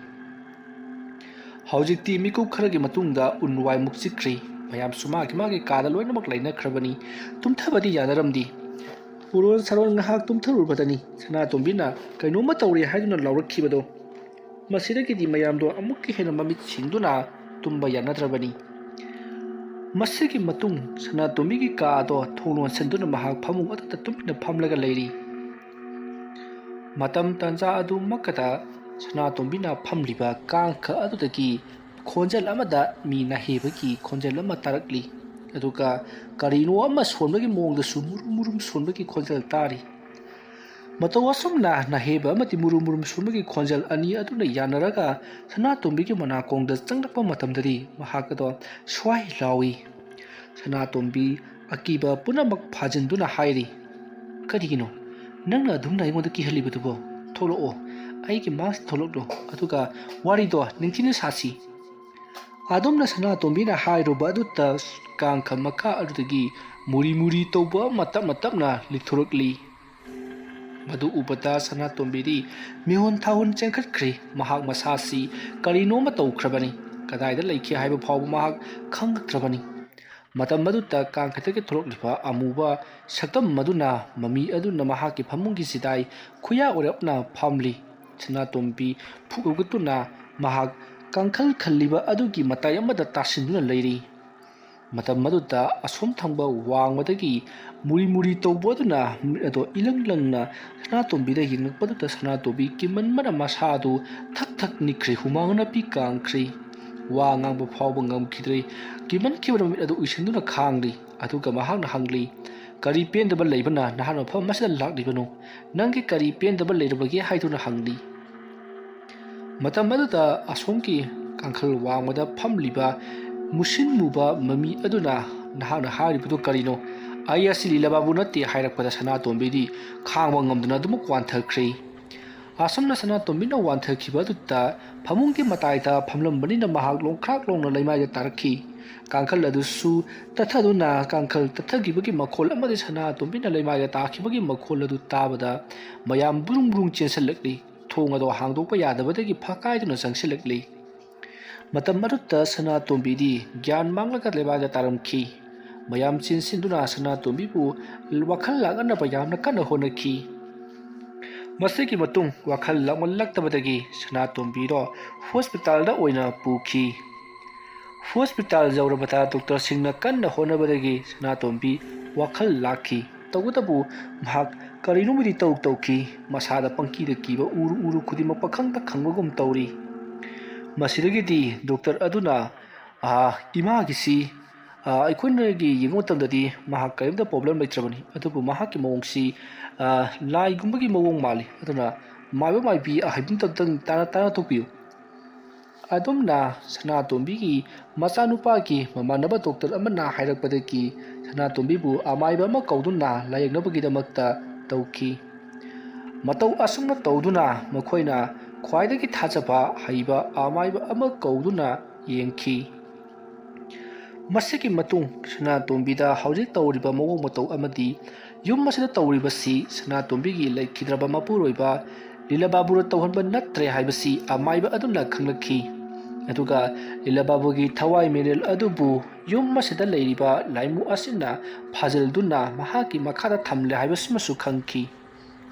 ꯍꯧꯖꯤꯛꯇꯤ ꯃꯤꯀꯨꯞ ꯈꯔꯒꯤ ꯃꯇꯨꯡꯗ ꯎꯟ ꯋꯥꯏꯃꯨꯛ ꯆꯤꯛꯈ꯭ꯔꯦ꯫ ꯃꯌꯥꯝꯁꯨ ꯃꯥꯒꯤ ꯃꯥꯒꯤ ꯀꯥꯗ ꯂꯣꯏꯅꯃꯛ ꯂꯩꯅꯈ꯭ꯔꯕꯅꯤ꯫ ꯇꯨꯝꯊꯕꯗꯤ ꯌꯥꯅꯔꯝꯗꯤ꯫ ꯎꯔꯣꯟ ꯁꯥꯔꯣꯟ ꯉꯥꯏꯍꯥꯛ ꯇꯨꯝꯊꯔꯨꯕꯗꯅꯤ ꯁꯅꯥꯇꯣꯝꯕꯤꯅ ꯀꯩꯅꯣꯝꯃ ꯇꯧꯔꯦ ꯍꯥꯏꯗꯨꯅ ꯂꯥꯎꯔꯛꯈꯤꯕꯗꯣ꯫ ꯃꯁꯤꯗꯒꯤꯗꯤ ꯃꯌꯥꯝꯗꯣ ꯑꯃꯨꯛꯀ ꯍꯦꯟꯅ ꯃꯃꯤꯠ ꯁꯤꯡꯗꯨꯅ ꯇꯨꯝꯕ ꯌꯥꯅꯗ꯭ꯔꯕꯅꯤ꯫ ꯃꯁꯤꯒꯤ ꯃꯇꯨꯡ ꯁꯅꯥꯇꯣꯝꯕꯤꯒꯤ ꯀꯥ ꯑꯗꯣ ꯊꯣꯡ ꯂꯣꯟꯁꯤꯟꯗꯨꯅ ꯃꯍꯥꯛ ꯐꯃꯨꯡ ꯑꯗꯨꯗ ꯇꯨꯃꯤꯟꯅ ꯐꯝꯂꯒ ꯂꯩꯔꯤ꯫ ꯃꯇꯝ ꯇꯥꯟꯖꯥ ꯑꯗꯨꯃꯛꯇꯗ ꯁꯅꯥꯇꯣꯝꯕꯤꯅ ꯐꯝꯂꯤꯕ ꯀꯥꯡꯈ ꯑꯗꯨꯗꯒꯤ ꯈꯣꯟꯖꯦꯜ ꯑꯃꯗ ꯃꯤ ꯅꯥꯍꯦꯕꯒꯤ ꯈꯣꯟꯖꯦꯜ ꯑꯃ ꯇꯥꯔꯛꯂꯤ꯫ ꯑꯗꯨꯒ ꯀꯔꯤꯅꯣ ꯑꯃ ꯁꯣꯟꯕꯒꯤ ꯃꯑꯣꯡꯗꯁꯨ ꯃꯨꯔꯨꯝ ꯃꯨꯔꯨꯝ ꯁꯣꯟꯕꯒꯤ ꯈꯣꯟꯖꯦꯜ ꯇꯥꯔꯤ꯫ ꯃꯇꯧ ꯑꯁꯨꯝꯅ ꯅꯥꯍꯦꯕ ꯑꯃꯗꯤ ꯃꯨꯔꯨꯝ ꯃꯨꯔꯨꯝ ꯁꯣꯟꯕꯒꯤ ꯈꯣꯟꯖꯦꯜ ꯑꯅꯤ ꯑꯗꯨꯅ ꯌꯥꯅꯔꯒ ꯁꯅꯥꯇꯣꯝꯕꯤꯒꯤ ꯃꯅꯥꯀꯣꯡꯗ ꯆꯪꯂꯛꯄ ꯃꯇꯝꯗꯗꯤ ꯃꯍꯥꯛ ꯑꯗꯣ ꯁ꯭ꯋꯥꯏ ꯂꯥꯎꯏ꯫ ꯁꯅꯥꯇꯣꯝꯕꯤ ꯑꯀꯤꯕ ꯄꯨꯝꯅꯃꯛ ꯐꯥꯖꯤꯟꯗꯨꯅ ꯍꯥꯏꯔꯤ, "ꯀꯔꯤꯒꯤꯅꯣ ꯅꯪꯅ ꯑꯗꯨꯝꯅ ꯑꯩꯉꯣꯟꯗ ꯀꯤꯍꯜꯂꯤꯕꯗꯨꯕꯣ? ꯊꯣꯛꯂꯛꯑꯣ, ꯑꯩꯒꯤ ꯃꯥꯡꯁꯤꯗ ꯊꯣꯛꯂꯛꯂꯣ, ꯑꯗꯨꯒ ꯋꯥꯔꯤꯗꯣ ꯅꯤꯡꯊꯤꯅ ꯁꯥꯁꯤ꯫" ꯑꯗꯨꯝꯅ ꯁꯅꯥꯇꯣꯝꯕꯤꯅ ꯍꯥꯏꯔꯨꯕ ꯑꯗꯨꯗ ꯀꯥꯡꯈ ꯃꯈꯥ ꯑꯗꯨꯗꯒꯤ ꯃꯨꯔꯤ ꯃꯨꯔꯤ ꯇꯧꯕ ꯑꯃ ꯇꯞꯅ ꯇꯞꯅ ꯂꯤꯊꯣꯔꯛꯂꯤ꯫ ꯃꯗꯨ ꯎꯕꯗ ꯁꯅꯥꯇꯣꯝꯕꯤꯗꯤ ꯃꯤꯍꯨꯟ ꯊꯥꯍꯨꯟ ꯆꯦꯟꯈꯠꯈ꯭ꯔꯦ꯫ ꯃꯍꯥꯛ ꯃꯁꯥꯁꯤ ꯀꯔꯤꯅꯣꯃ ꯇꯧꯈ꯭ꯔꯕꯅꯤ꯫ ꯀꯗꯥꯏꯗ ꯂꯩꯈꯤ ꯍꯥꯏꯕ ꯐꯥꯎꯕ ꯃꯍꯥꯛ ꯈꯪꯂꯛꯇ꯭ꯔꯕꯅꯤ꯫ ꯃꯇꯝ ꯑꯗꯨꯗ ꯀꯥꯡꯈꯗꯒꯤ ꯊꯣꯛꯂꯛꯂꯤꯕ ꯑꯃꯨꯕ ꯁꯛꯇꯝ ꯑꯗꯨꯅ, ꯃꯃꯤ ꯑꯗꯨꯅ ꯃꯍꯥꯛꯀꯤ ꯐꯃꯨꯡꯒꯤ ꯆꯤꯗꯥꯏ ꯈꯨꯌꯥ ꯑꯣꯏꯔꯞꯅ ꯐꯝꯂꯤ꯫ ꯁꯅꯥꯇꯣꯝꯕꯤ ꯐꯨꯛ ꯍꯧꯒꯠꯇꯨꯅ ꯃꯍꯥꯛ ꯀꯥꯡꯈꯜ ꯈꯜꯂꯤꯕ ꯑꯗꯨꯒꯤ ꯃꯇꯥꯏ ꯑꯃꯗ ꯇꯥꯁꯤꯟꯗꯨꯅ ꯂꯩꯔꯤ꯫ ꯃꯇꯝ ꯑꯗꯨꯗ ꯑꯁꯣꯝ ꯊꯪꯕ ꯋꯥꯡꯃꯗꯒꯤ ꯃꯨꯔꯤ ꯃꯨꯔꯤ ꯇꯧꯕ ꯑꯗꯨꯅ ꯃꯤꯠ ꯑꯗꯣ ꯏꯂꯪ ꯂꯪꯅ ꯁꯅꯥꯇꯣꯝꯕꯤꯗ ꯌꯦꯡꯂꯛꯄꯗꯨꯗ ꯁꯅꯥꯇꯣꯝꯕꯤ ꯀꯤꯃꯟꯕꯅ ꯃꯁꯥ ꯑꯗꯨ ꯊꯛ ꯊꯛ ꯅꯤꯛꯈ꯭ꯔꯦ, ꯍꯨꯃꯥꯡ ꯑꯅꯞꯄꯤ ꯀꯥꯡꯈ꯭ꯔꯦ꯫ ꯋꯥ ꯉꯥꯡꯕ ꯐꯥꯎꯕ ꯉꯝꯈꯤꯗ꯭ꯔꯦ꯫ ꯀꯤꯃꯟꯈꯤꯕꯅ ꯃꯃꯤꯠ ꯑꯗꯨ ꯎꯏꯁꯤꯟꯗꯨꯅ ꯈꯥꯡꯂꯤ꯫ ꯑꯗꯨꯒ ꯃꯍꯥꯛꯅ ꯍꯪꯂꯤ, "ꯀꯔꯤ ꯄꯦꯟꯗꯕ ꯂꯩꯕꯅ ꯅꯍꯥꯛ ꯃꯐꯝ ꯑꯁꯤꯗ ꯂꯥꯛꯂꯤꯕꯅꯣ? ꯅꯪꯒꯤ ꯀꯔꯤ ꯄꯦꯟꯗꯕ ꯂꯩꯔꯕꯒꯦ?" ꯍꯥꯏꯗꯨꯅ ꯍꯪꯂꯤ꯫ ꯃꯇꯝ ꯑꯗꯨꯗ ꯑꯁꯣꯝꯒꯤ ꯀꯥꯡꯈꯜ ꯋꯥꯡꯃꯗ ꯐꯝꯂꯤꯕ ꯃꯨꯁꯤꯟ ꯃꯨꯕ ꯃꯃꯤ ꯑꯗꯨꯅ "ꯅꯍꯥꯛꯅ ꯍꯥꯏꯔꯤꯕꯗꯨ ꯀꯔꯤꯅꯣ? ꯑꯩ ꯑꯁꯤ ꯂꯤꯂꯥ ꯕꯥꯕꯨ ꯅꯠꯇꯦ" ꯍꯥꯏꯔꯛꯄꯗ ꯁꯅꯥꯇꯣꯝꯕꯤꯗꯤ ꯈꯥꯡꯕ ꯉꯝꯗꯅ ꯑꯗꯨꯃꯛ ꯋꯥꯟꯊꯈ꯭ꯔꯦ꯫ ꯑꯁꯨꯝꯅ ꯁꯅꯥꯇꯣꯝꯕꯤꯅ ꯋꯥꯟꯊꯈꯤꯕ ꯑꯗꯨꯗ ꯐꯃꯨꯡꯒꯤ ꯃꯇꯥꯏꯗ ꯐꯝꯂꯝꯕꯅꯤꯅ ꯃꯍꯥꯛ ꯂꯣꯡꯈ꯭ꯔꯥꯛ ꯂꯣꯡꯅ ꯂꯩꯃꯥꯏꯗ ꯇꯥꯔꯛꯈꯤ꯫ ꯀꯥꯡꯈꯜ ꯑꯗꯨꯁꯨ ꯇꯠꯊꯗꯨꯅ ꯀꯥꯡꯈꯜ ꯇꯠꯊꯈꯤꯕꯒꯤ ꯃꯈꯣꯜ ꯑꯃꯗꯤ ꯁꯅꯥꯇꯣꯝꯕꯤꯅ ꯂꯩꯃꯥꯏꯗ ꯇꯥꯈꯤꯕꯒꯤ ꯃꯈꯣꯜ ꯑꯗꯨ ꯇꯥꯕꯗ ꯃꯌꯥꯝ ꯕ꯭ꯔꯨꯡ ꯕ꯭ꯔꯨꯡ ꯆꯦꯟꯁꯤꯜꯂꯛꯂꯤ꯫ ꯊꯣꯡ ꯑꯗꯨ ꯍꯥꯡꯗꯣꯛꯄ ꯌꯥꯗꯕꯗꯒꯤ ꯐꯥꯀꯥꯏꯗꯨꯅ ꯆꯪꯁꯤꯜꯂꯛꯂꯤ꯫ ꯃꯇꯝ ꯑꯗꯨꯗ ꯁꯅꯥꯇꯣꯝꯕꯤꯗꯤ ꯒ꯭ꯌꯥꯟ ꯃꯥꯡꯂꯒ ꯂꯩꯃꯥꯏꯗ ꯇꯥꯔꯝꯈꯤ꯫ ꯃꯌꯥꯝ ꯆꯦꯟꯁꯤꯟꯗꯨꯅ ꯁꯅꯥꯇꯣꯝꯕꯤꯕꯨ ꯋꯥꯈꯜ ꯂꯥꯡꯍꯟꯅꯕ ꯌꯥꯝꯅ ꯀꯟꯅ ꯍꯣꯠꯅꯈꯤ꯫ ꯃꯁꯤꯒꯤ ꯃꯇꯨꯡ ꯋꯥꯈꯜ ꯂꯥꯡꯃꯜꯂꯛꯇꯕꯗꯒꯤ ꯁꯅꯥꯇꯣꯝꯕꯤꯗꯣ ꯍꯣꯁꯄꯤꯇꯥꯜꯗ ꯑꯣꯏꯅ ꯄꯨꯈꯤ꯫ ꯍꯣꯁꯄꯤꯇꯥꯜ ꯌꯧꯔꯕꯗ ꯗꯣꯛꯇꯔꯁꯤꯡꯅ ꯀꯟꯅ ꯍꯣꯠꯅꯕꯗꯒꯤ ꯁꯅꯥꯇꯣꯝꯕꯤ ꯋꯥꯈꯜ ꯂꯥꯛꯈꯤ꯫ ꯇꯧꯕꯇꯕꯨ ꯃꯍꯥꯛ ꯀꯔꯤꯅꯣꯃꯗꯤ ꯇꯧ ꯇꯧꯈꯤ꯫ ꯃꯁꯥꯗ ꯄꯪꯀꯤꯗ ꯀꯤꯕ, ꯎꯔꯨ ꯎꯔꯨ ꯈꯨꯗꯤꯡꯃꯛ ꯄꯪꯈꯪꯗ ꯈꯪꯕꯒꯨꯝ ꯇꯧꯔꯤ꯫ ꯃꯁꯤꯗꯒꯤꯗꯤ ꯗꯣꯛꯇꯔ ꯑꯗꯨꯅ, "ꯑꯥ, ꯏꯃꯥꯒꯤꯁꯤ, ꯑꯥ, ꯑꯩꯈꯣꯏꯅꯒꯤ ꯌꯦꯡꯕ ꯃꯇꯝꯗꯗꯤ ꯃꯍꯥꯛ ꯀꯔꯤꯝꯇ ꯄ꯭ꯔꯣꯕ꯭ꯂꯦꯝ ꯂꯩꯇ꯭ꯔꯕꯅꯤ, ꯑꯗꯨꯕꯨ ꯃꯍꯥꯛꯀꯤ ꯃꯑꯣꯡꯁꯤ, ꯑꯥ, ꯂꯥꯏꯒꯨꯝꯕꯒꯤ ꯃꯑꯣꯡ ꯃꯥꯜꯂꯤ, ꯑꯗꯨꯅ ꯃꯥꯏꯕ ꯃꯥꯏꯕꯤ ꯑꯍꯩꯕ ꯑꯝꯇꯪ ꯇꯥꯟꯅ, ꯇꯥꯟꯅ ꯊꯣꯛꯄꯤꯌꯨ"꯫ ꯑꯗꯨꯝꯅ ꯁꯅꯥꯇꯣꯝꯕꯤꯒꯤ ꯃꯆꯥꯅꯨꯄꯥꯒꯤ ꯃꯃꯥꯟꯅꯕ ꯗꯣꯛꯇꯔ ꯑꯃꯅ ꯍꯥꯏꯔꯛꯄꯗꯒꯤ ꯁꯅꯥꯇꯣꯝꯕꯤꯕꯨ ꯑꯃꯥꯏꯕ ꯑꯃ ꯀꯧꯗꯨꯅ ꯂꯥꯌꯦꯡꯅꯕꯒꯤꯗꯃꯛꯇ ꯇꯧꯈꯤ꯫ ꯃꯇꯧ ꯑꯁꯨꯝꯅ ꯇꯧꯗꯨꯅ ꯃꯈꯣꯏꯅ ꯈ꯭ꯋꯥꯏꯗꯒꯤ ꯊꯥꯖꯕ ꯍꯩꯕ ꯑꯃꯥꯏꯕ ꯑꯃ ꯀꯧꯗꯨꯅ ꯌꯦꯡꯈꯤ꯫ ꯃꯁꯤꯒꯤ ꯃꯇꯨꯡ ꯁꯅꯥꯇꯣꯝꯕꯤꯗ ꯍꯧꯖꯤꯛ ꯇꯧꯔꯤꯕ ꯃꯑꯣꯡ ꯃꯇꯧ ꯑꯃꯗꯤ ꯌꯨꯝ ꯑꯁꯤꯗ ꯇꯧꯔꯤꯕꯁꯤ ꯁꯅꯥꯇꯣꯝꯕꯤꯒꯤ ꯂꯩꯈꯤꯗ꯭ꯔꯕ ꯃꯄꯨꯔꯣꯏꯕ ꯂꯤꯂꯥ ꯕꯥꯕꯨꯅ ꯇꯧꯍꯟꯕ ꯅꯠꯇ꯭ꯔꯦ ꯍꯥꯏꯕꯁꯤ ꯑꯃꯥꯏꯕ ꯑꯗꯨꯅ ꯈꯪꯂꯛꯈꯤ꯫ ꯑꯗꯨꯒ ꯂꯤꯂꯥ ꯕꯥꯕꯨꯒꯤ ꯊꯋꯥꯏ ꯃꯤꯔꯦꯜ ꯑꯗꯨꯕꯨ ꯌꯨꯝ ꯑꯁꯤꯗ ꯂꯩꯔꯤꯕ ꯂꯥꯏꯃꯨ ꯑꯁꯤꯅ ꯐꯥꯖꯤꯜꯗꯨꯅ ꯃꯍꯥꯛꯀꯤ ꯃꯈꯥꯗ ꯊꯝꯂꯦ ꯍꯥꯏꯕꯁꯤꯃꯁꯨ ꯈꯪꯈꯤ꯫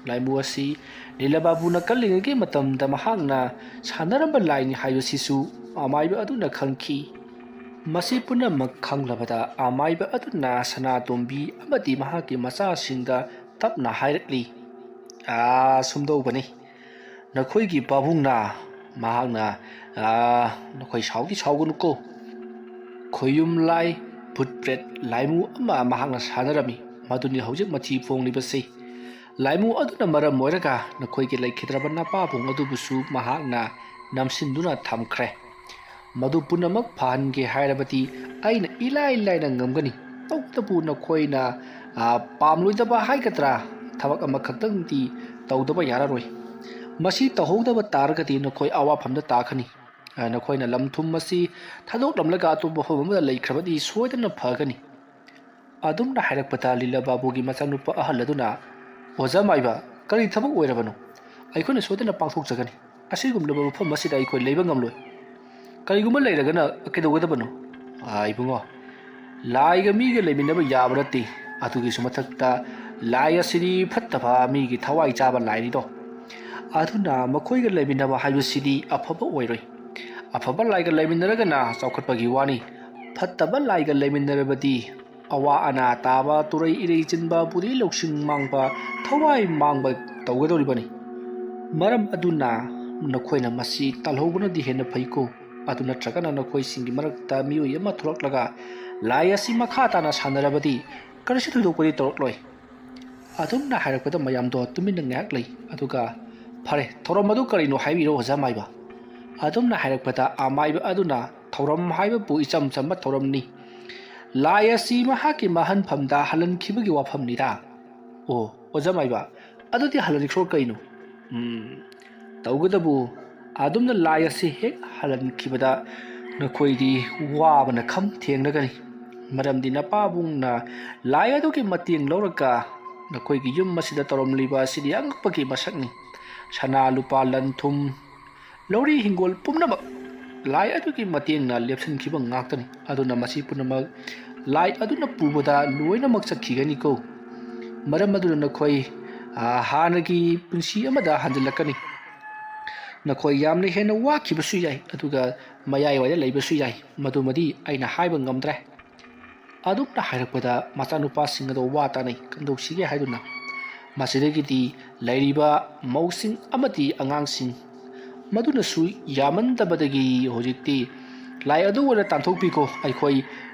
ꯂꯥꯏꯃꯨ ꯑꯁꯤ ꯂꯤꯂꯥ ꯕꯥꯕꯨꯅ ꯀꯜꯂꯤꯉꯩꯒꯤ ꯃꯇꯝꯗ ꯃꯍꯥꯛꯅ ꯁꯥꯟꯅꯔꯝꯕ ꯂꯥꯏꯅꯤ ꯍꯥꯏꯕꯁꯤꯁꯨ ꯑꯃꯥꯏꯕ ꯑꯗꯨꯅ ꯈꯪꯈꯤ꯫ ꯃꯁꯤ ꯄꯨꯝꯅꯃꯛ ꯈꯪꯂꯕꯗ ꯑꯃꯥꯏꯕ ꯑꯗꯨꯅ ꯁꯅꯥꯇꯣꯝꯕꯤ ꯑꯃꯗꯤ ꯃꯍꯥꯛꯀꯤ ꯃꯆꯥꯁꯤꯡꯗ ꯇꯞꯅ ꯍꯥꯏꯔꯛꯂꯤ, "ꯑꯥ, ꯁꯨꯝꯗꯧꯕꯅꯤ꯫ ꯅꯈꯣꯏꯒꯤ ꯄꯥꯕꯨꯡꯅ, ꯃꯍꯥꯛꯅ, ꯑꯥ, ꯅꯈꯣꯏ ꯁꯥꯎꯗꯤ ꯁꯥꯎꯒꯅꯨꯀꯣ꯫ ꯈꯣꯌꯨꯝ ꯂꯥꯏ, ꯚꯨꯠ ꯄ꯭ꯔꯦꯠ, ꯂꯥꯏꯃꯨ ꯑꯃ ꯃꯍꯥꯛꯅ ꯁꯥꯟꯅꯔꯝꯃꯤ꯫ ꯃꯗꯨꯅꯤ ꯍꯧꯖꯤꯛ ꯃꯊꯤ ꯐꯣꯡꯂꯤꯕꯁꯤ꯫ ꯂꯥꯏꯃꯨ ꯑꯗꯨꯅ ꯃꯔꯝ ꯑꯣꯏꯔꯒ ꯅꯈꯣꯏꯒꯤ ꯂꯩꯈꯤꯗ꯭ꯔꯕ ꯅꯄꯥꯕꯨꯡ ꯑꯗꯨꯕꯨꯁꯨ ꯃꯍꯥꯛꯅ ꯅꯝꯁꯤꯟꯗꯨꯅ ꯊꯝꯈ꯭ꯔꯦ"꯫ ꯃꯗꯨ ꯄꯨꯝꯅꯃꯛ ꯐꯍꯟꯒꯦ ꯍꯥꯏꯔꯕꯗꯤ ꯑꯩꯅ ꯏꯂꯥꯏ ꯂꯥꯏꯅ ꯉꯝꯒꯅꯤ꯫ ꯇꯧꯕꯇꯕꯨ ꯅꯈꯣꯏꯅ, ꯑ, ꯄꯥꯝꯂꯣꯏꯗꯕ ꯍꯥꯏꯒꯗ꯭ꯔꯥ, ꯊꯕꯛ ꯑꯃꯈꯛꯇꯪꯗꯤ ꯇꯧꯗꯕ ꯌꯥꯔꯔꯣꯏ꯫ ꯃꯁꯤ ꯇꯧꯍꯧꯗꯕ ꯇꯥꯔꯒꯗꯤ ꯅꯈꯣꯏ ꯑꯋꯥꯐꯝꯗ ꯇꯥꯈꯅꯤ꯫ ꯑ, ꯅꯈꯣꯏꯅ ꯂꯝ ꯊꯨꯝ ꯑꯁꯤ ꯊꯥꯗꯣꯛꯂꯝꯂꯒ ꯑꯇꯣꯞꯄ ꯃꯐꯝ ꯑꯃꯗ ꯂꯩꯈ꯭ꯔꯕꯗꯤ ꯁꯣꯏꯗꯅ ꯐꯒꯅꯤ꯫ ꯑꯗꯨꯝꯅ ꯍꯥꯏꯔꯛꯄꯗ ꯂꯤꯂꯥ ꯕꯥꯕꯨꯒꯤ ꯃꯆꯥꯅꯨꯄꯥ ꯑꯍꯜ ꯑꯗꯨꯅ, "ꯑꯣꯖꯥ ꯃꯥꯏꯕ, ꯀꯔꯤ ꯊꯕꯛ ꯑꯣꯏꯔꯕꯅꯣ? ꯑꯩꯈꯣꯏꯅ ꯁꯣꯏꯗꯅ ꯄꯥꯡꯊꯣꯛꯆꯒꯅꯤ꯫ ꯑꯁꯤꯒꯨꯝꯂꯕ ꯃꯐꯝ ꯑꯁꯤꯗ ꯑꯩꯈꯣꯏ ꯂꯩꯕ ꯉꯝꯂꯣꯏ꯫ ꯀꯔꯤꯒꯨꯝꯕ ꯂꯩꯔꯒꯅ ꯀꯩꯗꯧꯒꯗꯕꯅꯣ?" "ꯑꯥ, ꯏꯕꯨꯡꯉꯣ, ꯂꯥꯏꯒ ꯃꯤꯒ ꯂꯩꯃꯤꯟꯅꯕ ꯌꯥꯕ ꯅꯠꯇꯦ꯫ ꯑꯗꯨꯒꯤꯁꯨ ꯃꯊꯛꯇ ꯂꯥꯏ ꯑꯁꯤꯗꯤ ꯐꯠꯇꯕ, ꯃꯤꯒꯤ ꯊꯋꯥꯏ ꯆꯥꯕ ꯂꯥꯏꯅꯤꯗꯣ꯫ ꯑꯗꯨꯅ ꯃꯈꯣꯏꯒ ꯂꯩꯃꯤꯟꯅꯕ ꯍꯥꯏꯕꯁꯤꯗꯤ ꯑꯐꯕ ꯑꯣꯏꯔꯣꯏ꯫ ꯑꯐꯕ ꯂꯥꯏꯒ ꯂꯩꯃꯤꯟꯅꯔꯒꯅ ꯆꯥꯎꯈꯠꯄꯒꯤ ꯋꯥꯅꯤ꯫ ꯐꯠꯇꯕ ꯂꯥꯏꯒ ꯂꯩꯃꯤꯟꯅꯔꯕꯗꯤ ꯑꯋꯥ ꯑꯅꯥ ꯇꯥꯕ, ꯇꯨꯔꯩ ꯏꯔꯩ ꯆꯤꯟꯕ, ꯕꯨꯙꯤ ꯂꯧꯁꯤꯡ ꯃꯥꯡꯕ, ꯊꯋꯥꯏ ꯃꯥꯡꯕ ꯇꯧꯒꯗꯧꯔꯤꯕꯅꯤ꯫ ꯃꯔꯝ ꯑꯗꯨꯅ ꯅꯈꯣꯏꯅ ꯃꯁꯤ ꯇꯜꯍꯧꯕꯅꯗꯤ ꯍꯦꯟꯅ ꯐꯩꯀꯣ꯫ ꯑꯗꯨ ꯅꯠꯇ꯭ꯔꯒꯅ ꯅꯈꯣꯏꯁꯤꯡꯒꯤ ꯃꯔꯛꯇ ꯃꯤꯑꯣꯏ ꯑꯃ ꯊꯣꯛꯂꯛꯂꯒ ꯂꯥꯏ ꯑꯁꯤ ꯃꯈꯥ ꯇꯥꯅ ꯁꯥꯟꯅꯔꯕꯗꯤ ꯀꯔꯤꯁꯨ ꯊꯣꯏꯗꯣꯛꯄꯗꯤ ꯇꯧꯔꯛꯂꯣꯏ꯫" ꯑꯗꯨꯝꯅ ꯍꯥꯏꯔꯛꯄꯗ ꯃꯌꯥꯝꯗꯣ ꯇꯨꯃꯤꯟꯅ ꯉꯥꯏꯍꯥꯛ ꯂꯩ꯫ ꯑꯗꯨꯒ, "ꯐꯔꯦ, ꯊꯧꯔꯝ ꯑꯗꯨ ꯀꯔꯤꯅꯣ ꯍꯥꯏꯕꯤꯔꯣ, ꯑꯣꯖꯥ ꯃꯥꯏꯕ?" ꯑꯗꯨꯝꯅ ꯍꯥꯏꯔꯛꯄꯗ ꯑꯃꯥꯏꯕ ꯑꯗꯨꯅ, "ꯊꯧꯔꯝ ꯍꯥꯏꯕꯕꯨ ꯏꯆꯝ ꯆꯝꯕ ꯊꯧꯔꯝꯅꯤ꯫ ꯂꯥꯏ ꯑꯁꯤ ꯃꯍꯥꯛꯀꯤ ꯃꯍꯟꯐꯝꯗ ꯍꯜꯍꯟꯈꯤꯕꯒꯤ ꯋꯥꯐꯝꯅꯤꯗ꯫" "ꯑꯣ, ꯑꯣꯖꯥ ꯃꯥꯏꯕ, ꯑꯗꯨꯗꯤ ꯍꯜꯍꯟꯈ꯭ꯔꯣ ꯀꯩꯅꯣ?" "ꯎꯝ, ꯇꯧꯒꯗꯕꯨ ꯑꯗꯨꯝꯅ ꯂꯥꯏ ꯑꯁꯤ ꯍꯦꯛ ꯍꯜꯍꯟꯈꯤꯕꯗ ꯅꯈꯣꯏꯗꯤ ꯋꯥꯕꯅ ꯈꯝ ꯊꯦꯡꯅꯒꯅꯤ꯫ ꯃꯔꯝꯗꯤ ꯅꯄꯥꯕꯨꯡꯅ ꯂꯥꯏ ꯑꯗꯨꯒꯤ ꯃꯇꯦꯡ ꯂꯧꯔꯒ ꯅꯈꯣꯏꯒꯤ ꯌꯨꯝ ꯑꯁꯤꯗ ꯇꯧꯔꯝꯂꯤꯕ ꯑꯁꯤꯗꯤ ꯑꯉꯛꯄꯒꯤ ꯃꯁꯛꯅꯤ꯫ ꯁꯅꯥ ꯂꯨꯄꯥ, ꯂꯟ ꯊꯨꯝ, ꯂꯧꯔꯤ ꯍꯤꯡꯒꯣꯜ ꯄꯨꯝꯅꯃꯛ ꯂꯥꯏ ꯑꯗꯨꯒꯤ ꯃꯇꯦꯡꯅ ꯂꯦꯞꯁꯤꯟꯈꯤꯕ ꯉꯥꯛꯇꯅꯤ꯫ ꯑꯗꯨꯅ ꯃꯁꯤ ꯄꯨꯝꯅꯃꯛ ꯂꯥꯏ ꯑꯗꯨꯅ ꯄꯨꯕꯗ ꯂꯣꯏꯅꯃꯛ ꯆꯠꯈꯤꯒꯅꯤꯀꯣ꯫ ꯃꯔꯝ ꯑꯗꯨꯅ ꯅꯈꯣꯏ, ꯑ, ꯍꯥꯟꯅꯒꯤ ꯄꯨꯟꯁꯤ ꯑꯃꯗ ꯍꯟꯖꯤꯜꯂꯛꯀꯅꯤ꯫ ꯅꯈꯣꯏ ꯌꯥꯝꯅ ꯍꯦꯟꯅ ꯋꯥꯈꯤꯕꯁꯨ ꯌꯥꯏ, ꯑꯗꯨꯒ ꯃꯌꯥꯏꯋꯥꯏꯗ ꯂꯩꯕꯁꯨ ꯌꯥꯏ, ꯃꯗꯨꯃꯗꯤ ꯑꯩꯅ ꯍꯥꯏꯕ ꯉꯝꯗ꯭ꯔꯦ꯫" ꯑꯗꯨꯝꯅ ꯍꯥꯏꯔꯛꯄꯗ ꯃꯆꯥꯅꯨꯄꯥꯁꯤꯡ ꯑꯗꯣ ꯋꯥ ꯇꯥꯅꯩ, ꯀꯝꯗꯧꯁꯤꯒꯦ ꯍꯥꯏꯗꯨꯅ꯫ ꯃꯁꯤꯗꯒꯤꯗꯤ ꯂꯩꯔꯤꯕ ꯃꯧꯁꯤꯡ ꯑꯃꯗꯤ ꯑꯉꯥꯡꯁꯤꯡ ꯃꯗꯨꯅꯁꯨ ꯌꯥꯃꯟꯗꯕꯗꯒꯤ ꯍꯧꯖꯤꯛꯇꯤ, "ꯂꯥꯏ ꯑꯗꯨ ꯑꯣꯏꯅ ꯇꯥꯟꯊꯣꯛꯄꯤꯈꯣ, ꯑꯩꯈꯣꯏ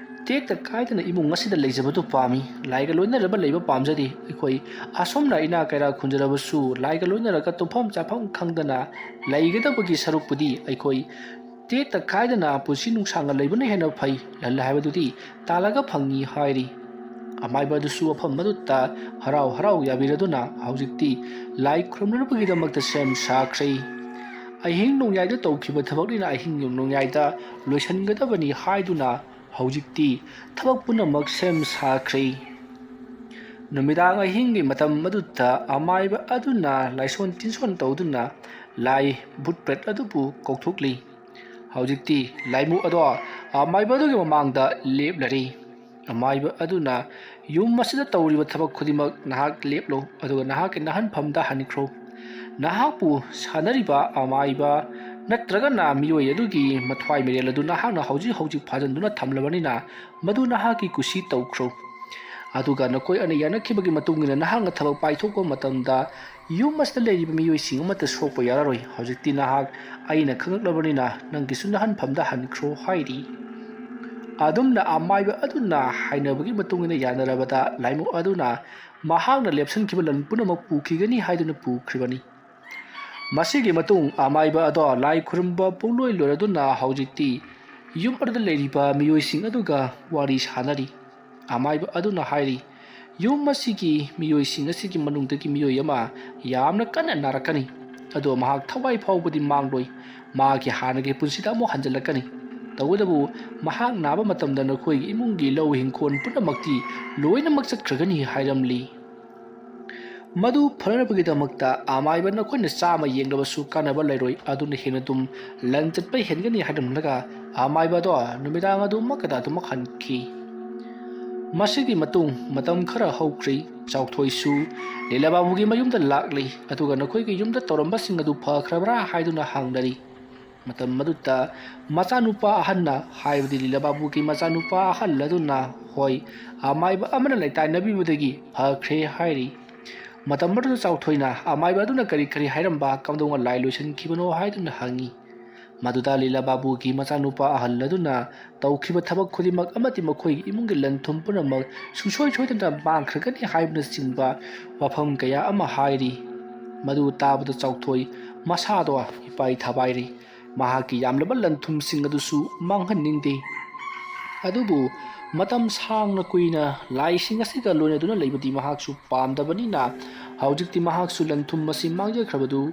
ꯇꯦꯛꯇ ꯀꯥꯏꯗꯅ ꯏꯃꯨꯡ ꯑꯁꯤꯗ ꯂꯩꯖꯕꯗꯨ ꯄꯥꯝꯃꯤ꯫ ꯂꯥꯏꯒ ꯂꯣꯏꯅꯔꯕ ꯂꯩꯕ ꯄꯥꯝꯖꯗꯦ꯫ ꯑꯩꯈꯣꯏ ꯑꯁꯨꯝꯅ ꯏꯅꯥ ꯀꯩꯔꯥ ꯈꯨꯟꯖꯔꯕꯁꯨ ꯂꯥꯏꯒ ꯂꯣꯏꯅꯔꯒ ꯇꯨꯝꯐꯝ ꯆꯥꯐꯝ ꯈꯪꯗꯅ ꯂꯩꯒꯗꯕꯒꯤ ꯁꯔꯨꯛꯄꯨꯗꯤ ꯑꯩꯈꯣꯏ ꯇꯦꯛꯇ ꯀꯥꯏꯗꯅ ꯄꯨꯟꯁꯤ ꯅꯨꯡꯁꯥꯡꯅ ꯂꯩꯕꯅ ꯍꯦꯟꯅ ꯐꯩ꯫ ꯂꯟ ꯍꯥꯏꯕꯗꯨꯗꯤ ꯇꯥꯜꯂꯒ ꯐꯪꯉꯤ ꯍꯥꯏꯔꯤ꯫ ꯑꯃꯥꯏꯕ ꯑꯗꯨꯁꯨ ꯋꯥꯐꯝ ꯑꯗꯨꯗ ꯍꯔꯥꯎ ꯍꯔꯥꯎ ꯌꯥꯕꯤꯔꯗꯨꯅ ꯍꯧꯖꯤꯛꯇꯤ ꯂꯥꯏ ꯈꯨꯔꯨꯝꯅꯅꯕꯒꯤꯗꯃꯛꯇ ꯁꯦꯝ ꯁꯥꯈ꯭ꯔꯦ꯫ ꯑꯍꯤꯡ ꯅꯣꯡꯌꯥꯏꯗ ꯇꯧꯈꯤꯕ ꯊꯕꯛꯅꯤꯅ ꯑꯍꯤꯡ ꯅꯣꯡꯌꯥꯏꯗ ꯂꯣꯏꯁꯤꯟꯒꯗꯕꯅꯤ ꯍꯥꯏꯗꯨꯅ ꯍꯧꯖꯤꯛꯇꯤ ꯊꯕꯛ ꯄꯨꯝꯅꯃꯛ ꯁꯦꯝ ꯁꯥꯈ꯭ꯔꯦ꯫ ꯅꯨꯃꯤꯗꯥꯡ ꯑꯍꯤꯡꯒꯤ ꯃꯇꯝ ꯑꯗꯨꯗ ꯑꯃꯥꯏꯕ ꯑꯗꯨꯅ ꯂꯥꯏꯁꯣꯟ ꯇꯤꯟꯁꯣꯟ ꯇꯧꯗꯨꯅ ꯂꯥꯏ ꯚꯨꯠ ꯄ꯭ꯔꯦꯠ ꯑꯗꯨꯕꯨ ꯀꯧꯊꯣꯛꯂꯤ꯫ ꯍꯧꯖꯤꯛꯇꯤ ꯂꯥꯏꯃꯨ ꯑꯗꯣ ꯑꯃꯥꯏꯕ ꯑꯗꯨꯒꯤ ꯃꯃꯥꯡꯗ ꯂꯦꯞꯂꯔꯤ꯫ ꯑꯃꯥꯏꯕ ꯑꯗꯨꯅ, "ꯌꯨꯝ ꯑꯁꯤꯗ ꯇꯧꯔꯤꯕ ꯊꯕꯛ ꯈꯨꯗꯤꯡꯃꯛ ꯅꯍꯥꯛ ꯂꯦꯞꯂꯣ, ꯑꯗꯨꯒ ꯅꯍꯥꯛꯀꯤ ꯅꯥꯍꯟꯐꯝꯗ ꯍꯟꯈ꯭ꯔꯣ꯫ ꯅꯍꯥꯛꯄꯨ ꯁꯥꯟꯅꯔꯤꯕ ꯑꯃꯥꯏꯕ ꯅꯠꯇ꯭ꯔꯒꯅ ꯃꯤꯑꯣꯏ ꯑꯗꯨꯒꯤ ꯃꯊ꯭ꯋꯥꯏ ꯃꯔꯦꯜ ꯑꯗꯨ ꯅꯍꯥꯛꯅ ꯍꯧꯖꯤꯛ ꯍꯧꯖꯤꯛ ꯐꯥꯖꯤꯟꯗꯨꯅ ꯊꯝꯂꯕꯅꯤꯅ, ꯃꯗꯨ ꯅꯍꯥꯛꯀꯤ ꯀꯨꯁꯤ ꯇꯧꯈ꯭ꯔꯣ꯫ ꯑꯗꯨꯒ ꯅꯈꯣꯏ ꯑꯅꯤ ꯌꯥꯅꯈꯤꯕꯒꯤ ꯃꯇꯨꯡ ꯏꯟꯅ ꯅꯍꯥꯛꯅ ꯊꯕꯛ ꯄꯥꯏꯊꯣꯛꯄ ꯃꯇꯝꯗ ꯌꯨꯝ ꯑꯁꯤꯗ ꯂꯩꯔꯤꯕ ꯃꯤꯑꯣꯏꯁꯤꯡ ꯑꯃꯠꯇ ꯁꯣꯛꯄ ꯌꯥꯔꯔꯣꯏ꯫ ꯍꯧꯖꯤꯛꯇꯤ ꯅꯍꯥꯛ ꯑꯩꯅ ꯈꯪꯂꯛꯂꯕꯅꯤꯅ ꯅꯪꯒꯤꯁꯨ ꯅꯥꯍꯟꯐꯝꯗ ꯍꯟꯈ꯭ꯔꯣ" ꯍꯥꯏꯔꯤ꯫ ꯑꯗꯨꯝꯅ ꯑꯃꯥꯏꯕ ꯑꯗꯨꯅ ꯍꯥꯏꯅꯕꯒꯤ ꯃꯇꯨꯡ ꯏꯟꯅ ꯌꯥꯅꯔꯕꯗ ꯂꯥꯏꯃꯨ ꯑꯗꯨꯅ ꯃꯍꯥꯛꯅ ꯂꯦꯞꯁꯤꯟꯈꯤꯕ ꯂꯟ ꯄꯨꯝꯅꯃꯛ ꯄꯨꯈꯤꯒꯅꯤ ꯍꯥꯏꯗꯨꯅ ꯄꯨꯈ꯭ꯔꯤꯕꯅꯤ꯫ ꯃꯁꯤꯒꯤ ꯃꯇꯨꯡ ꯑꯃꯥꯏꯕ ꯑꯗꯣ ꯂꯥꯏ ꯈꯨꯔꯨꯝꯕ ꯄꯨꯡꯂꯣꯏ ꯂꯣꯏꯔꯗꯨꯅ ꯍꯧꯖꯤꯛꯇꯤ ꯌꯨꯝ ꯑꯗꯨꯗ ꯂꯩꯔꯤꯕ ꯃꯤꯑꯣꯏꯁꯤꯡ ꯑꯗꯨꯒ ꯋꯥꯔꯤ ꯁꯥꯟꯅꯔꯤ꯫ ꯑꯃꯥꯏꯕ ꯑꯗꯨꯅ ꯍꯥꯏꯔꯤ, "ꯌꯨꯝ ꯑꯁꯤꯒꯤ ꯃꯤꯑꯣꯏꯁꯤꯡ ꯑꯁꯤꯒꯤ ꯃꯅꯨꯡꯗꯒꯤ ꯃꯤꯑꯣꯏ ꯑꯃ ꯌꯥꯝꯅ ꯀꯟꯅ ꯅꯥꯔꯛꯀꯅꯤ꯫ ꯑꯗꯣ ꯃꯍꯥꯛ ꯊꯋꯥꯏ ꯐꯥꯎꯕꯗꯤ ꯃꯥꯡꯂꯣꯏ꯫ ꯃꯍꯥꯛꯀꯤ ꯍꯥꯟꯅꯒꯤ ꯄꯨꯟꯁꯤꯗ ꯑꯃꯨꯛ ꯍꯟꯖꯤꯜꯂꯛꯀꯅꯤ꯫ ꯇꯧꯕꯇꯕꯨ ꯃꯍꯥꯛ ꯅꯥꯕ ꯃꯇꯝꯗ ꯅꯈꯣꯏꯒꯤ ꯏꯃꯨꯡꯒꯤ ꯂꯧ ꯏꯪꯈꯣꯜ ꯄꯨꯝꯅꯃꯛꯇꯤ ꯂꯣꯏꯅꯃꯛ ꯆꯠꯈ꯭ꯔꯒꯅꯤ" ꯍꯥꯏꯔꯝꯂꯤ꯫ ꯃꯗꯨ ꯐꯅꯅꯕꯒꯤꯗꯃꯛꯇ ꯑꯃꯥꯏꯕ ꯅꯈꯣꯏꯅ ꯆꯥꯝꯃ ꯌꯦꯡꯂꯕꯁꯨ ꯀꯥꯟꯅꯕ ꯂꯩꯔꯣꯏ, ꯑꯗꯨꯅ ꯍꯦꯟꯅ ꯑꯗꯨꯝ ꯂꯟ ꯆꯠꯄ ꯍꯦꯟꯒꯅꯤ ꯍꯥꯏꯔꯝꯂꯒ ꯑꯃꯥꯏꯕ ꯑꯗꯣ ꯅꯨꯃꯤꯗꯥꯡ ꯑꯗꯨꯃꯛ ꯑꯗꯨꯃꯛ ꯍꯟꯈꯤ꯫ ꯃꯁꯤꯒꯤ ꯃꯇꯨꯡ ꯃꯇꯝ ꯈꯔ ꯍꯧꯈ꯭ꯔꯤ꯫ ꯆꯥꯎꯊꯣꯏꯁꯨ ꯂꯤꯂꯥ ꯕꯥꯕꯨꯒꯤ ꯃꯌꯨꯝꯗ ꯂꯥꯛꯂꯤ, ꯑꯗꯨꯒ ꯅꯈꯣꯏꯒꯤ ꯌꯨꯝꯗ ꯇꯧꯔꯝꯕꯁꯤꯡ ꯑꯗꯨ ꯐꯈ꯭ꯔꯕ꯭ꯔꯥ ꯍꯥꯏꯗꯨꯅ ꯍꯪꯅꯔꯤ꯫ ꯃꯇꯝ ꯑꯗꯨꯗ ꯃꯆꯥꯅꯨꯄꯥ ꯑꯍꯟꯅ, ꯍꯥꯏꯕꯗꯤ ꯂꯤꯂꯥ ꯕꯥꯕꯨꯒꯤ ꯃꯆꯥꯅꯨꯄꯥ ꯑꯍꯜ ꯑꯗꯨꯅ, "ꯍꯣꯏ, ꯑꯃꯥꯏꯕ ꯑꯃꯅ ꯂꯩꯇꯥꯏꯅꯕꯤꯕꯗꯒꯤ ꯐꯈ꯭ꯔꯦ" ꯍꯥꯏꯔꯤ꯫ ꯃꯇꯝ ꯑꯗꯨꯗ ꯆꯥꯎꯊꯣꯏꯅ ꯑꯃꯥꯏꯕ ꯑꯗꯨꯅ ꯀꯔꯤ ꯀꯔꯤ ꯍꯥꯏꯔꯝꯕ, ꯀꯝꯗꯧꯅ ꯂꯥꯏ ꯂꯣꯏꯁꯤꯟꯈꯤꯕꯅꯣ ꯍꯥꯏꯗꯨꯅ ꯍꯪꯉꯤ꯫ ꯃꯗꯨꯗ ꯂꯤꯂꯥ ꯕꯥꯕꯨꯒꯤ ꯃꯆꯥꯅꯨꯄꯥ ꯑꯍꯜ ꯑꯗꯨꯅ ꯇꯧꯈꯤꯕ ꯊꯕꯛ ꯈꯨꯗꯤꯡꯃꯛ ꯑꯃꯗꯤ ꯃꯈꯣꯏꯒꯤ ꯏꯃꯨꯡꯒꯤ ꯂꯟ ꯊꯨꯝ ꯄꯨꯝꯅꯃꯛ ꯁꯨꯡꯁꯣꯏ ꯁꯣꯏꯗꯅ ꯃꯥꯡꯈ꯭ꯔꯒꯅꯤ ꯍꯥꯏꯕꯅꯆꯤꯡꯕ ꯋꯥꯐꯝ ꯀꯌꯥ ꯑꯃ ꯍꯥꯏꯔꯤ꯫ ꯃꯗꯨ ꯇꯥꯕꯗ ꯆꯥꯎꯊꯣꯏ ꯃꯁꯥꯗꯣ ꯏꯄꯥꯏ ꯊꯕꯥꯏꯔꯤ꯫ ꯃꯍꯥꯛꯀꯤ ꯌꯥꯝꯂꯕ ꯂꯟ ꯊꯨꯝꯁꯤꯡ ꯑꯗꯨꯁꯨ ꯃꯥꯡꯍꯟꯅꯤꯡꯗꯦ꯫ ꯑꯗꯨꯕꯨ ꯃꯇꯝ ꯁꯥꯡꯅ ꯀꯨꯏꯅ ꯂꯥꯏꯁꯤꯡ ꯑꯁꯤꯒ ꯂꯣꯏꯅꯗꯨꯅ ꯂꯩꯕꯗꯤ ꯃꯍꯥꯛꯁꯨ ꯄꯥꯝꯗꯕꯅꯤꯅ, ꯍꯧꯖꯤꯛꯇꯤ ꯃꯍꯥꯛꯁꯨ ꯂꯟ ꯊꯨꯝ ꯑꯁꯤ ꯃꯥꯡꯖꯈ꯭ꯔꯕꯗꯨ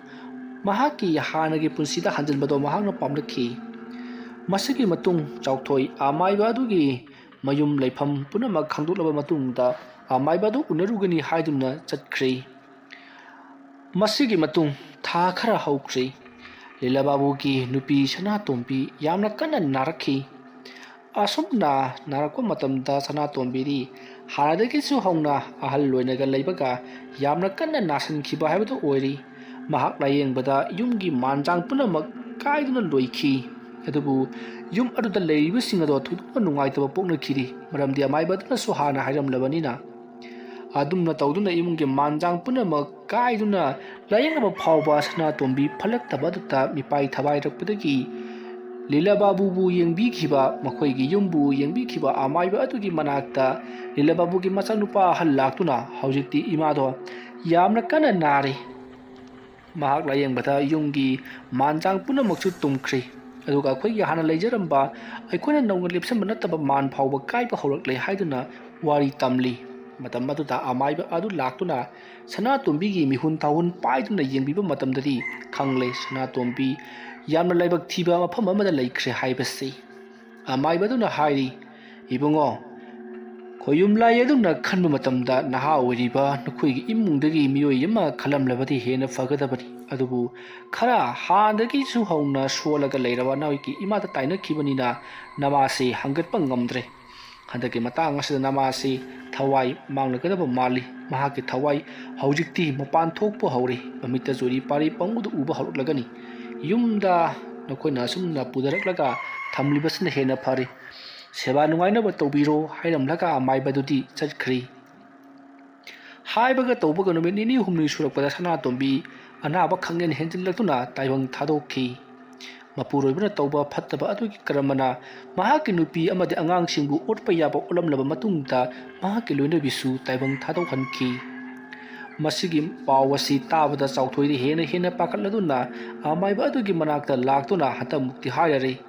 ꯃꯍꯥꯛꯀꯤ ꯍꯥꯟꯅꯒꯤ ꯄꯨꯟꯁꯤꯗ ꯍꯟꯖꯤꯟꯕꯗꯣ ꯃꯍꯥꯛꯅ ꯄꯥꯝꯂꯛꯈꯤ꯫ ꯃꯁꯤꯒꯤ ꯃꯇꯨꯡ ꯆꯥꯎꯊꯣꯏ ꯑꯃꯥꯏꯕ ꯑꯗꯨꯒꯤ ꯃꯌꯨꯝ ꯂꯩꯐꯝ ꯄꯨꯝꯅꯃꯛ ꯈꯪꯗꯣꯛꯂꯕ ꯃꯇꯨꯡꯗ ꯑꯃꯥꯏꯕ ꯑꯗꯨ ꯎꯅꯔꯨꯒꯅꯤ ꯍꯥꯏꯗꯨꯅ ꯆꯠꯈ꯭ꯔꯦ꯫ ꯃꯁꯤꯒꯤ ꯃꯇꯨꯡ ꯊꯥ ꯈꯔ ꯍꯧꯈ꯭ꯔꯦ꯫ ꯂꯤꯂꯥ ꯕꯥꯕꯨꯒꯤ ꯅꯨꯄꯤ ꯁꯅꯥꯇꯣꯝꯕꯤ ꯌꯥꯝꯅ ꯀꯟꯅ ꯅꯥꯔꯛꯈꯤ꯫ ꯑꯁꯨꯝꯅ ꯅꯥꯔꯛꯄ ꯃꯇꯝꯗ ꯁꯅꯥꯇꯣꯝꯕꯤꯗꯤ ꯍꯥꯟꯅꯗꯒꯤꯁꯨ ꯍꯧꯅ ꯑꯍꯜ ꯑꯣꯏꯅꯒ ꯂꯩꯕꯒ ꯌꯥꯝꯅ ꯀꯟꯅ ꯅꯥꯁꯤꯟꯈꯤꯕ ꯍꯥꯏꯕꯗꯨ ꯑꯣꯏꯔꯤ꯫ ꯃꯍꯥꯛ ꯂꯥꯌꯦꯡꯕꯗ ꯌꯨꯝꯒꯤ ꯃꯥꯟꯖꯥꯡ ꯄꯨꯝꯅꯃꯛ ꯀꯥꯏꯗꯨꯅ ꯂꯣꯏꯈꯤ꯫ ꯑꯗꯨꯕꯨ ꯌꯨꯝ ꯑꯗꯨꯗ ꯂꯩꯔꯤꯕꯁꯤꯡ ꯑꯗꯣ ꯊꯣꯏꯗꯣꯛꯅ ꯅꯨꯡꯉꯥꯏꯇꯕ ꯄꯣꯛꯅꯈꯤꯗꯦ, ꯃꯔꯝꯗꯤ ꯑꯃꯥꯏꯕ ꯑꯗꯨꯅꯁꯨ ꯍꯥꯟꯅ ꯍꯥꯏꯔꯝꯂꯕꯅꯤꯅ꯫ ꯑꯗꯨꯝꯅ ꯇꯧꯗꯨꯅ ꯏꯃꯨꯡꯒꯤ ꯃꯥꯟꯖꯥꯡ ꯄꯨꯝꯅꯃꯛ ꯀꯥꯏꯗꯨꯅ ꯂꯥꯌꯦꯡꯂꯕ ꯐꯥꯎꯕ ꯁꯅꯥꯇꯣꯝꯕꯤ ꯐꯠꯂꯛꯇꯕ ꯑꯗꯨꯗ ꯃꯤꯄꯥꯏ ꯊꯋꯥꯏꯔꯛꯄꯗꯒꯤ ꯂꯤꯂꯥ ꯕꯥꯕꯨꯕꯨ ꯌꯦꯡꯕꯤꯈꯤꯕ, ꯃꯈꯣꯏꯒꯤ ꯌꯨꯝꯕꯨ ꯌꯦꯡꯕꯤꯈꯤꯕ ꯑꯃꯥꯏꯕ ꯑꯗꯨꯒꯤ ꯃꯅꯥꯛꯇ ꯂꯤꯂꯥ ꯕꯥꯕꯨꯒꯤ ꯃꯆꯥꯅꯨꯄꯥ ꯑꯍꯜ ꯂꯥꯛꯇꯨꯅ ꯍꯧꯖꯤꯛꯇꯤ ꯏꯃꯥꯗꯣ ꯌꯥꯝꯅ ꯀꯟꯅ ꯅꯥꯔꯤ꯫ ꯃꯍꯥꯛ ꯂꯥꯌꯦꯡꯕꯗ ꯌꯨꯝꯒꯤ ꯃꯥꯟꯖꯥꯡ ꯄꯨꯝꯅꯃꯛꯁꯨ ꯇꯨꯝꯈ꯭ꯔꯦ꯫ ꯑꯗꯨꯒ ꯑꯩꯈꯣꯏꯒꯤ ꯍꯥꯟꯅ ꯂꯩꯖꯔꯝꯕ, ꯑꯩꯈꯣꯏꯅ ꯅꯧꯅ ꯂꯦꯞꯁꯟꯕ ꯅꯠꯇꯕ ꯃꯥꯟ ꯐꯥꯎꯕ ꯀꯥꯏꯕ ꯍꯧꯔꯛꯂꯦ ꯍꯥꯏꯗꯨꯅ ꯋꯥꯔꯤ ꯇꯝꯂꯤ꯫ ꯃꯇꯝ ꯑꯗꯨꯗ ꯑꯃꯥꯏꯕ ꯑꯗꯨ ꯂꯥꯛꯇꯨꯅ ꯁꯅꯥꯇꯣꯝꯕꯤꯒꯤ ꯃꯤꯍꯨꯟ ꯊꯥꯍꯨꯟ ꯄꯥꯏꯗꯨꯅ ꯌꯦꯡꯕꯤꯕ ꯃꯇꯝꯗꯗꯤ ꯈꯪꯂꯦ, ꯁꯅꯥꯇꯣꯝꯕꯤ ꯌꯥꯝꯅ ꯂꯥꯏꯕꯛ ꯊꯤꯕ ꯃꯐꯝ ꯑꯃꯗ ꯂꯩꯈ꯭ꯔꯦ ꯍꯥꯏꯕꯁꯤ꯫ ꯑꯃꯥꯏꯕꯗꯨꯅ ꯍꯥꯏꯔꯤ, "ꯏꯕꯨꯡꯉꯣ, ꯈꯣꯌꯨꯝ ꯂꯥꯏ ꯑꯗꯨꯝꯅ ꯈꯟꯕ ꯃꯇꯝꯗ ꯅꯍꯥ ꯑꯣꯏꯔꯤꯕ ꯅꯈꯣꯏꯒꯤ ꯏꯃꯨꯡꯗꯒꯤ ꯃꯤꯑꯣꯏ ꯑꯃ ꯈꯜꯂꯝꯂꯕꯗꯤ ꯍꯦꯟꯅ ꯐꯒꯗꯕꯅꯤ꯫ ꯑꯗꯨꯕꯨ ꯈꯔ ꯍꯥꯟꯅꯗꯒꯤꯁꯨ ꯍꯧꯅ ꯁꯣꯜꯂꯒ ꯂꯩꯔꯕ ꯅꯍꯣꯏꯒꯤ ꯏꯃꯥꯗ ꯇꯥꯏꯅꯈꯤꯕꯅꯤꯅ ꯅꯃꯥꯁꯤ ꯍꯪꯒꯠꯄ ꯉꯝꯗ꯭ꯔꯦ꯫ ꯍꯟꯗꯛꯀꯤ ꯃꯇꯥꯡ ꯑꯁꯤꯗ ꯅꯃꯥꯁꯤ ꯊꯋꯥꯏ ꯃꯥꯡꯂꯒꯗꯕ ꯃꯥꯜꯂꯤ꯫ ꯃꯍꯥꯛꯀꯤ ꯊꯋꯥꯏ ꯍꯧꯖꯤꯛꯇꯤ ꯃꯄꯥꯟ ꯊꯣꯛꯄ ꯍꯧꯔꯦ꯫ ꯃꯃꯤꯠꯇꯁꯨ ꯎꯔꯤ ꯄꯥꯔꯤ ꯄꯪꯎꯗ ꯎꯕ ꯍꯧꯔꯛꯂꯒꯅꯤ꯫ ꯌꯨꯝꯗ ꯅꯈꯣꯏꯅ ꯑꯁꯨꯝꯅ ꯄꯨꯊꯔꯛꯂꯒ ꯊꯝꯂꯤꯕꯁꯤꯅ ꯍꯦꯟꯅ ꯐꯔꯦ꯫ ꯁꯦꯕꯥ ꯅꯨꯡꯉꯥꯏꯅꯕ ꯇꯧꯕꯤꯔꯣ" ꯍꯥꯏꯔꯝꯂꯒ ꯑꯃꯥꯏꯕꯗꯨꯗꯤ ꯆꯠꯈ꯭ꯔꯤ꯫ ꯍꯥꯏꯕꯒ ꯇꯧꯕꯒ ꯅꯨꯃꯤꯠ ꯅꯤꯅꯤ ꯍꯨꯝꯅꯤ ꯁꯨꯔꯛꯄꯗ ꯁꯅꯥꯇꯣꯝꯕꯤ ꯑꯅꯥꯕ ꯈꯪꯍꯦꯟ ꯍꯦꯟꯖꯤꯜꯂꯛꯇꯨꯅ ꯇꯥꯏꯕꯪ ꯊꯥꯗꯣꯛꯈꯤ꯫ ꯃꯄꯨꯔꯣꯏꯕꯅ ꯇꯧꯕ ꯐꯠꯇꯕ ꯑꯗꯨꯒꯤ ꯀꯔꯃꯅ ꯃꯍꯥꯛꯀꯤ ꯅꯨꯄꯤ ꯑꯃꯗꯤ ꯑꯉꯥꯡꯁꯤꯡꯕꯨ ꯑꯣꯠꯄ ꯌꯥꯕ ꯑꯣꯠꯂꯝꯂꯕ ꯃꯇꯨꯡꯗ ꯃꯍꯥꯛꯀꯤ ꯂꯣꯏꯅꯕꯤꯁꯨ ꯇꯥꯏꯕꯪ ꯊꯥꯗꯣꯛꯍꯟꯈꯤ꯫ ꯃꯁꯤꯒꯤ ꯄꯥꯎ ꯑꯁꯤ ꯇꯥꯕꯗ ꯆꯥꯎꯊꯣꯏꯗꯤ ꯍꯦꯟꯅ ꯍꯦꯟꯅ ꯄꯥꯈꯠꯂꯗꯨꯅ ꯑꯃꯥꯏꯕ ꯑꯗꯨꯒꯤ ꯃꯅꯥꯛꯇ ꯂꯥꯛꯇꯨꯅ ꯍꯟꯇꯃꯨꯛꯇꯤ ꯍꯥꯏꯔꯔꯤ,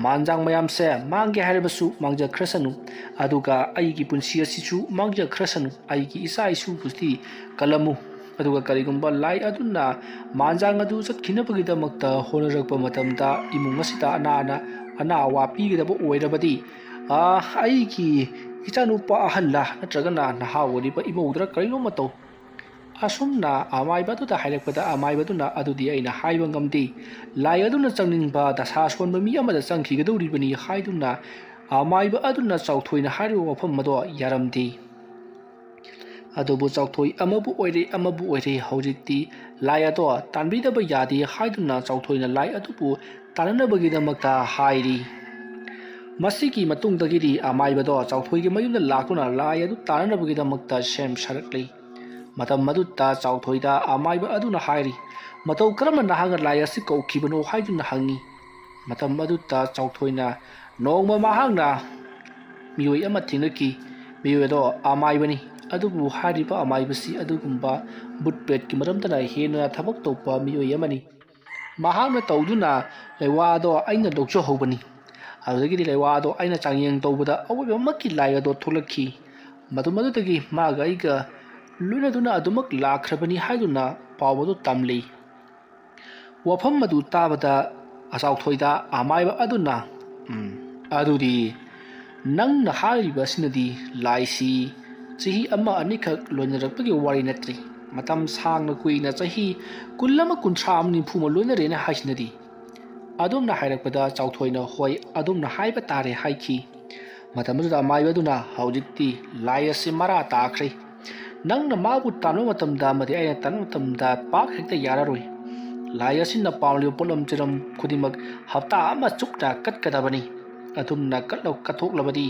"ꯃꯥꯟꯖꯥꯡ ꯃꯌꯥꯝꯁꯦ ꯃꯥꯡꯒꯦ ꯍꯥꯏꯔꯕꯁꯨ ꯃꯥꯡꯖꯈ꯭ꯔꯁꯅꯨ, ꯑꯗꯨꯒ ꯑꯩꯒꯤ ꯄꯨꯟꯁꯤ ꯑꯁꯤꯁꯨ ꯃꯥꯡꯖꯈ꯭ꯔꯁꯅꯨ, ꯑꯩꯒꯤ ꯏꯆꯥ ꯏꯁꯨꯕꯨꯗꯤ ꯀꯜꯂꯝꯃꯨ꯫ ꯑꯗꯨꯒ ꯀꯔꯤꯒꯨꯝꯕ ꯂꯥꯏ ꯑꯗꯨꯅ ꯃꯥꯟꯖꯥꯡ ꯑꯗꯨ ꯆꯠꯈꯤꯅꯕꯒꯤꯗꯃꯛꯇ ꯍꯣꯠꯅꯔꯛꯄ ꯃꯇꯝꯗ ꯏꯃꯨꯡ ꯑꯁꯤꯗ ꯑꯅꯥ ꯑꯅꯥ ꯑꯋꯥ ꯄꯤꯒꯗꯕ ꯑꯣꯏꯔꯕꯗꯤ, ꯑꯥ, ꯑꯩꯒꯤ ꯏꯆꯥꯅꯨꯄꯥ ꯑꯍꯜꯂ ꯅꯠꯇ꯭ꯔꯒꯅ ꯅꯍꯥ ꯑꯣꯏꯔꯤꯕ ꯏꯃꯧꯗꯔ ꯀꯔꯤꯅꯣꯝꯃ ꯇꯧ"꯫ ꯑꯁꯨꯝꯅ ꯑꯃꯥꯏꯕ ꯑꯗꯨꯗ ꯍꯥꯏꯔꯛꯄꯗ ꯑꯃꯥꯏꯕ ꯑꯗꯨꯅ, "ꯑꯗꯨꯗꯤ ꯑꯩꯅ ꯍꯥꯏꯕ ꯉꯝꯗꯦ꯫ ꯂꯥꯏ ꯑꯗꯨꯅ ꯆꯪꯅꯤꯡꯕ ꯗꯁꯥ ꯁꯣꯟꯕ ꯃꯤ ꯑꯃꯗ ꯆꯪꯈꯤꯒꯗꯧꯔꯤꯕꯅꯤ" ꯍꯥꯏꯗꯨꯅ ꯑꯃꯥꯏꯕ ꯑꯗꯨꯅ ꯆꯥꯎꯊꯣꯏꯅ ꯍꯥꯏꯔꯤꯕ ꯋꯥꯐꯝ ꯑꯗꯣ ꯌꯥꯔꯝꯗꯦ꯫ ꯑꯗꯨꯕꯨ ꯆꯥꯎꯊꯣꯏ ꯑꯃꯕꯨ ꯑꯣꯏꯔꯦ ꯑꯃꯕꯨ ꯑꯣꯏꯔꯦ ꯍꯧꯖꯤꯛꯇꯤ ꯂꯥꯏ ꯑꯗꯣ ꯇꯥꯟꯕꯤꯗꯕ ꯌꯥꯗꯦ ꯍꯥꯏꯗꯨꯅ ꯆꯥꯎꯊꯣꯏꯅ ꯂꯥꯏ ꯑꯗꯨꯕꯨ ꯇꯥꯟꯅꯅꯕꯒꯤꯗꯃꯛꯇ ꯍꯥꯏꯔꯤ꯫ ꯃꯁꯤꯒꯤ ꯃꯇꯨꯡꯗꯒꯤꯗꯤ ꯑꯃꯥꯏꯕꯗꯣ ꯆꯥꯎꯊꯣꯏꯒꯤ ꯃꯌꯨꯝꯗ ꯂꯥꯛꯇꯨꯅ ꯂꯥꯏ ꯑꯗꯨ ꯇꯥꯟꯅꯅꯕꯒꯤꯗꯃꯛꯇ ꯁꯦꯝ ꯁꯥꯔꯛꯂꯤ꯫ ꯃꯇꯝ ꯑꯗꯨꯗ ꯆꯥꯎꯊꯣꯏꯗ ꯑꯃꯥꯏꯕ ꯑꯗꯨꯅ ꯍꯥꯏꯔꯤ, "ꯃꯇꯧ ꯀꯔꯝꯅ ꯅꯍꯥꯛꯅ ꯂꯥꯏ ꯑꯁꯤ ꯀꯧꯈꯤꯕꯅꯣ?" ꯍꯥꯏꯗꯨꯅ ꯍꯪꯉꯤ꯫ ꯃꯇꯝ ꯑꯗꯨꯗ ꯆꯥꯎꯊꯣꯏꯅ, "ꯅꯣꯡꯃ ꯃꯍꯥꯛꯅ ꯃꯤꯑꯣꯏ ꯑꯃ ꯊꯦꯡꯅꯈꯤ꯫ ꯃꯤꯑꯣꯏ ꯑꯗꯣ ꯑꯃꯥꯏꯕꯅꯤ꯫ ꯑꯗꯨꯕꯨ ꯍꯥꯏꯔꯤꯕ ꯑꯃꯥꯏꯕꯁꯤ ꯑꯗꯨꯒꯨꯝꯕ ꯕꯨꯠ ꯄ꯭ꯔꯦꯠꯀꯤ ꯃꯔꯝꯗꯅ ꯍꯦꯟꯅ ꯊꯕꯛ ꯇꯧꯕ ꯃꯤꯑꯣꯏ ꯑꯃꯅꯤ꯫ ꯃꯍꯥꯛꯅ ꯇꯧꯗꯨꯅ ꯂꯩꯋꯥ ꯑꯗꯣ ꯑꯩꯅ ꯂꯧꯖꯍꯧꯕꯅꯤ꯫ ꯑꯗꯨꯗꯒꯤꯗꯤ ꯂꯩꯋꯥ ꯑꯗꯣ ꯑꯩꯅ ꯆꯥꯡꯌꯦꯡ ꯇꯧꯕꯗ ꯑꯋꯣꯏꯕꯃꯛꯀꯤ ꯂꯥꯏ ꯑꯗꯣ ꯊꯣꯛꯂꯛꯈꯤ꯫ ꯃꯗꯨ ꯃꯗꯨꯗꯒꯤ ꯃꯥꯒ ꯑꯩꯒ ꯂꯣꯏꯅꯗꯨꯅ ꯑꯗꯨꯃꯛ ꯂꯥꯛꯈ꯭ꯔꯕꯅꯤ" ꯍꯥꯏꯗꯨꯅ ꯄꯥꯎ ꯑꯗꯨ ꯇꯝꯂꯤ꯫ ꯋꯥꯐꯝ ꯑꯗꯨ ꯇꯥꯕꯗ ꯆꯥꯎꯊꯣꯏꯗ ꯑꯃꯥꯏꯕ ꯑꯗꯨꯅ, "ꯎꯝ, ꯑꯗꯨꯗꯤ ꯅꯪꯅ ꯍꯥꯏꯔꯤꯕ ꯑꯁꯤꯅꯗꯤ ꯂꯥꯏꯁꯤ ꯆꯍꯤ ꯑꯃ ꯑꯅꯤꯈꯛ ꯂꯣꯏꯅꯔꯛꯄꯒꯤ ꯋꯥꯔꯤ ꯅꯠꯇ꯭ꯔꯤ꯫ ꯃꯇꯝ ꯁꯥꯡꯅ ꯀꯨꯏꯅ ꯆꯍꯤ ꯀꯨꯟ ꯑꯃ, ꯀꯨꯟꯊ꯭ꯔꯥ ꯑꯃ, ꯅꯤꯐꯨ ꯑꯃ ꯂꯣꯏꯅꯔꯦꯅ ꯍꯥꯏꯁꯤꯅꯗꯤ꯫ ꯑꯗꯣꯝꯅ ꯍꯥꯏꯔꯛꯄꯗ ꯆꯥꯎꯊꯣꯏꯅ ꯍꯣꯏ, ꯑꯗꯣꯝꯅ ꯍꯥꯏꯕ ꯇꯥꯔꯦ" ꯍꯥꯏꯈꯤ꯫ ꯃꯇꯝ ꯑꯗꯨꯗ ꯑꯃꯥꯏꯕ ꯑꯗꯨꯅ, "ꯍꯧꯖꯤꯛꯇꯤ ꯂꯥꯏ ꯑꯁꯤ ꯃꯔꯥ ꯇꯥꯈ꯭ꯔꯦ꯫ ꯅꯪꯅ ꯃꯥꯕꯨ ꯇꯥꯟꯕ ꯃꯇꯝꯗ ꯑꯃꯗꯤ ꯑꯩꯅ ꯇꯥꯟꯕ ꯃꯇꯝꯗ ꯄꯥꯛ ꯍꯦꯛꯇ ꯌꯥꯔꯔꯣꯏ꯫ ꯂꯥꯏ ꯑꯁꯤꯅ ꯄꯥꯝꯂꯤꯕ ꯄꯣꯠꯂꯝ ꯆꯤꯔꯝ ꯈꯨꯗꯤꯡꯃꯛ ꯍꯞꯇꯥ ꯑꯃ ꯆꯨꯞꯅ ꯀꯠꯀꯗꯕꯅꯤ꯫ ꯑꯗꯨꯝꯅ ꯀꯠꯂ-, ꯀꯠꯊꯣꯛꯂꯕꯗꯤ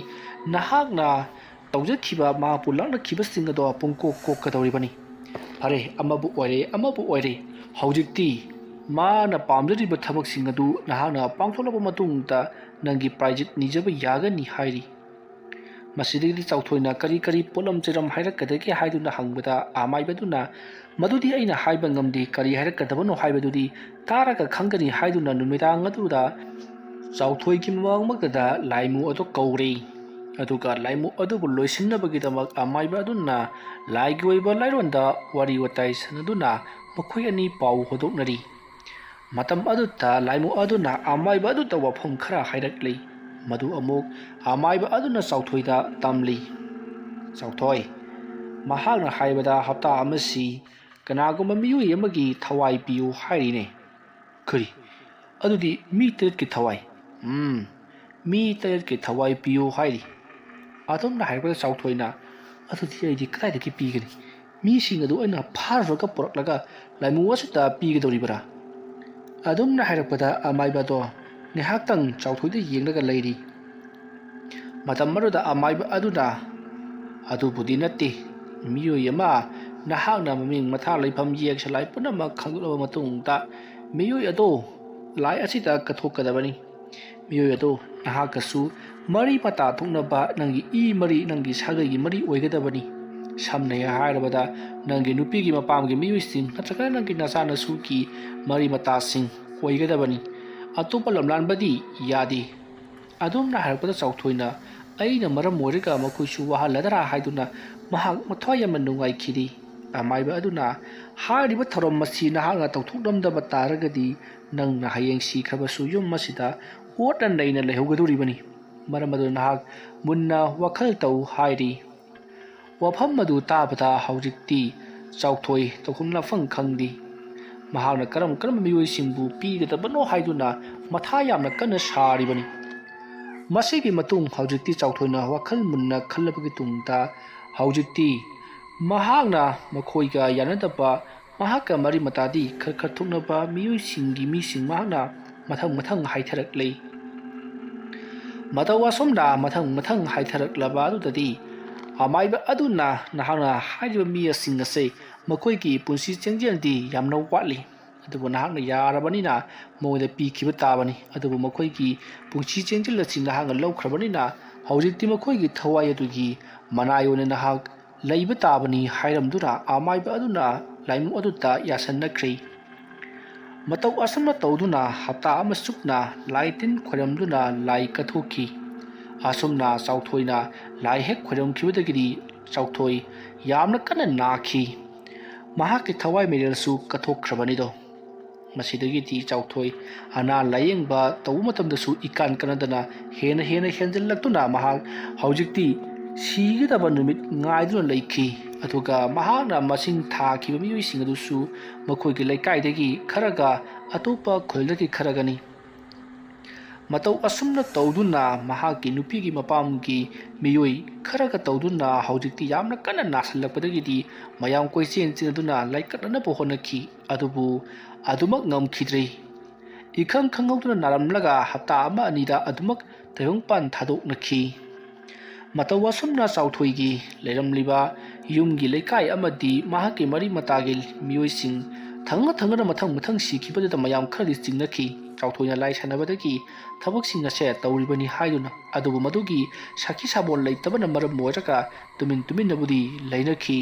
ꯅꯍꯥꯛꯅ ꯇꯧꯖꯈꯤꯕ, ꯃꯍꯥꯛꯄꯨ ꯂꯥꯛꯅꯈꯤꯕꯁꯤꯡ ꯑꯗꯣ ꯄꯨꯡꯀꯣꯛ ꯀꯣꯛꯀꯗꯧꯔꯤꯕꯅꯤ꯫ ꯐꯔꯦ, ꯑꯃꯕꯨ ꯑꯣꯏꯔꯦ, ꯑꯃꯕꯨ ꯑꯣꯏꯔꯦ, ꯍꯧꯖꯤꯛꯇꯤ ꯃꯥꯅ ꯄꯥꯝꯖꯔꯤꯕ ꯊꯕꯛꯁꯤꯡ ꯑꯗꯨ ꯅꯍꯥꯛꯅ ꯄꯥꯡꯊꯣꯛꯂꯕ ꯃꯇꯨꯡꯗ ꯅꯪꯒꯤ ꯄ꯭ꯔꯥꯏꯖꯤꯠ ꯅꯤꯖꯕ ꯌꯥꯒꯅꯤ" ꯍꯥꯏꯔꯤ꯫ ꯃꯁꯤꯗꯒꯤꯗꯤ ꯆꯥꯎꯊꯣꯏꯅ ꯀꯔꯤ ꯀꯔꯤ ꯄꯣꯠꯂꯝ ꯆꯩꯔꯝ ꯍꯥꯏꯔꯛꯀꯗꯒꯦ ꯍꯥꯏꯗꯨꯅ ꯍꯪꯕꯗ, ꯑꯃꯥꯏꯕ ꯑꯗꯨꯅ "ꯃꯗꯨꯗꯤ ꯑꯩꯅ ꯍꯥꯏꯕ ꯉꯝꯗꯦ, ꯀꯔꯤ ꯍꯥꯏꯔꯛꯀꯗꯕꯅꯣ ꯍꯥꯏꯕꯗꯨꯗꯤ ꯇꯥꯔꯒ ꯈꯪꯒꯅꯤ" ꯍꯥꯏꯗꯨꯅ ꯅꯨꯃꯤꯗꯥꯡ ꯑꯗꯨꯗ ꯆꯥꯎꯊꯣꯏꯒꯤ ꯃꯃꯥꯡꯃꯛꯇꯗ ꯂꯥꯏꯃꯨ ꯑꯗꯨ ꯀꯧꯔꯦ꯫ ꯑꯗꯨꯒ ꯂꯥꯏꯃꯨ ꯑꯗꯨꯕꯨ ꯂꯣꯏꯁꯤꯟꯅꯕꯒꯤꯗꯃꯛ ꯑꯃꯥꯏꯕ ꯑꯗꯨꯅ ꯂꯥꯏꯒꯤ ꯑꯣꯏꯕ ꯂꯥꯏꯔꯣꯟꯗ ꯋꯥꯔꯤ ꯋꯥꯇꯥꯏ ꯁꯥꯟꯅꯗꯨꯅ ꯃꯈꯣꯏ ꯑꯅꯤ ꯄꯥꯎ ꯍꯣꯗꯣꯛꯅꯔꯤ꯫ ꯃꯇꯝ ꯑꯗꯨꯗ ꯂꯥꯏꯃꯨ ꯑꯗꯨꯅ ꯑꯃꯥꯏꯕ ꯑꯗꯨꯗ ꯋꯥꯐꯝ ꯈꯔ ꯍꯥꯏꯔꯛꯂꯤ꯫ ꯃꯗꯨ ꯑꯃꯨꯛ ꯑꯃꯥꯏꯕ ꯑꯗꯨꯅ ꯆꯥꯎꯊꯣꯏꯗ ꯇꯝꯂꯤ꯫ "ꯆꯥꯎꯊꯣꯏ, ꯃꯍꯥꯛꯅ ꯍꯥꯏꯕꯗ ꯍꯞꯇꯥ ꯑꯃꯁꯤ ꯀꯅꯥꯒꯨꯝꯕ ꯃꯤꯑꯣꯏ ꯑꯃꯒꯤ ꯊꯋꯥꯏ ꯄꯤꯌꯨ ꯍꯥꯏꯔꯤꯅꯦ꯫" "ꯀꯔꯤ? ꯑꯗꯨꯗꯤ ꯃꯤ ꯇꯔꯦꯠꯀꯤ ꯊꯋꯥꯏ?" "ꯎꯝ, ꯃꯤ ꯇꯔꯦꯠꯀꯤ ꯊꯋꯥꯏ ꯄꯤꯌꯨ ꯍꯥꯏꯔꯤ꯫" ꯑꯗꯨꯝꯅ ꯍꯥꯏꯔꯛꯄꯗ ꯆꯥꯎꯊꯣꯏꯅ, "ꯑꯗꯨꯗꯤ ꯑꯩꯗꯤ ꯀꯗꯥꯏꯗꯒꯤ ꯄꯤꯒꯅꯤ? ꯃꯤꯁꯤꯡ ꯑꯗꯨ ꯑꯩꯅ ꯐꯥꯔꯨꯔꯒ ꯄꯨꯔꯛꯂꯒ ꯂꯥꯏꯃꯨ ꯑꯁꯤꯗ ꯄꯤꯒꯗꯧꯔꯤꯕꯔꯥ?" ꯑꯗꯨꯝꯅ ꯍꯥꯏꯔꯛꯄꯗ ꯑꯃꯥꯏꯕꯗꯣ ꯉꯥꯏꯍꯥꯛꯇꯪ ꯆꯥꯎꯊꯣꯏꯗ ꯌꯦꯡꯂꯒ ꯂꯩꯔꯤ꯫ ꯃꯇꯝ ꯑꯗꯨꯗ ꯑꯃꯥꯏꯕ ꯑꯗꯨꯅ, "ꯑꯗꯨꯕꯨꯗꯤ ꯅꯠꯇꯦ꯫ ꯃꯤꯑꯣꯏ ꯑꯃ ꯅꯍꯥꯛꯅ ꯃꯃꯤꯡ, ꯃꯊꯥ, ꯂꯩꯐꯝ, ꯌꯦꯛ ꯁꯂꯥꯏ ꯄꯨꯝꯅꯃꯛ ꯈꯪꯗꯣꯛꯂꯕ ꯃꯇꯨꯡꯗ ꯃꯤꯑꯣꯏ ꯑꯗꯨ ꯂꯥꯏ ꯑꯁꯤꯗ ꯀꯠꯊꯣꯛꯀꯗꯕꯅꯤ꯫ ꯃꯤꯑꯣꯏ ꯑꯗꯨ ꯅꯍꯥꯛꯀꯁꯨ ꯃꯔꯤ ꯃꯇꯥ ꯊꯣꯛꯅꯕ ꯅꯪꯒꯤ ꯏ ꯃꯔꯤ, ꯅꯪꯒꯤ ꯁꯥꯒꯩꯒꯤ ꯃꯔꯤ ꯑꯣꯏꯒꯗꯕꯅꯤ꯫ ꯁꯝꯅ ꯍꯦꯛ ꯍꯥꯏꯔꯕꯗ, ꯅꯪꯒꯤ ꯅꯨꯄꯤꯒꯤ ꯃꯄꯥꯝꯒꯤ ꯃꯤꯑꯣꯏꯁꯤꯡ ꯅꯠꯇ꯭ꯔꯒ ꯅꯪꯒꯤ ꯅꯆꯥꯅꯁꯨꯒꯤ ꯃꯔꯤ ꯃꯇꯥꯁꯤꯡ ꯑꯣꯏꯒꯗꯕꯅꯤ꯫ ꯑꯇꯣꯞꯄ ꯂꯝꯂꯥꯟꯕꯗꯤ ꯌꯥꯗꯦ꯫" ꯑꯗꯨꯝꯅ ꯍꯥꯏꯔꯛꯄꯗ ꯆꯥꯎꯊꯣꯏꯅ, "ꯑꯩꯅ ꯃꯔꯝ ꯑꯣꯏꯔꯒ ꯃꯈꯣꯏꯁꯨ ꯋꯥꯍꯜꯂꯗꯔꯥ?" ꯍꯥꯏꯗꯨꯅ ꯃꯍꯥꯛ ꯃꯊ꯭ꯋꯥꯏ ꯌꯥꯝꯅ ꯅꯨꯡꯉꯥꯏꯈꯤꯗꯦ꯫ ꯑꯃꯥꯏꯕ ꯑꯗꯨꯅ, "ꯍꯥꯏꯔꯤꯕ ꯊꯧꯔꯝ ꯑꯁꯤ ꯅꯍꯥꯛꯅ ꯇꯧꯊꯣꯛꯂꯝꯗꯕ ꯇꯥꯔꯒꯗꯤ ꯅꯪꯅ ꯍꯌꯦꯡ ꯁꯤꯈ꯭ꯔꯕꯁꯨ ꯌꯨꯝ ꯑꯁꯤꯗ ꯍꯣꯠꯅ ꯅꯩꯅ ꯂꯩꯍꯧꯒꯗꯧꯔꯤꯕꯅꯤ꯫ ꯃꯔꯝ ꯑꯗꯨꯅ ꯅꯍꯥꯛ ꯃꯨꯟꯅ ꯋꯥꯈꯜ ꯇꯧ" ꯍꯥꯏꯔꯤ꯫ ꯋꯥꯐꯝ ꯑꯗꯨ ꯇꯥꯕꯗ ꯍꯧꯖꯤꯛꯇꯤ ꯆꯥꯎꯊꯣꯏ ꯇꯧꯐꯝ ꯂꯥꯛꯐꯝ ꯈꯪꯗꯦ꯫ ꯃꯍꯥꯛꯅ ꯀꯔꯝ ꯀꯔꯝꯕ ꯃꯤꯑꯣꯏꯁꯤꯡꯕꯨ ꯄꯤꯒꯗꯕꯅꯣ ꯍꯥꯏꯗꯨꯅ ꯃꯊꯥ ꯌꯥꯝꯅ ꯀꯟꯅ ꯁꯥꯔꯤꯕꯅꯤ꯫ ꯃꯁꯤꯒꯤ ꯃꯇꯨꯡ ꯍꯧꯖꯤꯛꯇꯤ ꯆꯥꯎꯊꯣꯏꯅ ꯋꯥꯈꯜ ꯃꯨꯟꯅ ꯈꯜꯂꯕꯒꯤ ꯇꯨꯡꯗ ꯍꯧꯖꯤꯛꯇꯤ ꯃꯍꯥꯛꯅ ꯃꯈꯣꯏꯒ ꯌꯥꯅꯗꯕ, ꯃꯍꯥꯛꯀ ꯃꯔꯤ ꯃꯇꯥꯗꯤ ꯈꯔ ꯈꯔ ꯊꯣꯛꯅꯕ ꯃꯤꯑꯣꯏꯁꯤꯡꯒꯤ ꯃꯤꯁꯤꯡ ꯃꯍꯥꯛꯅ ꯃꯊꯪ ꯃꯊꯪ ꯍꯥꯏꯊꯔꯛꯂꯦ꯫ ꯃꯇꯧ ꯑꯁꯨꯝꯅ ꯃꯊꯪ ꯃꯊꯪ ꯍꯥꯏꯊꯔꯛꯂꯕ ꯑꯗꯨꯗꯗꯤ ꯑꯃꯥꯏꯕ ꯑꯗꯨꯅ ꯅꯍꯥꯛꯅ ꯍꯥꯏꯔꯤꯕ ꯃꯤꯁꯤꯡ ꯑꯁꯦ ꯃꯈꯣꯏꯒꯤ ꯄꯨꯟꯁꯤ ꯆꯦꯡꯖꯦꯜꯗꯤ ꯌꯥꯝꯅ ꯋꯥꯠꯂꯤ, ꯑꯗꯨꯕꯨ ꯅꯍꯥꯛꯅ ꯌꯥꯔꯕꯅꯤꯅ ꯃꯉꯣꯟꯗ ꯄꯤꯈꯤꯕ ꯇꯥꯕꯅꯤ꯫ ꯑꯗꯨꯕꯨ ꯃꯈꯣꯏꯒꯤ ꯄꯨꯟꯁꯤ ꯆꯦꯡꯖꯦꯜ ꯑꯁꯤ ꯅꯍꯥꯛꯅ ꯂꯧꯈ꯭ꯔꯕꯅꯤꯅ ꯍꯧꯖꯤꯛꯇꯤ ꯃꯈꯣꯏꯒꯤ ꯊꯋꯥꯏ ꯑꯗꯨꯒꯤ ꯃꯅꯥꯏ ꯑꯣꯏꯅ ꯅꯍꯥꯛ ꯂꯩꯕ ꯇꯥꯕꯅꯤ ꯍꯥꯏꯔꯝꯗꯨꯅ ꯑꯃꯥꯏꯕ ꯑꯗꯨꯅ ꯂꯥꯏꯃꯨ ꯑꯗꯨꯗ ꯌꯥꯁꯟꯅꯈ꯭ꯔꯦ꯫ ꯃꯇꯧ ꯑꯁꯨꯝꯅ ꯇꯧꯗꯨꯅ ꯍꯞꯇꯥ ꯑꯃ ꯆꯨꯞꯅ ꯂꯥꯏ ꯇꯤꯟ ꯈꯣꯏꯔꯝꯗꯨꯅ ꯂꯥꯏ ꯀꯠꯊꯣꯛꯈꯤ꯫ ꯑꯁꯨꯝꯅ ꯆꯥꯎꯊꯣꯏꯅ ꯂꯥꯏ ꯍꯦꯛ ꯈꯣꯏꯔꯝꯈꯤꯕꯗꯒꯤꯗꯤ ꯆꯥꯎꯊꯣꯏ ꯌꯥꯝꯅ ꯀꯟꯅ ꯅꯥꯈꯤ꯫ ꯃꯍꯥꯛꯀꯤ ꯊꯋꯥꯏ ꯃꯩꯔꯦꯜꯁꯨ ꯀꯠꯊꯣꯛꯈ꯭ꯔꯕꯅꯤꯗꯣ꯫ ꯃꯁꯤꯗꯒꯤꯗꯤ ꯆꯥꯎꯊꯣꯏ ꯑꯅꯥ ꯂꯥꯌꯦꯡꯕ ꯇꯧꯕ ꯃꯇꯝꯗꯁꯨ ꯏꯀꯥꯟ ꯀꯥꯟꯅꯗꯅ ꯍꯦꯟꯅ ꯍꯦꯟꯅ ꯍꯦꯟꯖꯤꯜꯂꯛꯇꯨꯅ ꯃꯍꯥꯛ ꯍꯧꯖꯤꯛꯇꯤ ꯁꯤꯒꯗꯕ ꯅꯨꯃꯤꯠ ꯉꯥꯏꯗꯨꯅ ꯂꯩꯈꯤ꯫ ꯑꯗꯨꯒ ꯃꯍꯥꯛꯅ ꯃꯁꯤꯡ ꯊꯥꯈꯤꯕ ꯃꯤꯑꯣꯏꯁꯤꯡ ꯑꯗꯨꯁꯨ ꯃꯈꯣꯏꯒꯤ ꯂꯩꯀꯥꯏꯗꯒꯤ ꯈꯔꯒ ꯑꯇꯣꯞꯄ ꯈꯨꯜꯗꯒꯤ ꯈꯔꯒꯅꯤ꯫ ꯃꯇꯧ ꯑꯁꯨꯝꯅ ꯇꯧꯗꯨꯅ ꯃꯍꯥꯛꯀꯤ ꯅꯨꯄꯤꯒꯤ ꯃꯄꯥꯝꯒꯤ ꯃꯤꯑꯣꯏ ꯈꯔꯒ ꯇꯧꯗꯨꯅ ꯍꯧꯖꯤꯛꯇꯤ ꯌꯥꯝꯅ ꯀꯟꯅ ꯅꯥꯁꯤꯜꯂꯛꯄꯗꯒꯤꯗꯤ ꯃꯌꯥꯝ ꯀꯣꯏꯆꯦꯟ ꯆꯦꯟꯗꯨꯅ ꯂꯥꯏꯀꯠꯅꯅꯕ ꯍꯣꯠꯅꯈꯤ꯫ ꯑꯗꯨꯕꯨ ꯑꯗꯨꯃꯛ ꯉꯝꯈꯤꯗ꯭ꯔꯦ꯫ ꯏꯈꯪ ꯈꯪꯍꯧꯗꯅ ꯅꯥꯔꯝꯂꯒ ꯍꯞꯇꯥ ꯑꯃ ꯑꯅꯤꯗ ꯑꯗꯨꯃꯛ ꯇꯥꯏꯕꯪꯄꯥꯟ ꯊꯥꯗꯣꯛꯅꯈꯤ꯫ ꯃꯇꯧ ꯑꯁꯨꯝꯅ ꯆꯥꯎꯊꯣꯏꯒꯤ ꯂꯩꯔꯝꯂꯤꯕ ꯌꯨꯝꯒꯤ ꯂꯩꯀꯥꯏ ꯑꯃꯗꯤ ꯃꯍꯥꯛꯀꯤ ꯃꯔꯤ ꯃꯇꯥꯒꯤ ꯃꯤꯑꯣꯏꯁꯤꯡ ꯊꯪꯅ ꯊꯪꯅꯅ ꯃꯊꯪ ꯃꯊꯪ ꯁꯤꯈꯤꯕꯗꯨꯗ ꯃꯌꯥꯝ ꯈꯔꯗꯤ ꯆꯤꯡꯅꯈꯤ꯫ ꯆꯥꯎꯊꯣꯏꯅ ꯂꯥꯏ ꯁꯥꯟꯅꯕꯗꯒꯤ ꯊꯕꯛꯁꯤꯡ ꯑꯁꯦ ꯇꯧꯔꯤꯕꯅꯤ ꯍꯥꯏꯗꯨꯅ꯫ ꯑꯗꯨꯕꯨ ꯃꯗꯨꯒꯤ ꯁꯥꯈꯤ ꯁꯥꯕꯣꯟ ꯂꯩꯇꯕꯅ ꯃꯔꯝ ꯑꯣꯏꯔꯒ ꯇꯨꯃꯤꯟ ꯇꯨꯃꯤꯟꯅꯕꯨꯗꯤ ꯂꯩꯅꯈꯤ꯫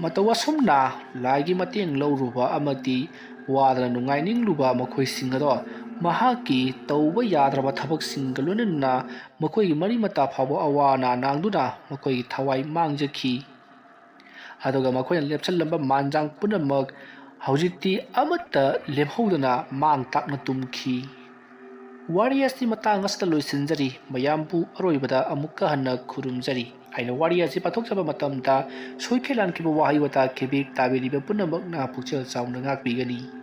ꯃꯇꯧ ꯑꯁꯨꯝꯅ ꯂꯥꯏꯒꯤ ꯃꯇꯦꯡ ꯂꯧꯔꯨꯕ ꯑꯃꯗꯤ ꯋꯥꯗꯅ ꯅꯨꯡꯉꯥꯏꯅꯤꯡꯂꯨꯕ ꯃꯈꯣꯏꯁꯤꯡ ꯑꯗꯣ ꯃꯍꯥꯛꯀꯤ ꯇꯧꯕ ꯌꯥꯗ꯭ꯔꯕ ꯊꯕꯛꯁꯤꯡꯒ ꯂꯣꯏꯅꯅ ꯃꯈꯣꯏꯒꯤ ꯃꯔꯤ ꯃꯇꯥ ꯐꯥꯎꯕ ꯑꯋꯥ ꯑꯅꯥ ꯅꯪꯗꯨꯅ ꯃꯈꯣꯏꯒꯤ ꯊꯋꯥꯏ ꯃꯥꯡꯖꯈꯤ꯫ ꯑꯗꯨꯒ ꯃꯈꯣꯏꯅ ꯂꯦꯞꯁꯜꯂꯝꯕ ꯃꯥꯟꯖꯥꯡ ꯄꯨꯝꯅꯃꯛ ꯍꯧꯖꯤꯛꯇꯤ ꯑꯃꯠꯇ ꯂꯦꯝꯍꯧꯗꯅ ꯃꯥꯡ ꯇꯥꯛꯅ ꯇꯨꯝꯈꯤ꯫ ꯋꯥꯔꯤ ꯑꯁꯤ ꯃꯇꯥꯡ ꯑꯁꯤꯗ ꯂꯣꯏꯁꯤꯟꯖꯔꯤ꯫ ꯃꯌꯥꯝꯕꯨ ꯑꯔꯣꯏꯕꯗ ꯑꯃꯨꯛꯀ ꯍꯟꯅ ꯈꯨꯔꯨꯝꯖꯔꯤ꯫ ꯑꯩꯅ ꯋꯥꯔꯤ ꯑꯁꯤ ꯄꯥꯊꯣꯛꯆꯕ ꯃꯇꯝꯗ ꯁꯣꯏꯈꯤ ꯂꯥꯟꯈꯤꯕ ꯋꯥꯍꯩ ꯋꯥꯇꯥ ꯈꯦꯕꯦꯛ ꯇꯥꯕꯤꯔꯤꯕ ꯄꯨꯝꯅꯃꯛꯅ ꯄꯨꯛꯆꯦꯜ ꯆꯥꯎꯅ ꯉꯥꯛꯄꯤꯒꯅꯤ꯫